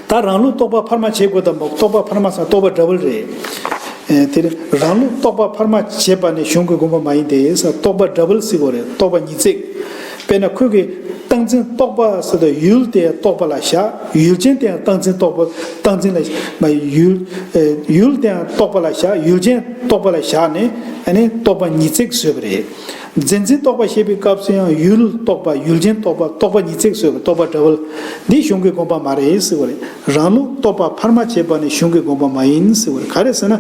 ད་རང་ལུགས་རྟོག་པ་འཕར་མ་བྱེད་དགོས་དམ་པོ་རྟོག་པ་འཕར་མ་ཟེར་རྟོག་པ་འདྲ་བོ་རེད། ཨེ་དེ་རང་ལུགས་རྟོག་པ་འཕར་མ་བྱེད་པ་ནི་གཞུང་གི་དགོངས་པ་མ་ཡིན་ཏེ་ཟེར་རྟོག་པ་འདྲ་བོ་ཟེར་དགོས་རེད། རྟོག་པ་ཉིས་བརྩེགས། དཔེར་ན་ཁོས་ཀྱི་སྟངས་འཛིན་རྟོག་པ་ཟེར་དུས་ཡུལ་དེ་རྟོག་པ་ལ་བཞག་ཡུལ་ཅན་དེ་ཡང་སྟངས་འཛིན་རྟོག་པ་སྟངས་འཛིན་ལ་མ་ཡུལ་ཨེ་ཡུལ་དེ་ཡང་རྟོག་པ་ལ་བཞག་ཡུལ་ཅན་རྟོག་པ་ལ་བཞག་ནས་ཨ་ནི་རྟོག་པ་ཉིས་བརྩེགས་བཟོས་པ་རེད། རྫས་འཛིན་རྟོག་པ་བཤད་པའི་སྐབས་སུ་ཡང་ཡུལ་རྟོག་པ་ཡུལ་ཅན་རྟོག་པ་རྟོག་པ་ཉིས་བརྩེགས་བཟོས་པ་རྟོག་པ་འདྲ་བོ། འདི་གཞུང་གི་དགོངས་པ་མ་རེད་ཟེར་བ་རེད། རང་ལུགས་རྟོག་པ་འཕར་མ་བྱེད་པ་ནི་གཞུང་གི་དགོངས་པ་མ་ཡིན་ཟེར་བ་རེད། ག་རེ་ཟེར་ན།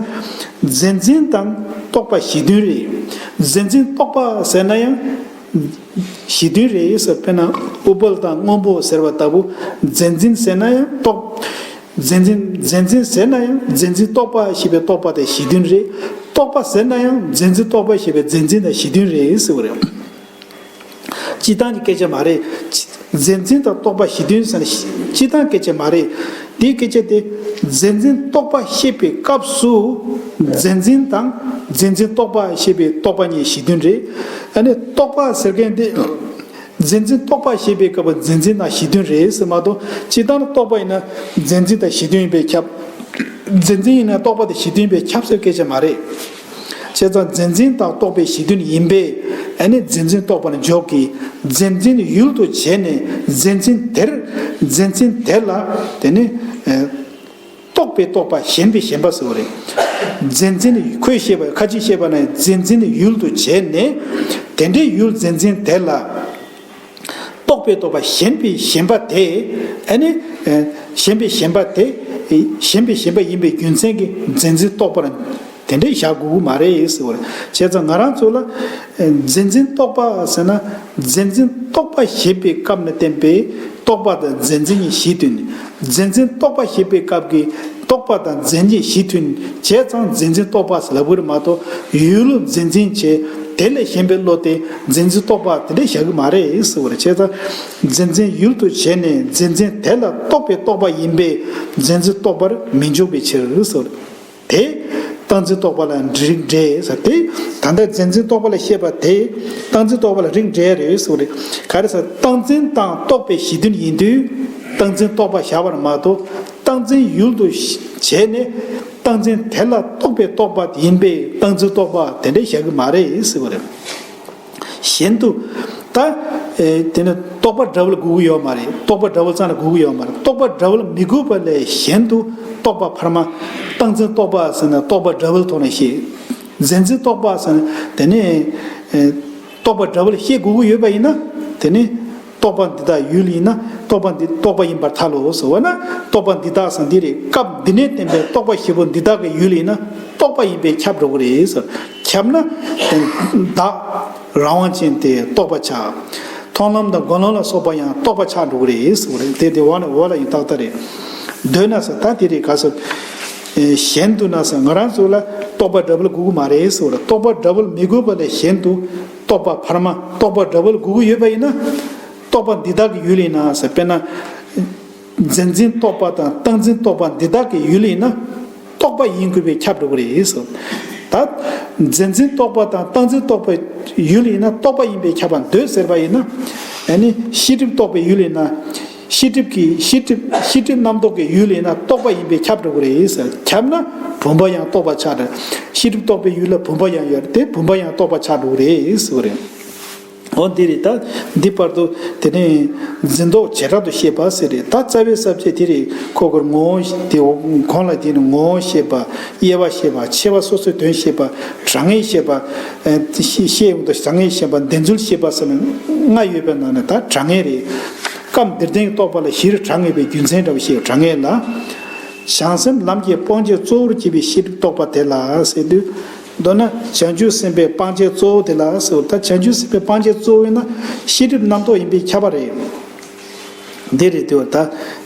རྫས་འཛིན་དང་རྟོག་པ་གཞི་མཐུན་རེད། རྫས་འཛིན་རྟོག་པ་ཟེར་ན་ཡང་གཞི་མཐུན་རེད་ཟེར། དཔེར་ན་ཨུཏྤལ་དང་སྔོན་པོ་ཟེར་བ་ལྟ་བུ་རྫས་འཛིན་ཟེར་ན་ཡང་རྟོག་རྫས་འཛིན་རྫས་འཛིན་ཟེར་ན་ཡང་རྫས་འཛིན་རྟོག་པ་ཞེས་པའི་རྟོག་པ་དེ་གཞི་མཐུན་རེད། རྟོག་པ་ཟེར་ན་ཡང་རྫས་འཛིན་རྟོག་པ་ཞེས་པའི་རྫས་འཛིན་དང་གཞི་མཐུན་རེད་ཟེར་བ་རེད། སྤྱིར་བཏང་གི་སྐད་ཆ་མ་རེད། རྫས་འཛིན་དང་རྟོག་པ་གཞི་མཐུན་ཟེར་ན་སྤྱིར་བཏང་སྐད་ཆ་མ་རེད། དེའི་སྐད་ཆ་དེ་རྫས་འཛིན་རྟོག་པ་བཤད་པའི་སྐབས་སུ་རྫས་འཛིན་དང་རྫས་འཛིན་རྟོག་པ་ཞེས་པའི་རྟོག་པ་གཉིས་གཞི་མཐུན་རེད། ཨ་ནི་རྟོག་པ་ཟེར་མཁན་དེ། རྫས་འཛིན་རྟོག་པ་ཞེས་པའི་སྐབས་རྫས་འཛིན་དང་གཞི་མཐུན་རེད་ཟེར་མ་གཏོགས་སྤྱིར་བཏང་རྟོག་པ་ཡིན་ན་རྫས་འཛིན་དང་གཞི་མཐུན་ཡིན་པས་ཁྱབ། རྫས་འཛིན་ཡིན་ན་རྟོག་པ་དང་གཞི་མཐུན་ཡིན་པས་ཁྱབ་ཟེར་སྐད་ཆ་མ་རེད། བྱས་ཙང་རྫས་འཛིན་དང་རྟོག་པའི་གཞི་མཐུན་ཡིན་པས་ཨ་ནི་རྫས་འཛིན་རྟོག་པ་ནི་འཇོག་གི། རྫས་འཛིན་ཡུལ་དུ་བྱས་ནས་རྫས་འཛིན་དེར་རྫས་འཛིན་དེ་ལ་དེ་ནི། རྟོག་པའི་རྟོག་པ་ཞེན་པའི་ཞེན་པ་ཟེར་བ་རེད། རྫས་འཛིན་ཁོས་བཤད་པ་ཁ་ཅིག་བཤད་པ་ན་རྫས་འཛིན་ཡུལ་དུ་བྱས་ནས་དེ་འདྲའི་ཡུལ་རྫས་འཛིན་དེ་ལ་རྟོག་པའི་རྟོག་པ་ཞེན་པའི་ཞེན་པ་དེ་ཨ་ནི་ཞེན་པའི་ཞེན་པ་དེ་ཞེན་པའི་ཞེན་པ་ཡིན་པའི་རྒྱུ་མཚན་གྱིས་རྫས་འཛིན་རྟོག་པར་དེ་འདྲའི་བཞག་དགོས་ཀྱི་མ་རེད་ཟེར་བ་རེད། བྱས་ཙང་ང་རང་ཚོ་ལ་རྫས་འཛིན་རྟོག་པ་ཟེར་ན་རྫས་འཛིན་རྟོག་པ་ཞེས་པའི་སྐབས་ནས་བསྟན་པའི་རྟོག་པ་དང་རྫས་འཛིན་གཉིས་གཞི་མཐུན། རྫས་འཛིན་རྟོག་པ་ཞེས་པའི་སྐབས་ཀྱི་རྟོག་པ་དང་རྫས་འཛིན་གཞི་མཐུན་བྱས་ཙང་རྫས་འཛིན་རྟོག་པ་ཟེར་ལབ་ཀྱི་རེད་མ་གཏོགས་ཡུལ་རྫས་འཛིན་བྱས་དེ་ལས་གཞན་པའི་བློ་དེ་རྫས་འཛིན་རྟོག་པ་དེ་འདྲ་བཞག་གི་མ་རེད་ཟེར་བ་རེད། བྱས་ཙང་རྫས་འཛིན་ཡུལ་དུ་བྱས་ནས་རྫས་འཛིན་དེ་ལ་རྟོག་པའི་རྟོག་པ་ཡིན་པས་རྫས་འཛིན་རྟོག་པར་མི་འཇོག་པའི་ཕྱིར་ཟེར། དེ་སྟངས་འཛིན་རྟོག་པ་ལ་རིགས་འགྲེ་ཟེར་ཏེ། ད་ལྟ་རྫས་འཛིན་རྟོག་པ་ལ་བཤད་པ་དེ་སྟངས་འཛིན་རྟོག་པ་ལ་རིགས་འགྲེ་རེད་ཟེར་བ་རེད། ག་རེ་ཟེར་སྟངས་འཛིན་དང་རྟོག་པའི་གཞི་མཐུན་ཡིན་དུས་སྟངས་འཛིན་རྟོག་པ་བཞག་པར་མ་གཏོགས་སྟངས་འཛིན་ཡུལ་དུ་བྱས་ནས་སྟངས་འཛིན་དེ་ལ་རྟོག་པའི་རྟོག་པ་ཡིན་པས་སྟངས་འཛིན་རྟོག་པ་དེ་འདྲ་བཞག་གི་མ་རེད་ཟེར་བ་རེད། གཞན་དུ། ད། ཨེ་དེ་ནི་རྟོག་པ་འདྲ་བོ་ལ་དགོས་ཀྱི་ཡོད་མ་རེད། རྟོག་པ་འདྲ་བོ་ཙམ་ལ་དགོས་ཀྱི་ཡོད་མ་རེད། རྟོག་པ་འདྲ་བོ་ལ་མི་དགོས་པ་ལས་གཞན་དུ་རྟོག་པ་འཕར་མ། སྟངས་འཛིན་རྟོག་པ་ཟེར་ན་རྟོག་པ་འདྲ་བོའི་ཐོག་ནས་བཤད། རྫས་འཛིན་རྟོག་པ་ཟེར་ན་དེ་ནི། ཨེ་རྟོག་པ་འདྲ་བོ་ལ་བཤད་དགོས་ཀྱི་ཡོད་པ་ཡིན་ན་དེ་ནི། རྟོག་པ་འདི་དག་ཡུལ་ཡིན་ན་རྟོག་པ་འདི་རྟོག་པ་ཡིན་པར་ཐལ་ལོ་ཟེར་བ་ན་རྟོག་པ་འདི་དག་ཟེར་འདི་རེད། སྐབས་འདི་ནས་བསྟན་པའི་རྟོག་པ་བཞི་པོ་འདི་དག་གི་ཡུལ་ཡིན་ན་རྟོག་པ་ཡིན་པས་ཁྱབ་འགྲོ་གི་རེད་ཟེར། ཁྱབ་ན། བདག་རང་དབང་ཅན་དེ་རྟོག་པ་ཆགས། མཐོང་ལམ་དང་སྒོམ་ལམ་ལ་སོགས་པ་ཡང་རྟོག་པ་ཆགས་འགྲོ་གི་རེད་ཟེར་བ་རེད། དེ་དེ་འོག་ནས་འོག་ལ་ཡང་ཏག་ཏག་རེད། འདོད་ན་ཟེར་ད་དེ་རེད་ག་ཟེར། གཞན་དུ་ན་ཟེར་ང་རང་ཚོ་ལ་རྟོག་པ་འདྲ་བོ་ལ་དགོས་ཀྱི་མ་རེད་ཟེར་བ་རེད། རྟོག་པ་འདྲ་བོ་ལ་མི་དགོས་པ་ལས་གཞན་དུ་རྟོག་པ་འཕར་མ་རྟོག་པ་འདྲ་བོ་ལ་དགོས་ཀྱི་ཡོད་པ་ཡིན་ན། རྟོག་པ་འདི་དག་གི་ཡུལ་ཡིན་ན་ཟེར་དཔེར་ན། རྫས་འཛིན་རྟོག་པ་དང་སྟངས་འཛིན་རྟོག་པ་འདི་དག་གི་ཡུལ་ཡིན་ན་རྟོག་པ་ཡིན་དགོས་པས་ཁྱབ་འགྲོ་གི་རེད་ཟེར། ད་རྫས་འཛིན་རྟོག་པ་དང་སྟངས་འཛིན་རྟོག་པའི་ཡུལ་ཡིན་ན་རྟོག་པ་ཡིན་པས་ཁྱབ་པར་འདོད་ཟེར་བ་ཡིན་ན། ཨ་ནི་ཤེས་སྒྲིབ་རྟོག་པའི་ཡུལ་ཡིན་ན། ཤེས་སྒྲིབ་ཀྱི་ཤེས་སྒྲིབ་ཤེས་སྒྲིབ་རྣམ་རྟོག་གི་ཡུལ་ཡིན་ན་རྟོག་པ་ཡིན་པས་ཁྱབ་འགྲོ་གི་རེད་ཟེར། ཁྱབ་ན་བུམ་པ་ཡང་རྟོག་པ་ཆགས་འདྲ། ཤེས་སྒྲིབ་རྟོག་པའི་ཡུལ་ལ་བུམ་པ་ཡང་ཡོད་རེད་དེ་བུམ་པ་ཡང་རྟོག་པ་ཆགས་འགྲོ་གི་རེད་ཟེར་བ་རེད། འོ་འདི་རེད་ད། འདི་བར་དུ་དེ་ནས་འཛིན་རྟོག་བྱེ་བྲག་ཏུ་བཤད་པ་ཟེར་རེད། ད་རྩ་བའི་ས་བཅད་དེ་རེད། ཁོ་གོར་ངོ་བོ་དེ་གོང་ལ་དེ་ནས་ངོ་བོ་བཤད་པ། དབྱེ་བ་བཤད་པ། ཕྱེ་བ་སོ་སོའི་དོན་བཤད་པ། གྲངས་ངེས་བཤད་པ། ཨ་བཤད་ཡོང་དུས་གྲངས་ངེས་བཤད་པ། བདེན་རྫུན་བཤད་པ་ཟེར་ནས་ལྔ་ཡོད་པའི་ནང་ནས་ད་གྲངས་ངེས་རེད། སྐབས་འདིར་བདེན་རྟོག་པ་ལ་བཞིར་གྲངས་ངེས་པའི་རྒྱུ་མཚན་འདྲ་བོ་བཤད་གྲངས་ངེས་ལ། བྱང་སེམས་ལམ་གྱི་སྤོང་བྱེད་གཙོ་བོར་བྱེད་པའི་ཤེས་སྒྲིབ་རྟོག་པ་དེ་ལ་ཟེར་དུས། མདོར་ན་བྱང་ཆུབ་སེམས་དཔའི་སྤང་བྱའི་གཙོ་བོ་དེ་ལ་ཟེར་བ་ད་བྱང་ཆུབ་སེམས་དཔའི་སྤང་བྱའི་གཙོ་བོ་ཡིན་ན་ཤེས་སྒྲིབ་རྣམ་རྟོག་ཡིན་པས་ཁྱབ་པ་རེད། འདི་རེད་དེ་བ་ད་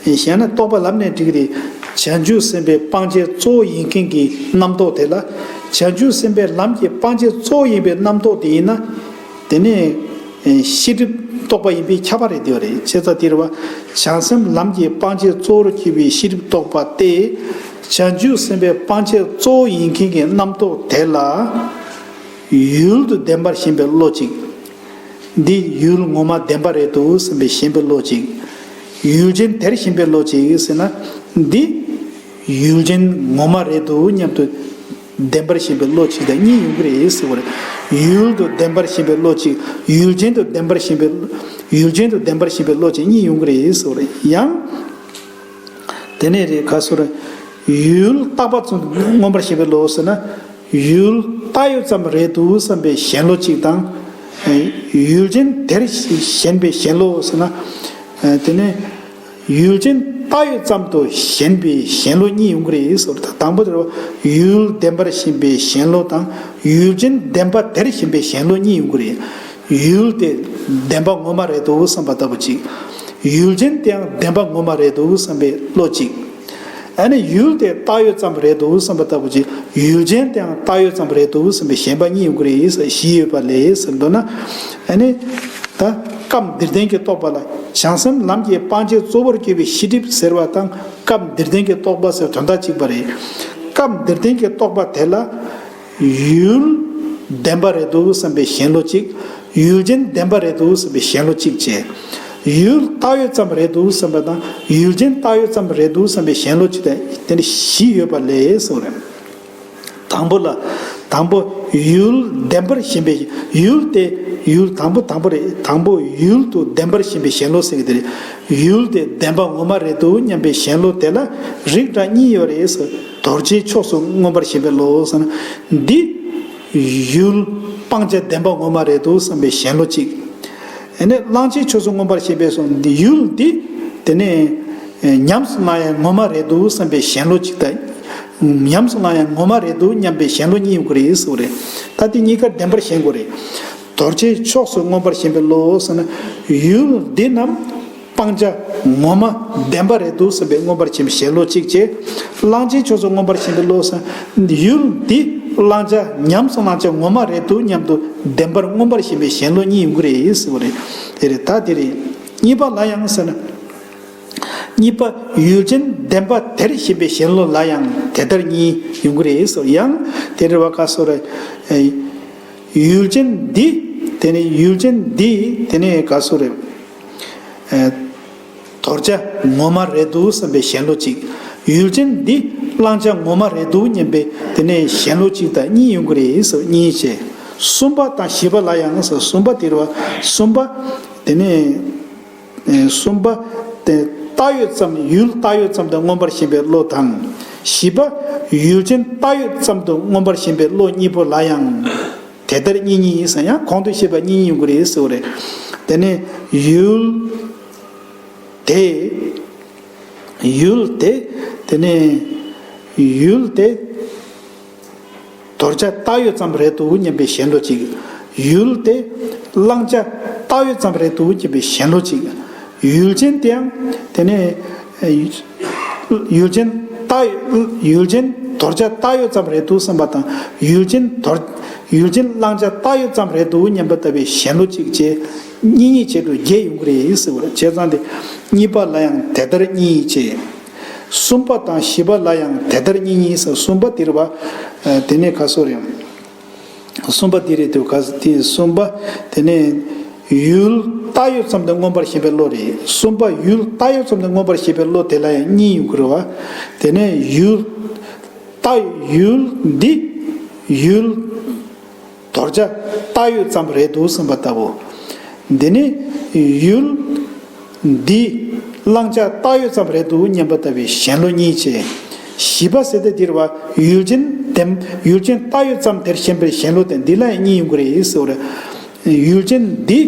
གཞན་ན་རྟོག་པ་ལབ་ནས་འགྲིག་རེད། བྱང་ཆུབ་སེམས་དཔའི་སྤང་བྱའི་གཙོ་བོ་ཡིན་མཁན་གྱི་རྣམ་རྟོག་དེ་ལ་བྱང་ཆུབ་སེམས་དཔའི་ལམ་གྱི་སྤང་བྱའི་གཙོ་བོ་ཡིན་པའི་རྣམ་རྟོག་དེ་ཡིན་ན་དེ་ནས་ཤེས་སྒྲིབ་ རྟོག་པ་ཡིན་པས་ཁྱབ་པ་རེད་དེ་བ་རེད། བྱས་ཙང་དེ་རེད་བ། བྱང་སེམས་ལམ་གྱི་སྤང་བྱའི་གཙོ་བོར་གྱུར་པའི་ཤེས་སྒྲིབ་རྟོག་པ་སྟེ། བྱང་ཆུབ་སེམས་དཔའི་སྤང་བྱའི་གཙོ་བོ་ཡིན་མཁན་གྱི་རྣམ་རྟོག་དེ་ལ། ཡུལ་དུ་བདེན་པར་ཞེན་པའི་བློ་གཅིག་འདི་ཡུལ་ངོ་མ་བདེན་པ་རེད་དོ་བསམ་པའི་ཞེན་པའི་བློ་གཅིག་ཡུལ་ཅན་དེར་ཞེན་པའི་བློ་གཅིག་ཟེར་ན། འདི་ཡུལ་ཅན་ངོ་མ་རེད་དོ་སྙམ་དུ་བདེན་པར་ཞེན་པའི་བློ་གཅིག་དང་གཉིས་ཡོང་གི་རེད་ཟེར་བ་རེད། ཡུལ་དུ་བདེན་པར་ཞེན་པའི་བློ་གཅིག་ཡུལ་ཅན་དུ་བདེན་པར་ཞེན་པའི་ཡུལ་ཅན་དུ་བདེན་པར་ཞེན་པའི་བློ་གཅིག་གཉིས་ཡོང་གི་རེད་ཟེར་བ་རེད། ཡང་། དེ་ནས་རེད་ག་སོ་རེད། ཡུལ་རྟག་པ་ཙམ་དུ་མངོན་པར་ཞེན་པའི་བློ་ཟེར་ན། ཡུལ་བཏགས་ཡོད་ཙམ་རེད་འདུག་བསམ་པའི་ཞེན་བློ་གཅིག་དང་། ཡུལ་ཅན་དེར་ཞེན་པའི་ཞེན་བློ་ཟེར་ན། དེ་ནས་ཡུལ་ཅན་བཏགས་ཡོད་ཙམ་དུ་ཞེན་པའི་ཞེན་བློ་གཉིས་ཡོང་གི་རེད་ཟེར། དང་པོ་དེར་ཡུལ་བདེན་པར་ཞེན་པའི་ཞེན་བློ་དང་ཡུལ་ཅན་བདེན་པ་དེར་ཞེན་པའི་ཞེན་བློ་གཉིས་ཡོང་གི་རེད། ཡུལ་དེ་བདེན་པ་ངོ་མ་རེད་འདུག་བསམ་པ་ལྟ་བུ་གཅིག་ཡུལ་ཅན་དེའང་བདེན་པ་ངོ་མ་རེད་འདུག་བསམ་པའི་བློ་གཅིག་ཨ་ནི་ཡུལ་དེ་བཏགས་ཡོད་ཙམ་རེད་འདུག་བསམ་པ་ལྟ་བུ་གཅིག་ཡུལ་ཅན་དེའང་བཏགས་ཡོད་ཙམ་རེད་འདུག་བསམ་པའི་ཞེན་པ་གཉིས་ཡོང་གི་རེད་ཟེར། བཞི་ཡོད་པ་ལས་ཟེར་འདུག་ན། ཨ་ནི། ད་སྐབས་འདིར་བསྟན་གྱི་རྟོག་པ་ལ་བྱང་སེམས་ལམ་གྱི་སྤང་བྱའི་གཙོ་བོར་གྱུར་པའི་ཤེས་སྒྲིབ་ཟེར་བ་དང་སྐབས་འདིར་བསྟན་གྱི་རྟོག་པ་ཟེར་དོན་དག་གཅིག་པ་རེད། སྐབས་འདིར་བསྟན་གྱི་རྟོག་པ་དེ་ལ། ཡུལ་བདེན་པ་རེད་འདུག་བསམ་པའི་ཞེན་བློ་གཅིག་ཡུལ་ཅན་བདེན་པ་རེད་འདུག་བསམ་པའི་ཞེན་བློ་གཅིག་བྱས། ཡུལ་བཏགས་ཡོད་ཙམ་རེད་འདུག་བསམ་པ་དང་ཡུལ་ཅན་བཏགས་ཡོད་ཙམ་རེད་འདུག་བསམ་པའི་ཞེན་བློ་གཅིག་དང་དེ་འདྲ་བཞི་ཡོད་པ་ལས་སོ་རེད། དང་པོ་ལ། དང་པོ་ཡུལ་བདེན་པར་ཞེན་པའི་ཡུལ་དེ་ཡུལ་དང་པོ་དང་པོ་རེད། དང་པོ་ཡུལ་དུ་བདེན་པར་ཞེན་པའི་ཞེན་བློ་ཟེར་གྱི་དེ་རེད། ཡུལ་དེ་བདེན་པ་ངོ་མ་རེད་འདུག་སྙམ་པའི་ཞེན་བློ་དེ་ལ་རིགས་འདྲ་གཉིས་ཡོད་རེད་ཟེར། དོར་བྱའི་ཕྱོགས་སུ་མངོན་པར་ཞེན་པའི་བློ་ཟེར་ན། འདི། ཡུལ། སྤང་བྱ་བདེན་པ་ངོ་མ་རེད་འདུག་བསམ་པའི་ཞེན་བློ་གཅིག་ཨ་ནི་བླང་བྱའི་ཕྱོགས་སུ་མངོན་པར་ཞེན་པའི་སོ་འདི་ཡུལ་འདི། དེ་ནས། ཉམས་སུ་བླང་ཡང་ངོ་མ་རེད་འདུག་བསམ་པའི་ཞེན་བློ་གཅིག་དང་། ཉམས་སུ་བླང་ཡང་ངོ་མ་རེད་འདུག་སྙམ་པའི་ཞེན་བློ་གཉིས་ཡོང་གི་རེད་ཟེར་བ་རེད། ད་དེ་གཉིས་ཀ་བདེན་པར་ཞེན་དགོས་རེད། དོར་བྱའི་ཕྱོགས་སུ་མངོན་པར་ཞེན་པའི་བློ་ཟེར་ན། ཡུལ་འདི་རྣམས། སྤང་བྱ་ངོ་མ་བདེན་པ་རེད་འདུག་བསམ་པའི་མངོན་པར་ཞེན་པའི་ཞེན་བློ་གཅིག་བྱས། བླང་བྱའི་ཕྱོགས་སུ་མངོན་པར་ཞེན་པའི་བློ་ཟེར། ཡུལ་འདི་བླང་བྱ་ཉམས་སུ་བླང་བྱ་ངོ་མ་རེད་འདུག་སྙམ་དུ་བདེན་པར་མངོན་པར་ཞེན་པའི་ཞེན་བློ་གཉིས་ཡོང་གི་རེད་ཟེར་བ་རེད། དེ་རེད་ད་དེ་རེད། གཉིས་པ་ལ་ཡང་ཟེར་ན། གཉིས་པ་ཡུལ་ཅན་བདེན་པ་དེར་ཞེན་པའི་ཞེན་བློ་ལ་ཡང་དེ་ལྟར་གཉིས་ཡོང་གི་རེད་ཟེར། ཡང་དེ་རེད་བ་ག་སོ་རེད། ཡུལ་ཅན་འདི། དེ་ནས་ཡུལ་ཅན་འདི་དེ་ནས་ག་སོ་རེད། དོར་བྱ་ངོ་མ་རེད་འདུག་བསམ་པའི་ཞེན་བློ་གཅིག་ཡུལ་ཅན་འདི་བླང་བྱ་ངོ་མ་རེད་འདུག་སྙམ་པའི་དེ་ནས་ཞེན་བློ་གཅིག་དང་གཉིས་ཡོང་གི་རེད་ཟེར་གཉིས་བྱས། གསུམ་པ་དང་བཞི་པ་ལ་ཡང་ཟེར་གསུམ་པ་དེ་རེད་བ། གསུམ་པ། དེ་ནས། གསུམ་པ། དེ་བཏགས་ཡོད་ཙམ་ཡུལ་བཏགས་ཡོད་ཙམ་དུ་མངོན་པར་ཞེན་པའི་བློ་དང་། བཞི་པ། ཡུལ་ཅན་བཏགས་ཡོད་ཙམ་དུ་མངོན་པར་ཞེན་པའི་བློ་གཉིས་པོ་ལ་ཡང་། དེ་ལྟར་གཉིས་གཉིས་ཡིན་ཟེར་ཡང་གོང་དུ་བཤད་པ་གཉིས་གཉིས་ཡོང་གི་རེད་ཟེར་བ་རེད། དེ་ནས་ཡུལ། དེ། ཡུལ་དེ། དེ་ནས། ཡུལ་དེ། དོར་བྱ་བཏགས་ཡོད་ཙམ་རེད་འདུག་སྙམ་པའི་ཞེན་བློ་གཅིག་ཡུལ་དེ། བླང་བྱ་བཏགས་ཡོད་ཙམ་རེད་འདུག་སྙམ་པའི་ཞེན་བློ་གཅིག་ཡུལ་ཅན་དེའང་དེ་ནས། ཡུལ་ཅན་བཏགས་ཡུལ་ཅན་དོར་བྱ་བཏགས་ཡོད་ཙམ་རེད་འདུག་བསམ་པ་དང་ཡུལ་ཅན་དོར་ཡུལ་ཅན་བླང་བྱ་བཏགས་ཡོད་ཙམ་རེད་འདུག་སྙམ་པ་ལྟ་བུའི་ཞེན་བློ་གཅིག་བྱས། གཉིས་གཉིས་བྱས་འགྲོ་བརྒྱད་ཡོང་གི་རེད་ཟེར་བ་རེད། བྱས་ཙང་དེ་གཉིས་པ་ལ་ཡང་དེ་ལྟར་གཉིས་བྱས། གསུམ་པ་དང་བཞི་པ་ལ་ཡང་དེ་ལྟར་གཉིས་གཉིས་ཟེར་གསུམ་པ་དེ་རེད་བ། དེ་ནས་ག་སོ་རེད། གསུམ་པ་དེ་རེད་དུ་ག་དེ་གསུམ་པ་དེ་ནས་ཡུལ་བཏགས་ཡོད་ཙམ་དུ་མངོན་པར་ཞེན་པའི་བློ་རེད། གསུམ་པ་ཡུལ་བཏགས་ཡོད་ཙམ་དུ་མངོན་པར་ཞེན་པའི་བློ་དེ་ལ་ཡང་གཉིས་ཡོང་གི་རེད་བ། དེ་ནས་ཡུལ་བཏགས་ཡུལ་འདི་ཡུལ། དོར་བྱ་བཏགས་ཡོད་ཙམ་རེད་འདུག་བསམ་པ་ལྟ་བུ། འདི་ནི་ཡུལ་འདི་བླང་བྱ་བཏགས་ཡོད་ཙམ་རེད་འདུག་སྙམ་པ་ལྟ་བུའི་ཞེན་བློ་གཉིས་བྱས། བཞི་པ་ཟེར་ཏེ་འདིར་བ་ཡུལ་ཅན་བདེན་ཡུལ་ཅན་བཏགས་ཡོད་ཙམ་དེར་ཞེན་པའི་ཞེན་བློ་དེ་འདི་ལ་ཡང་གཉིས་ཡོང་གི་རེད་ཟེར་བ་རེད། ཡུལ་ཅན་འདི་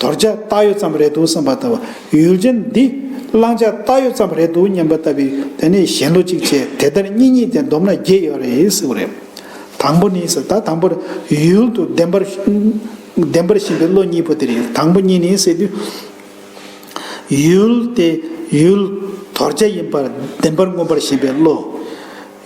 དོར་བྱ་བཏགས་ཡོད་ཙམ་རེད་འདུག་བསམ་པ་ལྟ་བུ། ཡུལ་ཅན་འདི་བླང་བྱ་བཏགས་ཡོད་ཙམ་རེད་འདུག་སྙམ་པ་ལྟ་བུའི་དེ་ནས་ཞེན་བློ་གཅིག་བྱས་དེ་ལྟར་གཉིས་གཉིས་དེ་བསྡོམས་ན་བརྒྱད་ཡོད་རེད་ཟེར་བ་རེད། དང་པོ་ནི་ཟེར་ད་དང་པོར་ཡུལ་དུ་བདེན་པར་བདེན་པར་ཞེན་པའི་བློ་གཉིས་པོ་དེ་རེད། དང་པོ་གཉིས་ནི་ཟེར་དུས། ཡུལ་དེ་ཡུལ་དོར་བྱ་ཡིན་པར་བདེན་པར་མངོན་པར་ཞེན་པའི་བློ།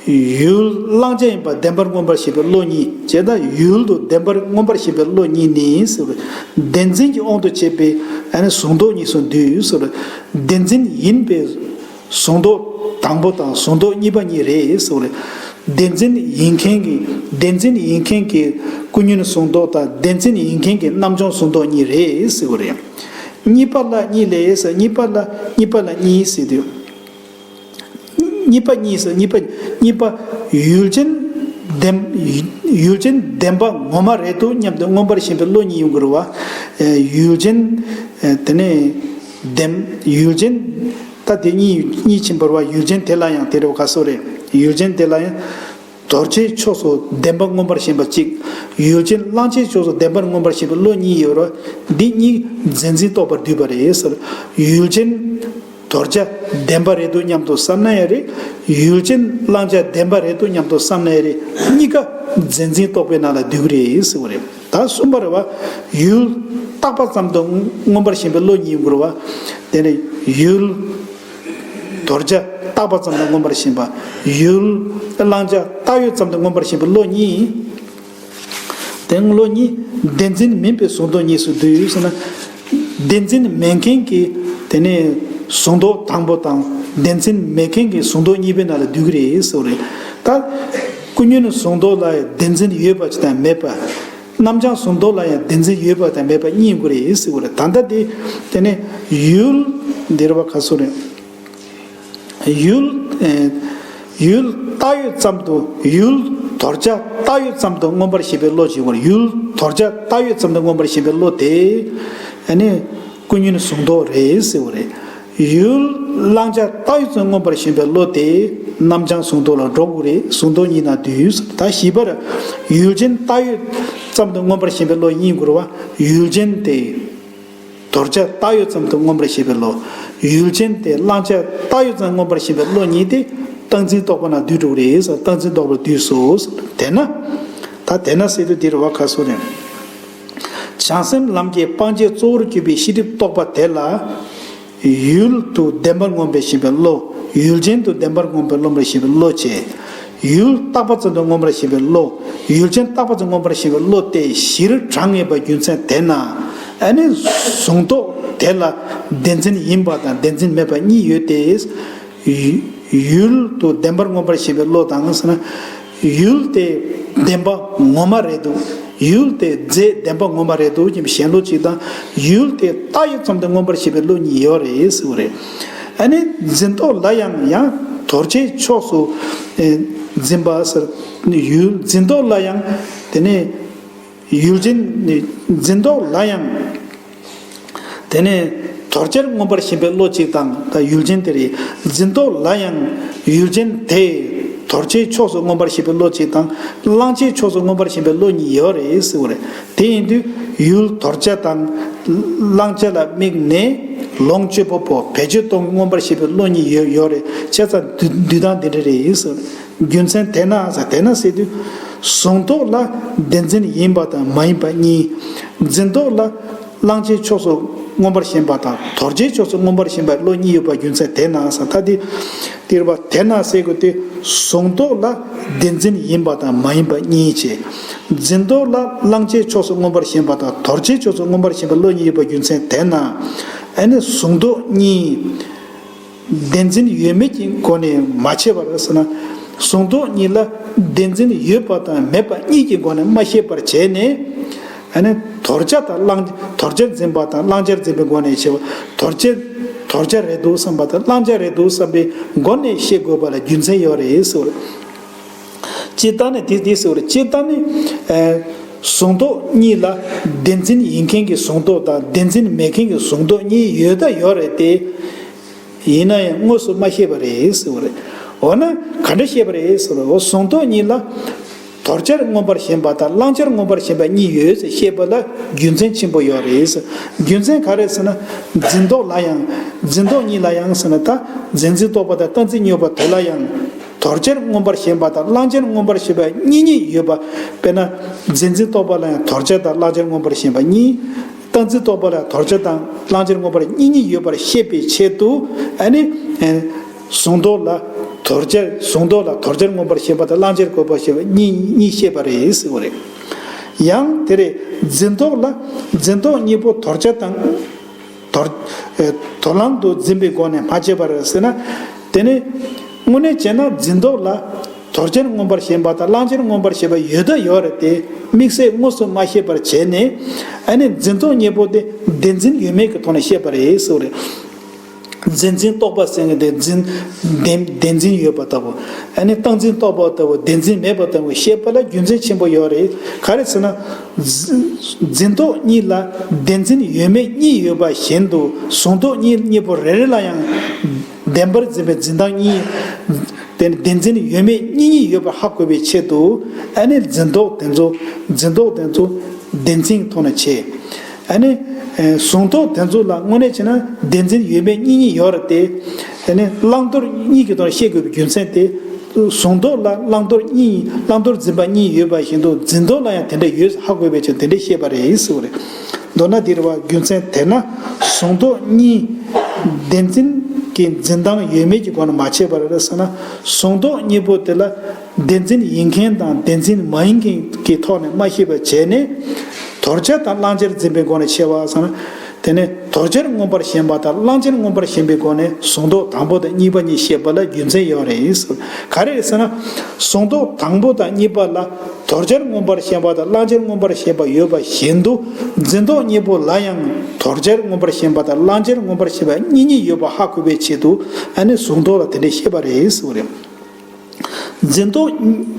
ཡུལ་བླང་བྱ་ཡིན་པ་བདེན་པར་མངོན་པར་ཞེན་པའི་བློ་གཉིས་བྱས་ན། ཡུལ་དུ་བདེན་པར་མངོན་པར་ཞེན་པའི་བློ་གཉིས་ནི་ཟེར་བ། བདེན་འཛིན་གྱི་དབང་དུ་བྱས་པའི་ཨ་ནི་གཟུང་རྟོག་གཉིས་སུ་འདུས་ཟེར་བ། བདེན་འཛིན་ཡིན་པའི་གཟུང་རྟོག་དང་པོ་དང་གཟུང་རྟོག་གཉིས་པ་གཉིས་རེད་ཟེར་བ་རེད། བདེན་འཛིན་ཡིན་མཁན་གྱི་བདེན་འཛིན་ཡིན་མཁན་གྱི་ཀུན་ཉོན་གཟུང་རྟོག་དང་བདེན་འཛིན་ཡིན་མཁན་གྱི་རྣམ་བྱང་གཟུང་རྟོག་གཉིས་རེད་ཟེར་བ་རེད། གཉིས་པ་ལ་གཉིས་ལས་ཟེར། གཉིས་པ་ལ་གཉིས་པ་ལ་གཉིས་ཟེར་དུས། གཉིས་པ་གཉིས་སུ་གཉིས་པ་གཉིས་པ་ཡུལ་ཅན་བདེན་ཡུལ་ཅན་བདེན་པ་ངོ་མ་རེད་དོ་སྙམ་དུ་མངོན་པར་ཞེན་པའི་བློ་གཉིས་ཡོང་གི་རེད་བ། ཡུལ་ཅན་དེ་ནས་བདེན་ཡུལ་ཅན་ད་དེ་གཉིས་གཉིས་ཕྱིན་པ་རེད་བ། ཡུལ་ཅན་དེ་ལ་ཡང་དེ་རེད་བ། ག་སོ་རེད། ཡུལ་ཅན་དེ་ལ་ཡང་དོར་བྱའི་ཕྱོགས་སུ་བདེན་པ་མངོན་པར་ཞེན་པ་གཅིག་ཡུལ་ཅན་བླང་བྱའི་ཕྱོགས་སུ་བདེན་པར་མངོན་པར་ཞེན་པའི་བློ་གཉིས་ཡོད་རེད་བ། འདི་གཉིས་འཛིན་འཛིན་རྟོག་པར་འདུས་པ་རེད་ཟེར། ཡུལ་ཅན་དོར་བྱ་བདེན་པ་རེད་དོ་སྙམ་དུ་བསམ་ན་ཡང་རེད། ཡུལ་ཅན་བླང་བྱ་བདེན་པ་རེད་དོ་སྙམ་དུ་བསམ་ན་ཡང་རེད། གཉིས་ཀ་འཛིན་འཛིན་རྟོག་པའི་ནང་ལ་འདུས་ཀྱི་རེད་ཟེར་བ་རེད། ད་གསུམ་པ་རེད་བ། ཡུལ་བཏགས་པ་ཙམ་དུ་མངོན་པར་ཞེན་པའི་བློ་གཉིས་ཡོང་གི་རེད་བ། དེ་ནས་ཡུལ་དོར་བྱ་བཏགས་པ་ཙམ་དུ་མངོན་པར་ཞེན་པ། ཡུལ་བླང་བྱ་བཏགས་ཡོད་ཙམ་དུ་མངོན་པར་ཞེན་པའི་བློ་གཉིས། དེ་བློ་གཉིས་བདེན་འཛིན་མིན་པའི་གཟུང་རྟོག་གཉིས་སུ་འདུས་ཟེར་ན། བདེན་འཛིན་མེད་མཁན་གྱི་དེ་ནས་གཟུང་རྟོག་དང་པོ་དང་བདེན་འཛིན་མེད་མཁན་གྱི་གཟུང་རྟོག་གཉིས་པའི་ནང་ལ་འདུས་ཀྱི་རེད་ཟེར་བ་རེད། ད་ཀུན་ཉོན་གཟུང་རྟོག་ལ་བདེན་འཛིན་ཡོད་པ་ཅིག་དང་མེད་པ། རྣམ་བྱང་གཟུང་རྟོག་ལ་ཡང་བདེན་འཛིན་ཡོད་པ་དང་མེད་པ་གཉིས་ཡོང་གི་རེད་ཟེར་བ་རེད། ད་ལྟ་དེ་དེ་ནས་ཡུལ་འདིར་བ་ག་སོ་རེད། ཡུལ། ཨེ། ཡུལ་བཏགས་ཡོད་ཙམ་དུ་ཡུལ་དོར་བྱ་བཏགས་ཡོད་ཙམ་དུ་མངོན་པར་ཞེན་པའི་བློ་ཞིག་ཡོད། ཡུལ་དོར་བྱ་བཏགས་ཡོད་ཙམ་དུ་མངོན་པར་ཞེན་པའི་བློ་དེ་ཨ་ནི་ཀུན་ཉོན་གཟུང་རྟོག་རེད་ཟེར་བ་རེད། ཡུལ་བླང་བྱ་བཏགས་ཡོད་ཙམ་མངོན་པར་ཞེན་པའི་བློ་དེ་རྣམ་བྱང་གཟུང་རྟོག་ལ་འགྲོ་དགོས་རེད། གཟུང་རྟོག་གཉིས་ནང་འདུས། ད་བཞི་པར་ཡུལ་ཅན་བཏགས་ཡོད་ཙམ་དུ་མངོན་པར་ཞེན་པའི་བློ་གཉིས་ཡོང་གི་རེད་བ། ཡུལ་ཅན་དེ། དོར་བྱ་བཏགས་ཡོད་ཙམ་དུ་མངོན་པར་ཞེན་པའི་བློ། ཡུལ་ཅན་དེ་བླང་བྱ་བཏགས་ཡོད་ཙམ་མངོན་པར་ཞེན་པའི་བློ་གཉིས་དེ་བཏགས་འཛིན་རྟོག་པ་ནང་འདུས་འགྲོ་གི་རེད་ཟེར། བཏགས་འཛིན་རྟོག་པར་འདུས་སོ། དེས་ན། ད་དེས་ན་ཟེར་དུས་འདིར་བ་ག་སོ་རེད། བྱང་སེམས་ལམ་གྱི་སྤང་བྱའི་གཙོ་བོར་གྱུར་པའི་ཤེས་སྒྲིབ་རྟོག་པ་དེ་ལ། ཡུལ་དུ་བདེན་པར་མངོན་པར་ཞེན་པའི་བློ། ཡུལ་ཅན་དུ་བདེན་པར་མངོན་པར་རློམ་པར་ཞེན་པའི་བློ་བཅས། ཡུལ་བཏགས་པ་ཙམ་དུ་མངོན་པར་ཞེན་པའི་བློ། ཡུལ་ཅན་བཏགས་པ་ཙམ་མངོན་པར་ཞེན་པའི་བློ་སྟེ་བཞིར་གྲངས་ངེས་པ་རྒྱུ་མཚན་དེས་ན། ཨ་ནི་གཟུང་རྟོག་དེ་ལ་བདེན་འཛིན་ཡིན་པ་དང་བདེན་འཛིན་མེད་པ་གཉིས་ཡོད་དེ། ཡུལ་དུ་བདེན་པར་མངོན་པར་ཞེན་པའི་བློ་དང་ཟེར་ན། ཡུལ་དེ་བདེན་པ་ངོ་མ་རེད་འདུག་ཡུལ་དེ་རྫས་བདེན་པ་ངོ་མ་རེད་འདུག་ཅེས་པའི་ཞེན་བློ་གཅིག་དང་། ཡུལ་དེ་བཏགས་ཡོད་ཙམ་དུ་མངོན་པར་ཞེན་པའི་བློ་གཉིས་ཡོད་རེད་ཟེར་བ་རེད། ཨ་ནི་འཛིན་རྟོག་ལ་ཡང་ཡང་དོར་བྱའི་ཕྱོགས་སུ། ཨེ། འཛིན་པ་ཟེར། ཡུལ་འཛིན་རྟོག་ལ་ཡང་དེ་ནས་ཡུལ་ཅན་འཛིན་རྟོག་ལ་ཡང་། དེ་ནས་དོར་བྱར་མངོན་པར་ཞེན་པའི་བློ་གཅིག་དང་། ད་ཡུལ་ཅན་དེ་རེད། འཛིན་རྟོག་ལ་ཡང་ཡུལ་ཅན་དེ་དོར་བྱའི་ཕྱོགས་སུ་མངོན་པར་ཞེན་པའི་བློ་གཅིག་དང་། བླང་བྱའི་ཕྱོགས་སུ་མངོན་པར་ཞེན་པའི་བློ་གཉིས་ཡོད་རེད་ཟེར་བ་རེད། དེ་ཡིན་དུས་ཡུལ་དོར་བྱ་དང་བླང་བྱ་ལ་དམིགས་ནས་ལོངས་སྤྱོད་པ་པོ་བེད་སྤྱོད་གཏོང་མངོན་པར་ཞེན་པའི་བློ་གཉིས་ཡོད་ཡོད་རེད། བྱས་ཙང་འདུས་སྟངས་འདི་འདྲ་རེད་ཟེར། རྒྱུ་མཚན་དེས་ན་ཟེར། དེས་ན་ཟེར་དུས་གཟུང་རྟོག་ལ་བདེན་འཛིན་ཡིན་པ་དང་མ་ཡིན་པ་གཉིས། འཛིན་རྟོག་ལ་བླང་བྱའི་ཕྱོགས་སུ་མངོན་པར་ཞེན་པ་དང་དོར་བྱའི་ཕྱོགས་སུ་མངོན་པར་ཞེན་པའི་བློ་གཉིས་ཡོད་པ་རྒྱུ་མཚན་དེས་ན་ཟེར། ད་དེ་དེར་བ་དེས་ན་ཟེར་དགོས་ཏེ། གཟུང་རྟོག་ལ་བདེན་འཛིན་ཡིན་པ་དང་མ་ཡིན་པ་གཉིས་བྱས། འཛིན་རྟོག་ལ་བླང་བྱའི་ཕྱོགས་སུ་མངོན་པར་ཞེན་པ་དང་དོར་བྱའི་ཕྱོགས་སུ་མངོན་པར་ཞེན་པའི་བློ་གཉིས་ཡོད་པ་རྒྱུ་མཚན་དེས་ན། ཨ་ནི་གཟུང་རྟོག་གཉིས། བདེན་འཛིན་ཡོད་མེད་ཀྱི་སྒོ་ནས་མ་ཕྱེ་བར་ཟེར་ན། གཟུང་རྟོག་གཉིས་ལ་བདེན་འཛིན་ཡོད་པ་དང་མེད་པ་གཉིས་ཀྱི་སྒོ་ནས་མ་ཤེས་པར་བྱས་ནས། ཨ་ནི་དོར་བྱ་དང་བླང་དོར་བྱར་འཛིན་པ་དང་བླང་བྱར་འཛིན་པའི་སྒོ་ནས་ཕྱེ་བ། དོར་བྱ་དོར་བྱ་རེད་འདུག་བསམ་པ་དང་བླང་བྱ་རེད་འདུག་བསམ་པའི་སྒོ་ནས་ཤེས་དགོས་པ་ལ་རྒྱུ་མཚན་ཡོད་རེད་ཟེར་བ་རེད། སྤྱིར་བཏང་ནི་དེ་དེ་ཟེར་བ་རེད། སྤྱིར་བཏང་ནི། ཨ། གཟུང་རྟོག་གཉིས་ལ་བདེན་འཛིན་ཡིན་མཁན་གྱི་གཟུང་རྟོག་དང་བདེན་འཛིན་མེད་མཁན་གྱི་གཟུང་རྟོག་གཉིས་ཡོད་ད་ཡོད་རེད་དེ། ཡིན་ན་ཡང་དངོས་སུ་མ་ཤེས་པ་རེད་ཟེར་བ་རེད། འོ་ན་ག་འདྲ་ཤེས་པ་རེད་ཟེར་བ་རེད། འོ་གཟུང་རྟོག་གཉིས་ལ་དོར་བྱར་མངོན་པར་ཞེན་པ་དང་བླང་བྱར་མངོན་པར་ཞེན་པ་གཉིས་ཡོད་ཟེར་ཤེས་པ་ལ་རྒྱུ་མཚན་ཆེན་པོ་ཡོད་རེད་ཟེར། རྒྱུ་མཚན་ག་རེ་ཟེར་ན། འཛིན་རྟོག་ལ་ཡང་འཛིན་རྟོག་གཉིས་ལ་ཡང་ཟེར་ན། ད་འཛིན་འཛིན་རྟོག་པ་དང་བཏགས་འཛིན་གཉིས་ཡོད་པ་དེ་ལ་ཡང་། དོར་བྱར་མངོན་པར་ཞེན་པ་དང་བླང་བྱར་མངོན་པར་ཞེན་པ་གཉིས་གཉིས་ཡོད་པ། དཔེར་ན། འཛིན་འཛིན་རྟོག་པ་ལ་ཡང་དོར་བྱ་དང་བླང་བྱར་མངོན་པར་ཞེན་པ་གཉིས། བཏགས་འཛིན་རྟོག་པ་ལ་ཡང་དོར་བྱ་དང་བླང་བྱར་མངོན་པར་གཉིས་གཉིས་ཡོད་པར་ཤེས་པའི་ཆེད་དུ། ཨ་ནི། ཨེ། གཟུང་རྟོག་ལ་ དོར་བྱ་གཟུང་རྟོག་ལ་དོར་བྱར་མངོན་པར་ཞེན་པ་དང་བླང་བྱར་འགོད་པ་ཞེས་པ་གཉིས་གཉིས་བཤད་པ་རེད་ཟེར་བ་རེད། ཡང་དེ་རེད། འཛིན་རྟོག་ལ་འཛིན་རྟོག་གཉིས་པོ་དོར་བྱ་དང་། དོར་ཨེ་དོར་ལམ་དུ་འཛིན་པའི་སྒོ་ནས་མ་བྱས་པར་ཟེར་ན། དེ་ནི་དངོས་གནས་བྱས་ན་འཛིན་རྟོག་ལ་དོར་བྱར་མངོན་པར་ཞེན་པ་དང་བླང་བྱར་མངོན་པར་ཞེན་པ་ཡོད་ད་ཡོད་རེད་དེ། དམིགས་བསལ་དངོས་སུ་མ་བཤད་པར་བྱས་ནས། ཨ་ནི་འཛིན་རྟོག་གཉིས་པོ་དེ་བདེན་འཛིན་ཡོད་མེད་ཀྱི་ཐོག་ནས་བཤད་པ་རེད་ཟེར་བ་རེད། བདེན་འཛིན་རྟོག་པ་ཟེར་མཁན་དེ་འཛིན་བདེན་བདེན་འཛིན་ཡོད་པ་ལྟ་བུ། ཨ་ནི་སྟངས་འཛིན་རྟོག་པ་ལྟ་བུ་བདེན་འཛིན་མེད་པ་ལྟ་བུ་བཤད་པ་ལ་རྒྱུ་མཚན་ཆེན་པོ་ཡོད་རེད། ག་རེ་ཟེར་ན། འཛིན་འཛིན་རྟོག་གཉིས་ལ་བདེན་འཛིན་ཡོད་མེད་གཉིས་ཡོད་པ་བཞིན་དུ་གཟུང་རྟོག་གཉིས་གཉིས་པོ་རེ་རེ་ལ་ཡང་བདེན་པར་འཛིན་པའི་འཛིན་སྟངས་གཉིས། དེ་ནི་བདེན་འཛིན་ཡོད་མེད་གཉིས་གཉིས་ཡོད་པ་ཧ་གོ་བའི་ཆེད་དུ། ཨ་ནི་འཛིན་རྟོག་དེ་ཚོ་འཛིན་རྟོག་དེ་ཚོ་བདེན་འཛིན་ཐོག་ནས་བྱེད། ཨ་ནི། ཨེ་གཟུང་རྟོག་དེ་ཚོ་ལ་དངོས་གནས་བྱས་ན་བདེན་འཛིན་ཡོད་མེད་གཉིས་གཉིས་ཡོད་རེད་དེ། ཨ་ནི་བླང་དོར་གཉིས་ཀྱི་ཐོག་ནས་བཤད་དགོས་པའི་རྒྱུ་མཚན་དེ། གཟུང་རྟོག་ལ་བླང་དོར་གཉིས་བླང་དོར་འཛིན་པ་གཉིས་ཡོད་པ་བཞིན་དུ་འཛིན་རྟོག་ལ་ཡང་དེ་འདྲ་ཡོད་ཧ་གོ་བའི་ཆེད་དེ་འདྲ་བཤད་པ་རེད་ཟེར་བ་རེད། མདོར་ན་འདི་རེད་བ། རྒྱུ་མཚན་དེས་ན་གཟུང་རྟོག་གཉིས་བདེན་འཛིན་གྱི་འཛིན་སྟངས་ཡོད་མེད་ཀྱི་སྒོ་ནས་མ་བྱས་པ་རེད་ཟེར་ན། གཟུང་རྟོག་གཉིས་པོ་དེ་ལ་བདེན་འཛིན་ཡིན་མཁན་དང་བདེན་འཛིན་མ་ཡིན་མཁན་གྱི་ཐོག་ནས་མ་ཤེས་པ་བྱས་ནས། དོར་བྱ་དང་བླང་བྱར་འཛིན་པའི་སྒོ་ནས་ཕྱེ་བ་ཟེར་ན། དེ་ནས་དོར་བྱར་མངོན་པར་ཞེན་པ་དང་བླང་བྱར་མངོན་པར་ཞེན་པའི་སྒོ་ནས་གཟུང་རྟོག་དང་པོ་དང་གཉིས་པ་གཉིས་བཤད་པ་ལ་རྒྱུ་མཚན་ཡོད་རེད། ག་རེ་རེད་ཟེར་ན། གཟུང་རྟོག་དང་པོ་དང་གཉིས་པ་ལ་དོར་བྱར་མངོན་པར་ཞེན་པ་དང་བླང་བྱར་མངོན་པར་ཞེན་པ་ཡོད་པ་བཞིན་དུ། འཛིན་རྟོག་གཉིས་པོ་ལ་ཡང་དོར་བྱར་མངོན་པར་ཞེན་པ་དང་བླང་བྱར་མངོན་པར་ཞེན་པ་གཉིས་གཉིས་ཡོད་པ་ཧ་གོ་བའི་ཆེད་དུ། ཨ་ནི་གཟུང་རྟོག་ལ་དེ་འདྲ་བཤད་པ་རེད་ཟེར་བ་རེད། འཛིན་རྟོག་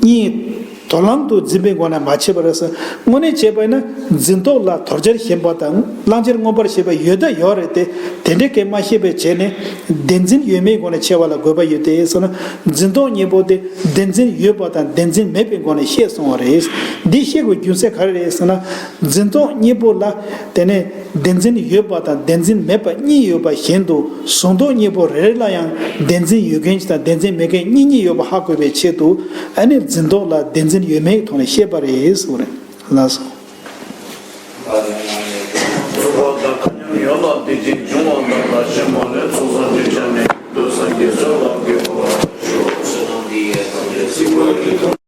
གཉིས་དོར་ལམ་དུ་འཛིན་པའི་སྒོ་ནས་མ་ཕྱེ་བ་རེད་ཟེར། དངོས་གནས་བྱས་པ་ཡིན་ན་འཛིན་རྟོག་ལ་དོར་བྱར་ཞེན་པ་དང་བླང་བྱར་མངོན་པར་ཞེན་པ་ཡོད་ད་ཡོད་རེད་དེ། དེ་འདྲའི་སྐད་མ་བཤད་པའི་བྱས་ནས་བདེན་འཛིན་ཡོད་མེད་སྒོ་ནས་ཕྱེ་བ་ལ་དགོས་པ་ཡོད་དེ་ཟེར་ན། འཛིན་རྟོག་གཉིས་པོ་དེ་བདེན་འཛིན་ཡོད་པ་དང་བདེན་འཛིན་མེད་པའི་སྒོ་ནས་བཤད་སོང་བ་རེད། འདི་བཤད་དགོས་རྒྱུ་མཚན་ག་རེ་རེད་ཟེར་ན། འཛིན་རྟོག་གཉིས་པོ་ལ་དེ་ནས་བདེན་འཛིན་ཡོད་པ་དང་བདེན་འཛིན་མེད་པ་གཉིས་ཡོད་པ་བཞིན་དུ། གཟུང་རྟོག་གཉིས་པོ་རེ་རེ་ལ་ཡང་བདེན་འཛིན་ཡོད་མཁན་གཅིག་དང་བདེན་འཛིན་མེད་མཁན་གཉིས་གཉིས་ཡོད་པ་ཧ་གོ་བའི་ཆེད་དུ། ཨ་ནི་འཛིན་རྟོག་ལ་བདེན་འཛིན་ཡོད་མེད་ཀྱི་ཐོག་ནས་བཤད་པ་རེད་ཟེར་བ་རེད། ལགས་སོ། ཚོགས་པ་དང་ཁ་ཉམས་ཡོད་ལ་བདེ་སྐྱིད་འབྱུང་བ་དང་བཀྲ་ཤིས་མ་ལུས་ཚོགས་བསགས་རྒྱུ་ཆ་ནས་འདོད་སངས་རྒྱས་ཚོགས་ལ་འགོད་པར་ཤོག།